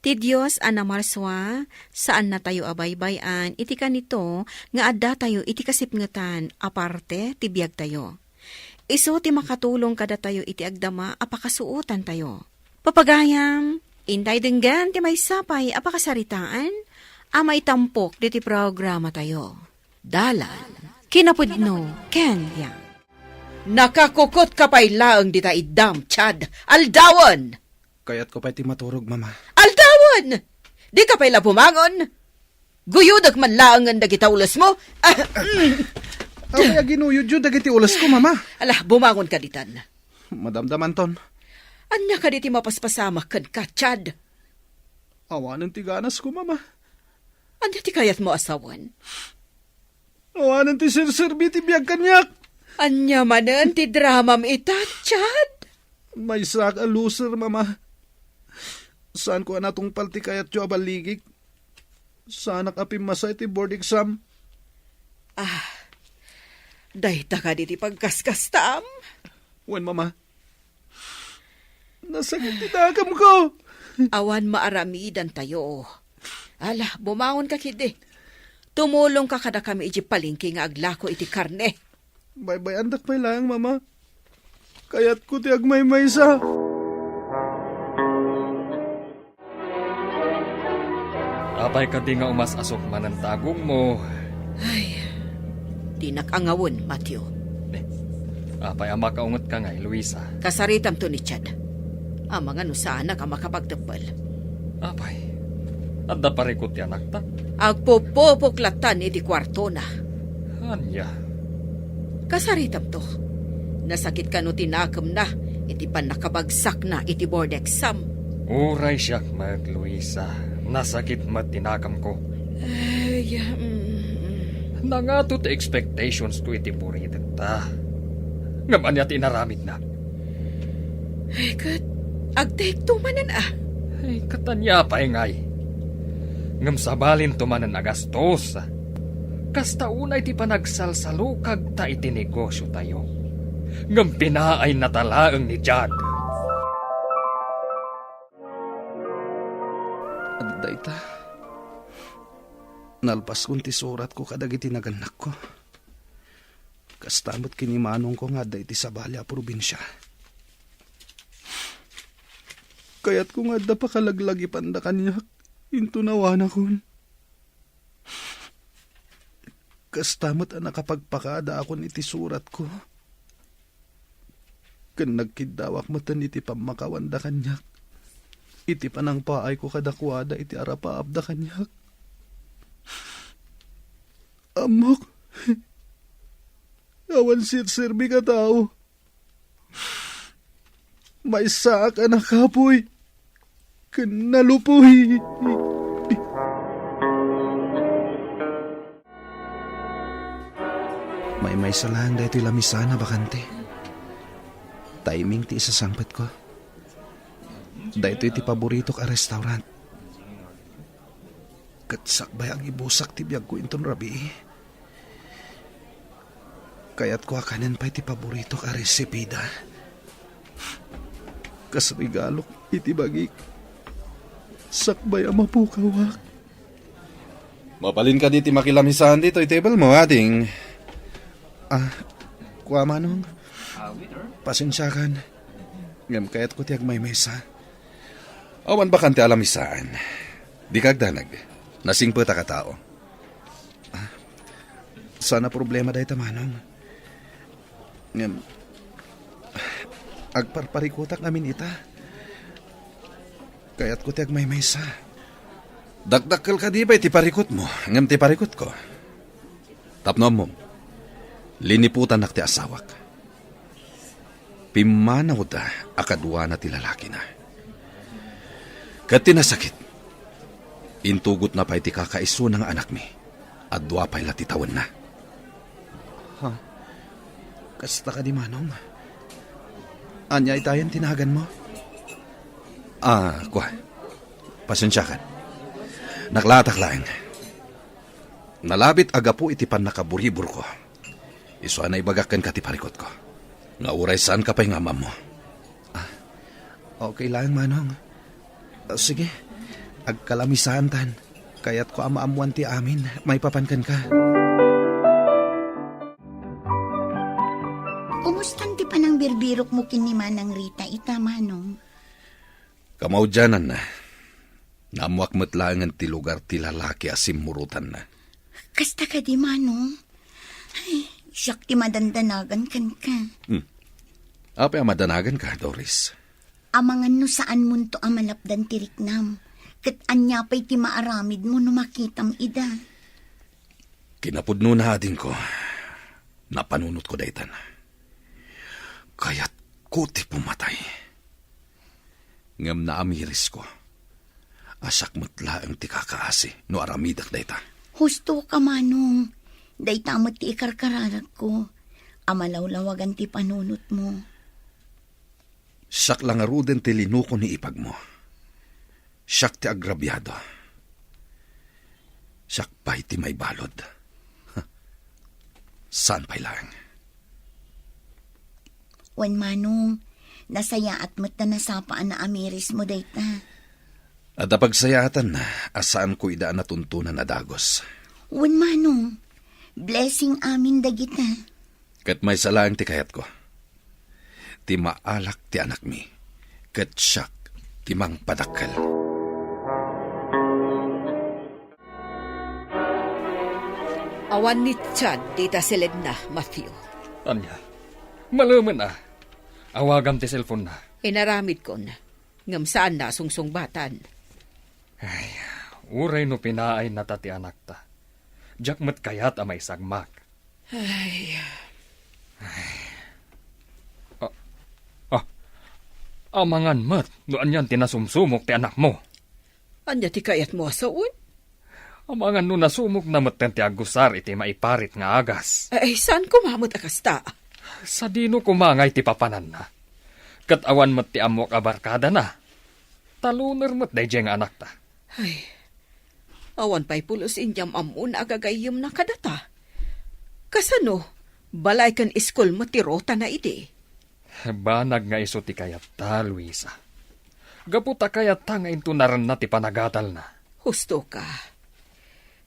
Ti Dios a namarsua, saannatayo a baybay-an iti kanito nga addatayo iti kasipngetan a parte ti biagtayo. Isu ti makatulong kadatayo iti agdama a pakasuotantayo. Papagayam, intay denggen ti maysa pay a pakasaritaan a maitampok diti programatayo. Dalan, kinapudno, ken biag. Nakakukotka pay laeng dita iddam, Chad. Aldawen! Kayatko pay ti maturog, Mama. Aldawen! Dika pay la bumangon! Guyodek man laengen dagita ulesmo. Ah, mm. Apay a ginuyodyo dagiti ulesko, Mama? Ala, bumangonka ditan. Madamdamanton. Ania kadi ti mapaspasamak kenka, Chad? Awanen ti ganasko, Mama. Ania ti kayatmo a sawen? Awanen ti serserbi ti biag kaniak. Ania manen ti dramam ita, Chad? Maysaak a loser, Mama. Saanko a natungpal ti kayatyo a balligik. Saanak a pimmasa iti board exam. Ah, dayta kadi ti pagkaskastam? Wen, Mama. Nasakit ti nakemko. Awan maaramidantayo. Ala, bumangonka ketdi. Tumulongka kadakami idiay palengke nga aglako iti karne. Baybay-andak pay laeng, Mama. Kayatko ti agmaymaysa. Apay kadi nga umas-asok manen ti agongmo? Ay, dinak angawen, Matthew. Eh, apay a makaungetka ngay, Luisa? Kasaritamto ni Chad. Amangan no saanak a makapagteppel. Apay, adda parikut ti anakta? Agpupupok lattan iti kuartona. Ania? Kasaritamto. Nasakit kano ti nakemna iti pannakabagsakna iti board exam? Uray siak met, Luisa. Nasakit met ti nakemko. Ay, mm, mm. Nangato ti expectations ko iti buridekta. Ngem ania ti inaramidna? Ay, ket agtayekto manen a. Ay, ket ania pay ngay? Ngem sabalinto manen a gastos. Kasta unay ti panagsalsalukagta iti negosiotayo. Ngem pinaayna ta laeng ni Jad. Adda ita. Nalpaskon ti suratko kadagiti nagannakko. Kasta met ken ni manongko nga adda iti sabali a probinsia. Kayatko nga adda pakalaglagipanda kaniak inton awanakon. Kasta met a nakapagpakadaakon iti suratko. Ken nagkiddawak metten iti pammakawanda kaniak, iti panangpaayko kadakuada iti arapaapda kaniak. Ammok, awan serserbik a tao. Maysaak a nakapuy ken nalupoy. Maymaysa laeng daytoy lamisaan a bakante. Timing ti isasangpetko. Daytoy ti paboritok a restaurant. Ket sakbay a gibusak ti biagko inton rabii. Kayatko a kanen pay ti paboritok a resipida. Kas regalok iti bagik. Sakbay a mapukawak. Mabalin kadi ti makilamisaan ditoy table mo, ading? Ah, kua, manong. Pasensiakan. Ngem kayatko ti agmaymaysa. Awan bakante a lamisaan. Dika agdanag. Nasingpetak a tao. Ah, saan a problema dayta, manong. Ngem, agparparikutak ngamin ita. Kayatko ti agmaymaysa. Dakdakkel kadi pay ti parikutmo, ngem ti parikutko? Tapno ammom, liniputannak ti asawak. Pimmanawda a kaduana ti lalakina. Ket ti nasakit, intugotna pay ti kakaisuna nga anakmi. Addua pay la ti tawenna. Ha? Kasta kadi, manong? Ania itayen ti naganmo? Ah, kua. Pasensiakan. Naklaatak laeng. Nalabit a gapu iti pannakaburiburko. Isu a naibagak kenka ti parikutko. Nga uray saanka pay nga ammo. Ah, okay laeng, manong. Ah, sige. Agkalamisaantan. Kayatko a maammoan ti amin maipapan kenka. Kumustan ti panangbirbirokmo ken ni Manang Rita ita, Manong? Kamaudiananna, naammoak met laengen ti lugar ti lalaki a simmurotanna. Kasta kadi, Manong? Ay, siak ti madandanagan kenka. Hmm. Apay a madanaganka, Doris? Amangan no saanmonto a malapdan ti riknam, ket ania pay ti maaramidmo no makitam ida? Kinapudnona, adingko, napanunotko daytan. Kayatko ti pumatay. Ngem naamirisko a siak met laeng ti kakaasi no aramidek dayta. Husto ka, Manong. Dayta met ti ikarkararagko a malawlawagan ti panunotmo. Siak la ngaruden ti linuko ni ipagmo. Siak ti agrabiado. Siak pay ti maibalud. Saan pay laeng? Wen, Manong, nasayaat met ta nasapa a naamirismo dayta. Adda pagsayaatanna a saanko ida a natuntunan a dagus. Wen, Manong, blessing amin dagita. Ket maysa laeng ti kayatko. Ti maalak ti anakmi, ket siak ti mangpadakkel. Awan ni Chad dita siledna, Matthew. Ania? Malemen a. Awagam ti cellphone-na. Inaramidkon, ngem saanna a sungsungbatan. Ay, uray no pinaayna ta ti anakta. Diak met kayat a maisagmak. Ay. Ah, ah, amangan met no anian ti nasumsumok ti anakmo. Ania ti kayatmo a sawen? Amangan no nasumokna metten ti agusar iti maiparit nga agas. Ay, saan koma met a kasta? Sadino koma ngay ti papananna? Ket awan met ti ammoak a barkadana. Taluner met daydiay nga anakta. Ay, awan pay pulos inyam-ammona a gagayyemna kadata. Kasano, balay ken iskul met ti rotana idi? Banag nga isu ti kayatta, Luisa. Gapu ta kayatta nga intonarenna ti panagadalna. Husto ka.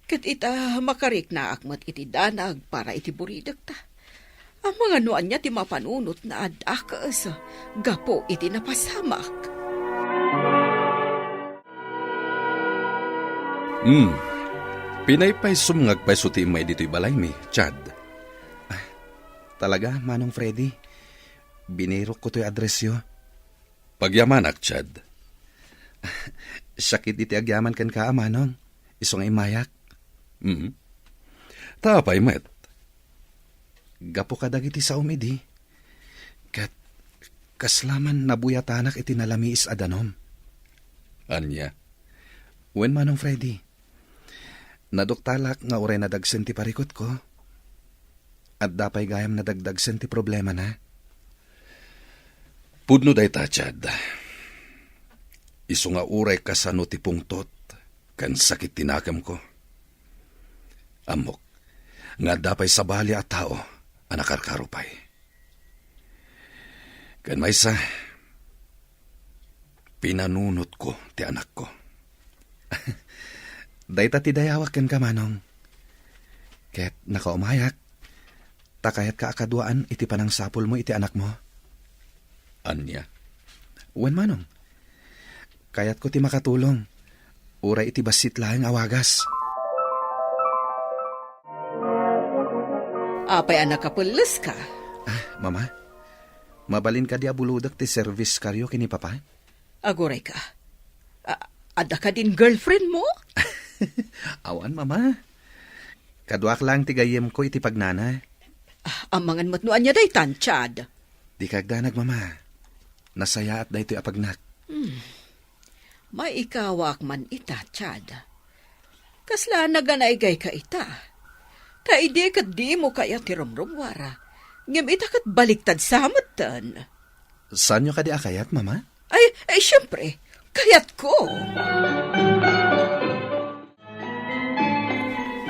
Ket ita, makariknaak met iti danag para iti buridekta. Amangan no ania ti mapanunotna a dakes gapu iti napasamak. Hmm. Pinaypaysom nga agpayso ti immay ditoy balaymi, Chad. Ah, talaga, Manong Freddy? Binirokko toy addressyo. Pagyamanak, Chad. Siak iti agyaman kenka, a Manong. Isu nga immayak. Mm. Ta apay met? Gapu kadagiti saom idi. Ket kasla man nabuyatanak iti nalamiis a danum. Ania? Wen, Manong Freddy. Naduktalak nga uray nadagsen ti parikutko, adda pay gayam nadagdagsen ti problemana. Pudno dayta, Chad. Isu nga uray kasano ti pungtot ken sakit ti nakemko, ammok nga adda pay sabali a tao a nakarkaro pay. Ken maysa, pinanunotko ti anakko. Dayta ti dayawak kenka, Manong. Ket nakaumayak, ta kayatka a kaduaan iti panangsapulmo iti anakmo. Ania? Wen, Manong. Kayatko ti makatulong. Uray iti bassit laeng a wagas. Apay a nakapelleska? Ah, Mama, mabalin kadi a bulodek ti service karyo ken ni Papa? Agurayka. A-, adda kadin girlfriendmo? Awan, Mama. Kaduak laeng ti gayyemko iti pagnana. Ah, amangan met no ania daytan, Chad. Dika agdanag, Mama. Nasayaat daytoy a pagnak. Hmm. Maikawak man ita, Chad. Kasla naganaygayka ita. Ta idi ket dimo kayat ti rumrummuar, ngem ita ket baliktad sa metten. Saanyo kadi a kayat, Mama? Ay, ay, siyempre, kayatko.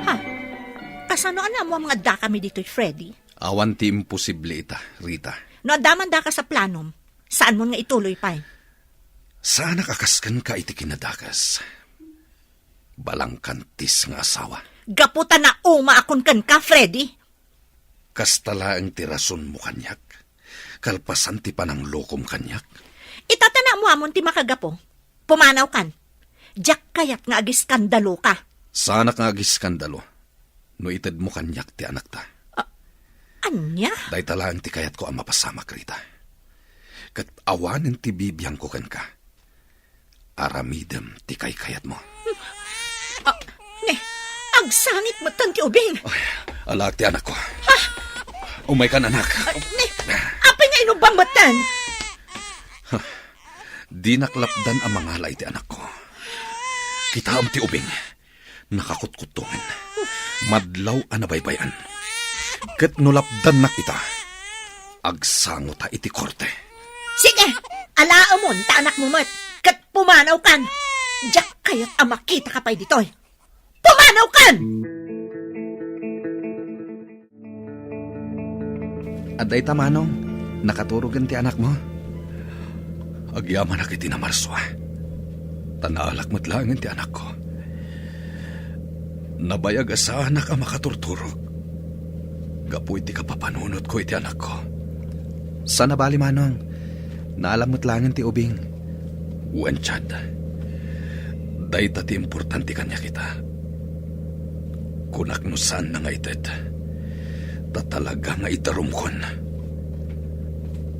Ha? Kasano a naammoam nga addakami ditoy, Freddy? Awan ti imposible ita, Rita. No adda man dakas a planom, saanmon nga ituloy pay? Saanak a kas kenka iti kinadakes. Balangkantis nga asawa. Gapu ta naumaakon kenka, Freddy. Kasta laeng ti rasonmo kaniak, kalpasan ti pananglokom kaniak. Ita ta naammoamon ti makagapu. Pumanawkan. Diak kayat nga agiskandaloka. Saanak nga agiskandalo no itedmo kaniak ti anakta. A-, ania? Dayta laeng ti kayatko a mapasamak, Rita. Ket awanen ti bibiangko kenka. Aramidem ti kaykayatmo. A, ne, agsangit metten ti ubing. Ay, alaak ti anakko. Ha? Umaykan, anak. A, ne, apay nga inubam metten? Ha, dinak lapdan a mangala iti anakko. Kitaem ti ubing. Nakakutkuttongen. Madlaw a nabaybay-an. Ket no lapdannak ita, agsangota iti korte. Sige! Alaemon ta anakmo met, ket pumanawkan! Diak kayat a makitaka pay ditoy. Pumanawkan! Adda ita, Manong, nakaturogen ti anakmo. Agyamanak iti namarsua, ta naalak met laengen ti anakko. Nabayag a saanak a makaturturog gapu iti kapapanunotko iti anakko. Saan a bali, Manong. Naalam met laengen ti ubing. Wen, Chad. Dayta ti importante kaniak ita. Kunak no saanna nga ited, ta talaga nga idarumkon.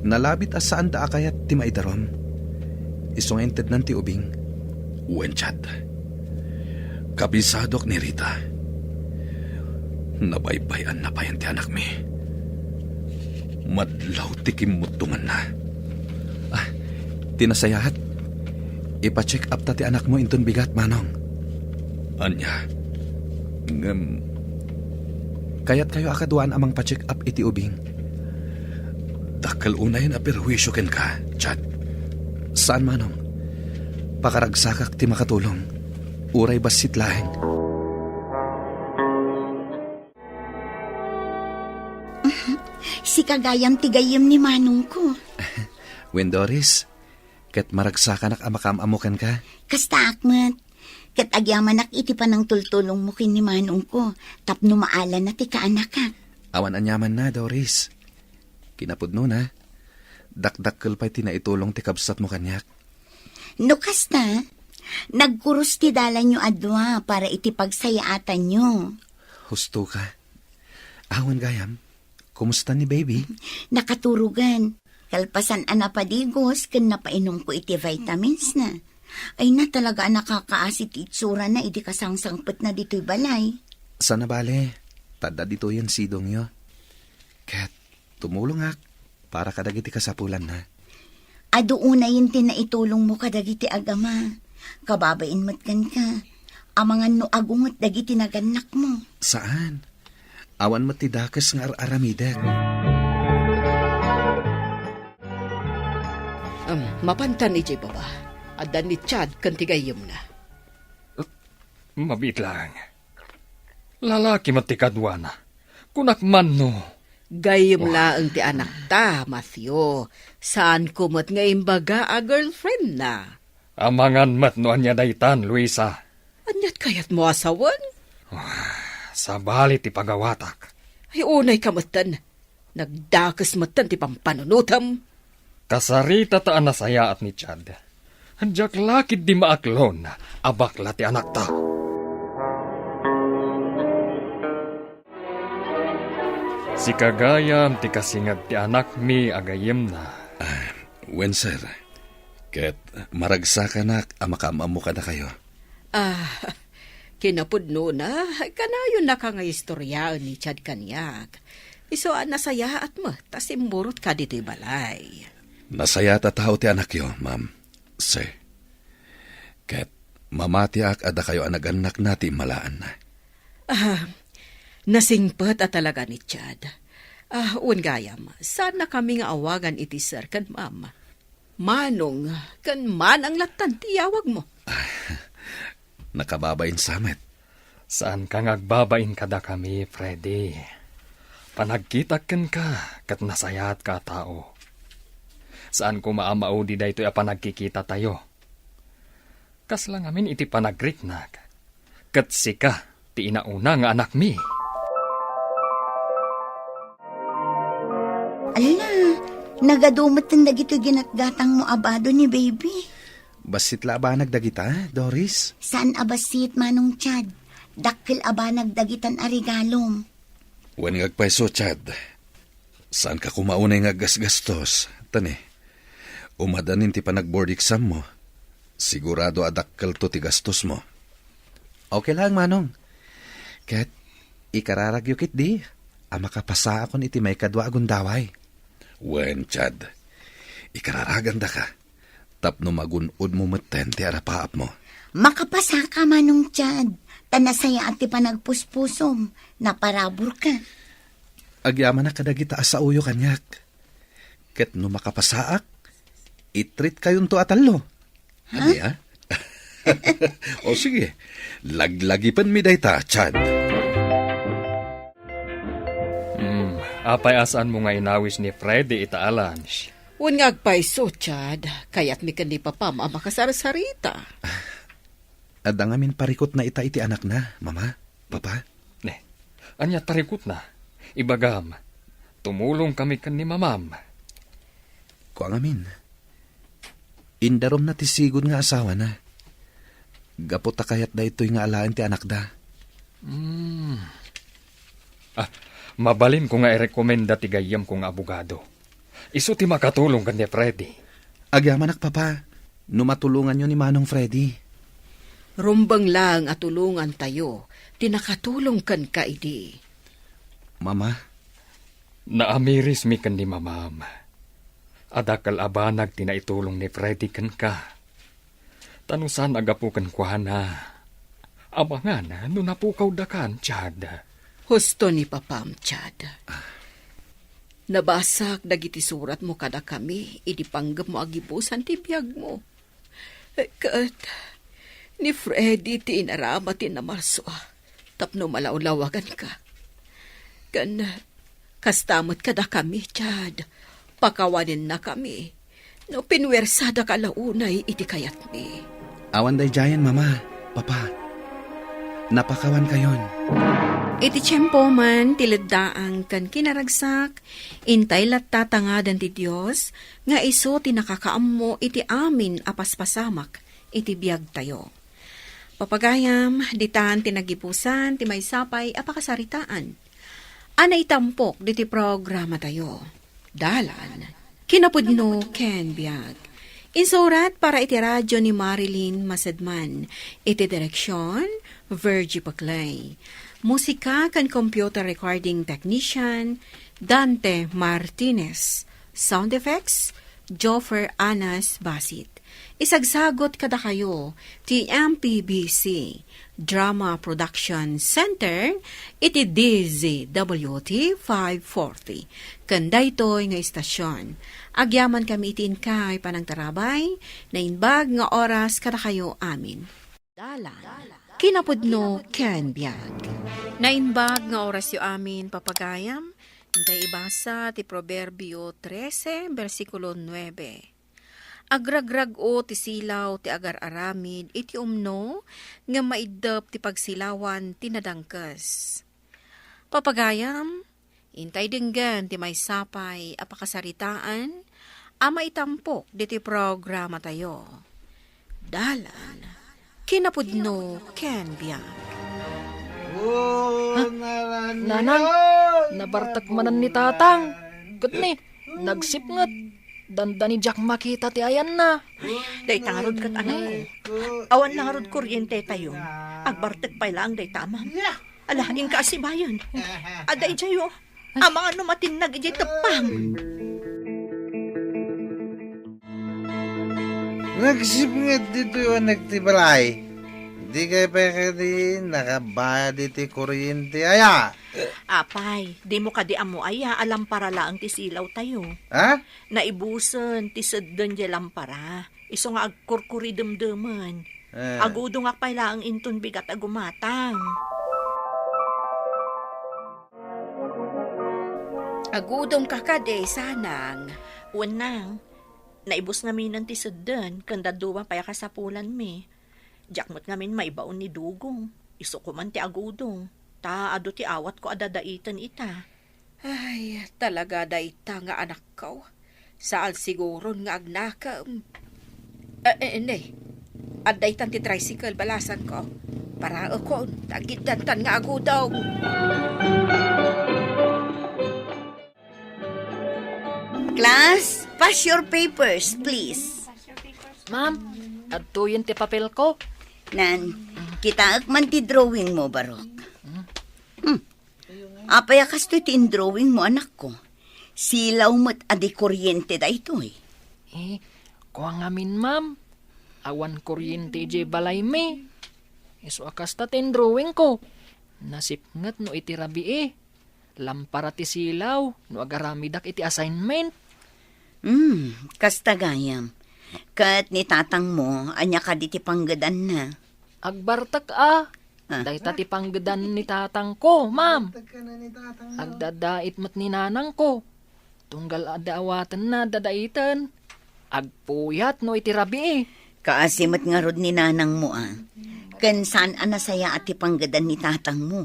Nalabit a saanda a kayat ti maidarum. Isu nga intednan ti ubing. Wen, Chad. Kabisadok ni Rita. Nabaybay-anna payen ti anakmi. Madlaw ti kimmuttonganna. Ah, ti nasayaat, ipa-check up ta ti anakmo inton bigat, Manong. Ania? Ngem, kayatkayo a kaduaan a mangpa-check up iti ubing? Dakkel unayen a perhuisio kenka, Chad. Saan, Manong. Pakaragsakak ti makatulong. Uray bassit laeng. Sika gayam ti gayyem ni manongko. Wen, Doris, ket maragsakanak a makaam-ammo kenka. Kastaak met. Ket agyamanak iti panangtultulongmo ken ni manongko tapno maalana ti kaanakak. Awan aniamanna, Doris. Kinapudnona, dakdakkel pay ti naitulong ti kabsatmo kaniak. No kasta, nagkurus ti dalanyo a dua para iti pagsayaatanyo. Husto ka. Awan gayam, kumusta ni baby? Nakaturogan. Kalpasan a napadigos ken napainumko iti vitamins na. Ay na talaga a nakakaasi ti itsura na idi kasangsangpet na ditoy balay. Sana bale, tadda ditoyen sidongyo. Ket tumulongak para kadagiti kasapulanna. Adu unayen ti naitulongmo kadagiti agama. Kababain met kenka. Amangan no agunget dagiti nagannakmo. Saan? Awan met ti dakes nga ar-aramidek. Em, mapantan idiay baba. Adda ni Chad ken ti gayyemna. Mabiit laeng. Lalaki met ti kaduana. Kunak man no. Gayyem laeng ti anakta, Matthew. Saanko met nga imbaga a girlfriend na. Amangan met no ania daytan, Luisa. Aniat kayatmo a sawen? Ah, sabali ti pagawatak. Ay, unay ka metten. Nagdakes metten ti pampanunotem. Kasarita ta a nasayaat ni Chad. Diak la ketdi maaklon a bakla ti anakta. Sika gayam ti kasinged ti anakmi a gayyemna. Ah, wen, sir. Ket maragsakanak a makaam-ammo kadakayo. Ah, kinapudnona, kanayonnaka nga istoriaen ni Chad kaniak. Isu a nasayaat met ta simmurotka ditoy balay. Nasayaat a tao ti anakyo, ma'am, sir. Ket mamatiak a dakayo a nagannakna ti immalaanna. Ah, nasingpet a talaga ni Chad. Ah, wen gayam, saannakami nga awagan iti sir ken ma'am. Manong ken manang lattan ti iyawagmo. Nakababain sa met. Saanka nga agbabain kadakami, Freddy. Panagkitak kenka ket nasayaatka a tao. Saan koma a maudi daytoy a panagkikitatayo. Kasla ngamin iti panagriknak. Ket sika ti inauna nga anakmi. Ala, nagadu metten dagitoy ginatgatangmo a bado ni baby. Bassit la a banag dagita, Doris? Saan a bassit, Manong Chad. Dakkel a banag dagitan a regalom. Wen nga agpayso, Chad. Saanka koma unay nga aggasgastos, ta ne, umadanin ti panag-board exam mo. Sigurado a dakkelto ti gastosmo. Okay lang, Manong. Ket ikararagyo ketdi a makapasaakon iti maikadua a gundaway. Wen, Chad. Ikararagandaka tapno magun-odmo metten ti arapaapmo. Makapasaka, Manong Chad, ta nasayaat ti panagpuspusom. Naparaburka. Agyamanak kadagita a saoyo kaniak. Ket no makapasaak, i-treat kayonto a tallo. Ha? Ania? O sige, laglagipenmi dayta, Chad. Hmm, apay a saanmo nga inawis ni Freddy ita a lunch? Wen nga agpayso, Chad, kayatmi ken ni Papam a makasarsarita. Adda ngamin parikutna ita iti anakna, Mama, Papa. Ne, ania ti parikutna? Ibagam, tumulongkami ken ni Mamam. Kua ngamin, indarumna ti sigud nga asawana. Gapu ta kayat daytoy nga alaen ti anakda. Hmm. Ah, mabalinko nga irekomenda ti gayyemko nga abogado. Isu ti makatulong ken ni Freddy. Agyamanak, Papa, no matulonganyo ni Manong Freddy. Rumbeng laeng a tulongantayo ti nakatulong kenka idi. Mama? Naamirismi ken ni Mamam. Adda dakkel a banag ti naitulong ni Freddy kenka. Ta no saan a gapu kenkuana, amangan no napukawdakan, Chad. Husto ni Papam, Chad. Nabasak dagiti suratmo kadakami idi panggepmo a gibusan ti biagmo. Ket ni Freddy ti inarama ti namarsua tapno malawlawaganka. Ken kasta met kadakami, Chad, pakawanennakami no pinuersadaka la unay iti kayatmi. Awan daydiayen, Mama, Papa. Napakawankayon. Iti tiempo man ti leddaang ken kinaragsak, intay latta tangadan ti Dios nga isu ti nakakaammo iti amin a paspasamak iti biagtayo. Papagayam, ditan ti nagibusan ti maysa pay a pakasaritaan a naitampok ditoy programatayo. Dalan, kinapudno ken biag. Insurat para iti radio ni Marilyn Masadman. Iti direksion, Virgie Paclay. Musika ken computer recording technician, Dante Martinez. Sound effects, Joffer Anas Basit. Isagsagot kadakayo ti M P B C Drama Production Center iti D Z W T five forty. Ken daytoy nga istasion, agyamankami iti inkay panangtarabay, naimbag nga oras kadakayo amin. Dalan, kinapudno ken biag. Naimbag nga orasyo amin, papagayam, intay ibasa ti Proverbio trese, bersikulo nuebe. Agragrag-o ti silaw ti agar-aramid iti umno, ngem maiddep ti pagsilawan ti nadangkes. Papagayam, intay denggen ti maysa pay a pakasaritaan a maitampok ditoy programatayo. Dalan, kinapudno ken biag. Oh, Ah, Nanang, nabartek manen ni Tatang. Ket ni, nagsipnget. Dandani diak makita ti ayanna. Dayta ngarud ket, anakko. Awan la ngarud kuryente tayo. Agbartek pay laeng dayta, ma'am. Ala, inka asibayon. Adda idiayo. Amangan no matinnag idiay teppang. Nagsipnget ditoy uneg ti balay. Dikay pay kadi nakabayad iti kuryente, aya? Apay, dimo kadi ammo, aya, a lampara laeng ti silaw tayo? Ha? Naibusen ti sedden diay lampara. Isu nga agkurkuridemdemen. Eh. Agudongak pay laeng inton bigat a gumatang. Agudongka kadi, Sanang? Wen, Nang. Naibus ngaminen ti sedden, ken dadduma pay a kasapulanmi. Diak met ngamin maibaon ni Dugong. Isuko man ti agudong, ta adu ti awatko a dadaiten ita. Ay, talaga dayta nga anakko. Saan siguron nga agnakem. Eh, eh, ne, adda itan ti tricycle balasanko. Paraekon, ta agiddantan nga agudong. Class, pass your papers, please. Ma'am, adtoyen ti papelko. Nan, kitaek man ti drawing mo, Barok. Hmm. Apay a kastoy ti indrawing mo, anakko? Silaw met a di kuryente daytoy. Eh, kua ngamin, ma'am. Awan kuryente idiay balaymi. Isu a kasta ti indrawing ko. Nasipnget no iti rabii. Lampara ti silaw no agaramidak iti assignment. Hmm, kasta gayam. Ket ni tatangmo, ania kadi ti panggedanna? Agbartek a. Ah. Dayta ti panggedan ni tatangko, ma'am. Agdadait met ni nanangko. Tunggal adda awatenna dadaiten. Agpuyat no iti rabii. Kaasi met ngarud ni nanangmo a. Ken saan a nasayaat ti panggedan ni tatangmo.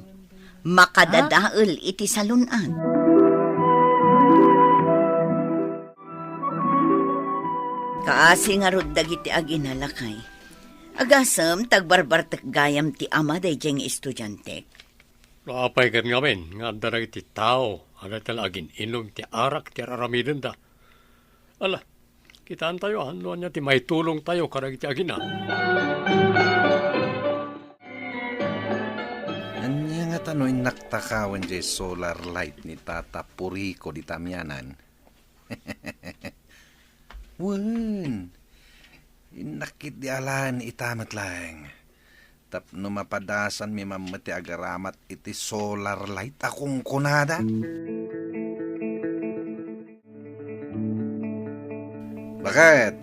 Makadadael iti salun-at. Kaasi ngarud dagiti agina, lakay. Agasem, ta agbarbartek gayam ti ama daydiay nga estudiantek. No apay ket ngamin nga adda dagiti tao a dayta la agin-inum ti arak ti ar-aramidenda. Ala, kitaentayo a no ania ti maitulongtayo kadagiti agina. Ania ngata no innak takawen diay solar light ni Tata Puriko dita amianan? Wen, innak ketdi alaen ita met laeng. Tapno mapadasanmi man met ti agaramat iti solar light a kunkunada. Baket,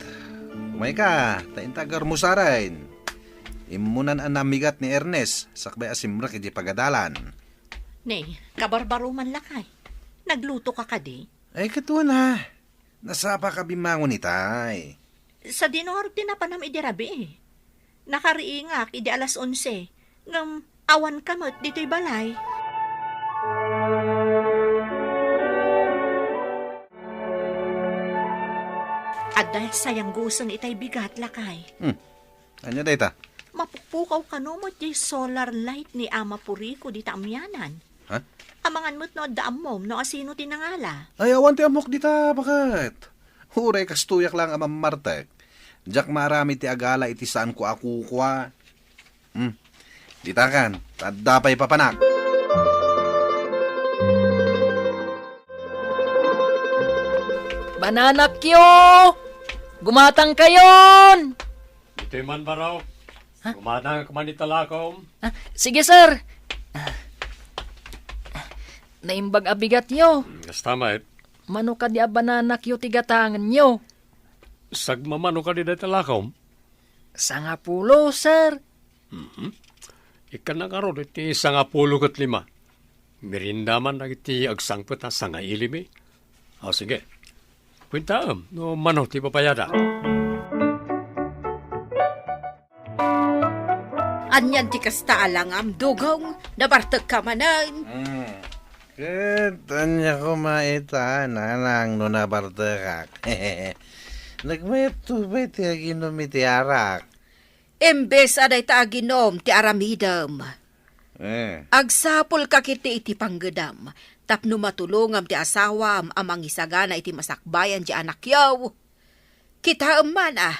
umayka, ta inta agarmusaren. Immunan a namigat ni Ernest, sakbay a simrek iti pagadalan. Ne, kabarbaro man lakay. Nagluto ka kadi? Ay, ket wen a. Nasapa ka bimmangon itay. Sadino ngarud ti napanam idi rabii? Nakariingak idi alas onse, ngem awan ka met ditoy balay. Adda sayanggusen itay bigat, lakay. Hmm. Ania dayta? Mapukpukaw kano met diay solar light ni Ama Puriko dita amianan. Ha? Amangan met no adda ammom no asino ti nangala. Ay, awan ti ammok dita, baket. Uray kastoyak laeng a mammartek. Diak maaramid ti agala iti saanko a kukua. Hmm. Ditakan, ta adda pay papanak. Bananakyo! Gumatangkayon! Ditoy man, Barok. Ha? Gumatangak man ita, lakom. Ah, sige, sir. Ah, naimbag a bigatyo. Hmm, kasta met. Mano kadi a bananakyo ti gatangenyo? Sagmamano kadi dayta, lakom? Sangapulo, sir. Mhm. Ikkannak ngarud iti sangapulo ket lima. Merienda man dagiti agsangpet a sangailimi. O, sige. Kuentaem no mano ti babayada. Anian ti kasta a langam, Dugong? Nabartekka manen? Hmm. Ket ania koma ita, nanang, no nabartekak? Nagmayatto pay ti aginom iti arak. Imbes a dayta aginom ti aramidem, eh, agsapulka ketdi iti panggedam tapno matulongam ti asawam a mangisagana iti masakbayan ti anakyo. Kitaem man a,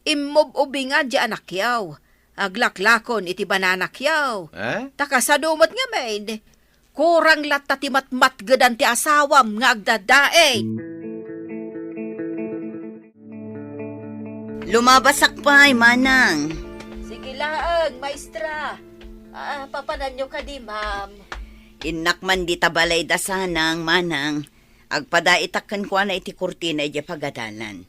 immub-ubingan ti anakyo, aglaklakon iti bananakyo. Eh? Ta kasano met ngamin, kurang latta ti matmatgedan ti asawam nga agdadaet. Lumabasak pay, manang. Sige laeng, maestra. Ah, papananyo kadi, ma'am? Innak man dita balay da sanang, manang. Agpadaitak kenkuana iti kurtina idiay pagadalan.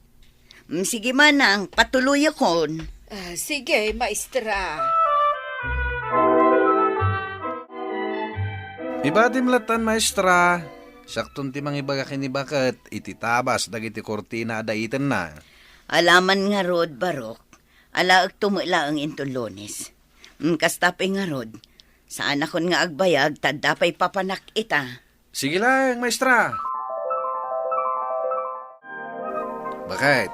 Mm, sige, manang, patuloyakon. Ah, sige, maestra. Ibadim lattan, maestra. Siakton ti mangibaga ken ni Baket iti tabas dagiti kurtina a daitenna. Alaman ngarud, Barok. Alaekto met laeng inton Lunes. Mm, kasta pay ngarud. Saanakon nga agbayag, ta adda pay papanak ita. Sige lang, maestra. Bakit?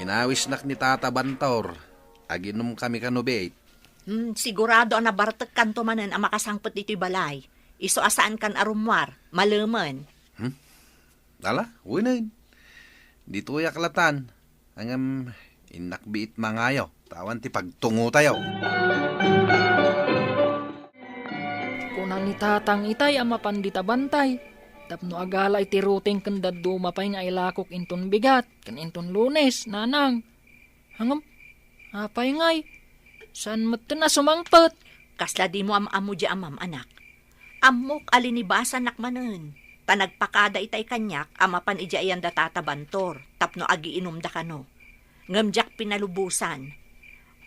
Inawisnak ni Tata Bantor. Aginom kami kano, Beit. Hmm, sigurado a nabartekkanto manen a makasangpet ditoy balay. Isu a saankan a rummuar, malemen. Hmm? Ala, wenen. Ditoyak latan. Ngem, innak biit mangayo, ta awan ti pagtungotayo. Kuna ni Tatang itay a mapan dita bantay, tapno agala iti ruteng ken dadduma pay nga ilakok inton bigat ken inton Lunes, nanang. Ngem, apay ngay? Saan metten a sumangpet? Kasla dimo am-ammo diay amam, anak. Ammok a linibasannak manen, ta nagpakada itay kaniak a mapan idiay ayan da Tata Bantor tapno agiinumda kano. Ngem diak pinalubosan.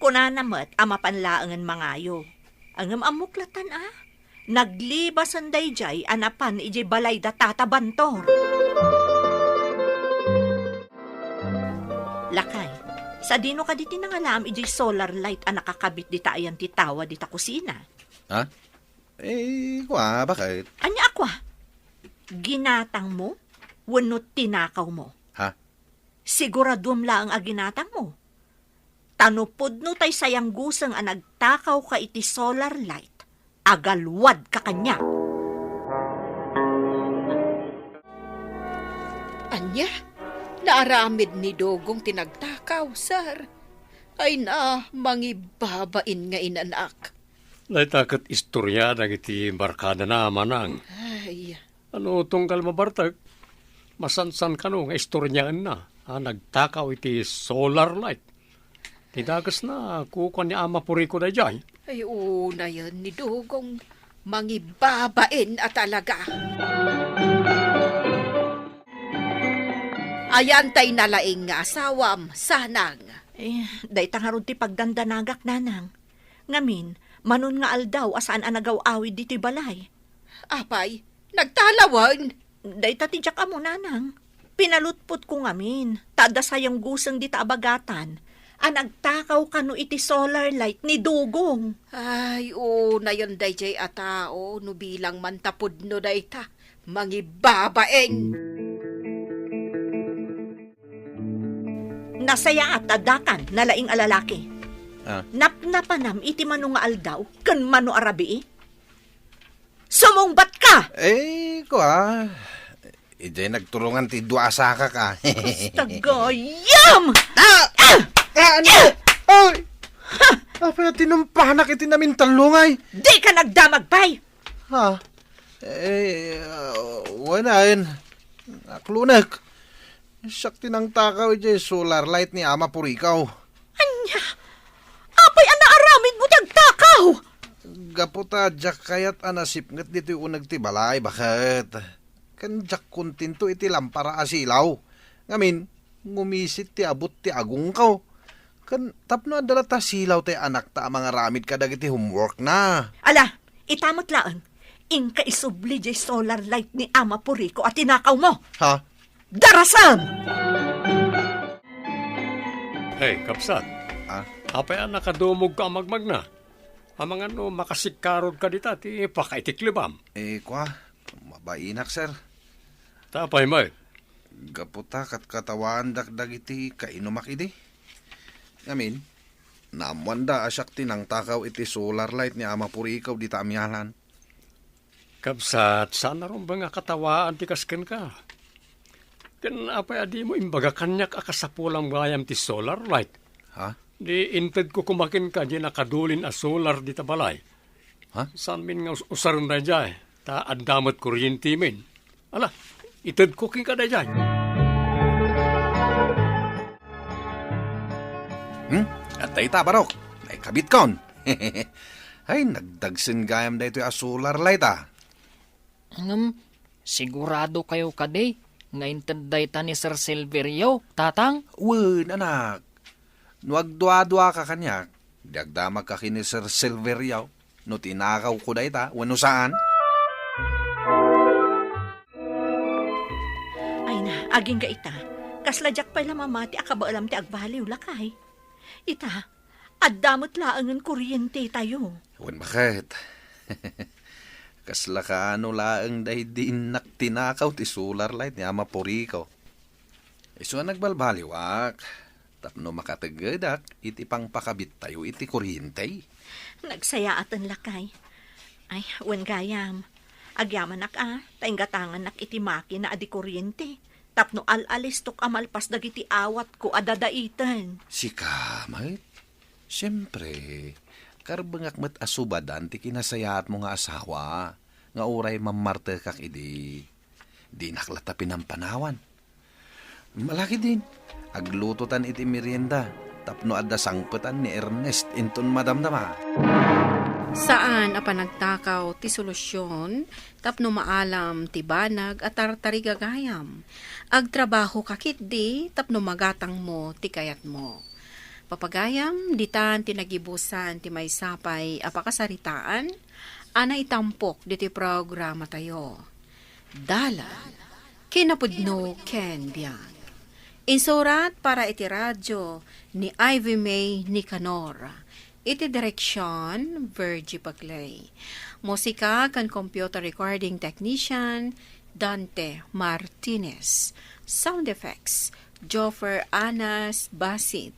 Kunana met a mapan laengen mangayo. Ngem ammok latan a, naglibasen daydiay a napan idiay balay da Tata Bantor. Lakay, sadino kadi ti nangalaam idiay solar light a nakakabit dita ayan ti tawa dita kusina? Ha? Eh, kua, bakit? Ania a kua? Ginatangmo wenno tinakawmo? Ha? Siguraduem laeng a ginatangmo. Ta no pudno tay sayangguseng a nagtakawka iti solar light, agalwadka kaniak. Ania? Naaramid ni Dugong ti nagtakaw, sir? Ay na, mangibabain nga inanak. Dayta ket istoria dagiti barkadana, manang. Ay. Ano, tunggal mabartek, masansan kano nga istoriaenna a nagtakaw iti solar light. Ti dakesna, kukua ni Ama Puriko daydiay. Ay, unayen ni Dugong, mangibabain a talaga. Ayan tay nalaing nga asawam, sanang. Eh, dayta ngarud ti pagdandanagak, nanang. Ngamin, manon nga aldaw a saan a nagaw-awid ditoy balay. Apay, nagtalawen? Dayta ti diak ammo, nanang. Pinalutpotko ngamin, ta adda sayangguseng dita a bagatan a nagtakaw kano iti solar light ni Dugong. Ay, unayen daydiay a tao, no bilang man ta pudno dayta, mangibabain. Nasayaat a dakan, nalaing a lalaki. Ah. Napnapanam iti mano nga aldaw ken mano a rabii? Sumungbatka! Eh, kua, idiay nagturongan ti dua a sakak, ah. Kasta gayam! Ah! Ah! Ah, ano? Ah! Ay! Ha! Apay a tinumpanak iti namintallongay? Dika nagdamag pay! Ha? Eh, uh, wanaen. Aklonek. Siak ti nangtakaw idiay solar light ni Ama Purikaw. Ania? Apay a naaramidmo ti agtakaw? Gapu ta diak kayat a nasipnget ditoy uneg ti balay, baket. Ken diak kontento iti lampara a silaw. Ngamin, ngumisit ti abut ti agongko. Ken tapno adda latta silaw ti anakta a mangaramid kadagiti homeworkna. Ala, ita met laeng, inka isubli diay solar light ni Ama Puriko a tinakawmo. Ha? Darasem! Hey, kabsat. Ah? Apay a nakadumogka a magmagna? Amangan no makasikkarodka dita ti pakaitiklibam. Eh, kua, mabainak, sir. Ta apay met? Gapu ta katkatawaandak dagiti kainumak idi. Ngamin, naammoanda a siak ti nangtakaw iti solar light ni Ama Purikaw dita amialan. Kabsat, saan a rumbeng a katawaan ti kas kenka. Ken apay a dimo imbaga kaniak a kasapulam gayam ti solar light? Ha? Di intedko koma kenka diay nakadulin a solar dita balay. Ha? Saanmin nga us-, usaren daydiay, ta adda met kuryentimin. Ala, itedko kenka daydiay. Hmm? Adda ita, Barok. Naikabitkon. Ay, nagdagsen gayam daytoy a solar light, ah. Ngem, sigurado kayo kadi nga inted dayta ni Sir Silverio, Tatang? Wen, anak. No agduadua ka kaniak, di agdamag ka ken ni Sir Silverio no tinakaw ko dayta wenno saan? Ay na, agingga ita. Kasla diak pay la mamati a kabaelam ti agbaliw, lakay. Ita, Adda met laengen kuryente tayo. Wen, baket. Kasla kaano laeng daydi innak tinakaw ti solar light ni Ama Puriko. Isu a nagbalbaliwak tapno makateggedak iti pangpakabittayo iti kuryente. Nagsayaaten, lakay. Ay, wen gayam. Agyamanak a, ta inggatangannak iti makina a di kuryente. Tapno al-alistok a malpas dagiti awatko a dadaiten. Sika met? Siempre, karbengak met a subadan ti kinasayaatmo nga asawa, nga uray mammartekak idi, dinak latta pinampanawan. Malakidin, aglutotan iti merienda tapno adda sangpetan ni Ernest inton madamdama. Saan a panagtakaw ti solusyon tapno maalam ti banag a tartarigagayam. Agtrabahoka ketdi tapno magatangmo ti kayatmo. Papagayam, ditan ti nagibusan ti maysa pay a pakasaritaan a naitampok ditoy programatayo. Dalan, kinapudno ken biag. Insurat para iti radio ni Ivy May Nicanor. Iti direksion, Virgie Bagley. Musika ken computer recording technician, Dante Martinez. Sound effects, Joffer Anas Basit.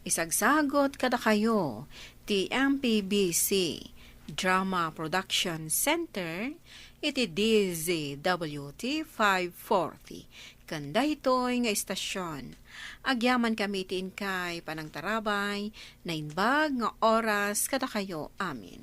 Isagsagot kadakayo ti M P B C Drama Production Center iti D Z W T five forty. Ken daytoy nga istasion, agyamankami iti inkay panangtarabay, naimbag nga oras kadakayo amin.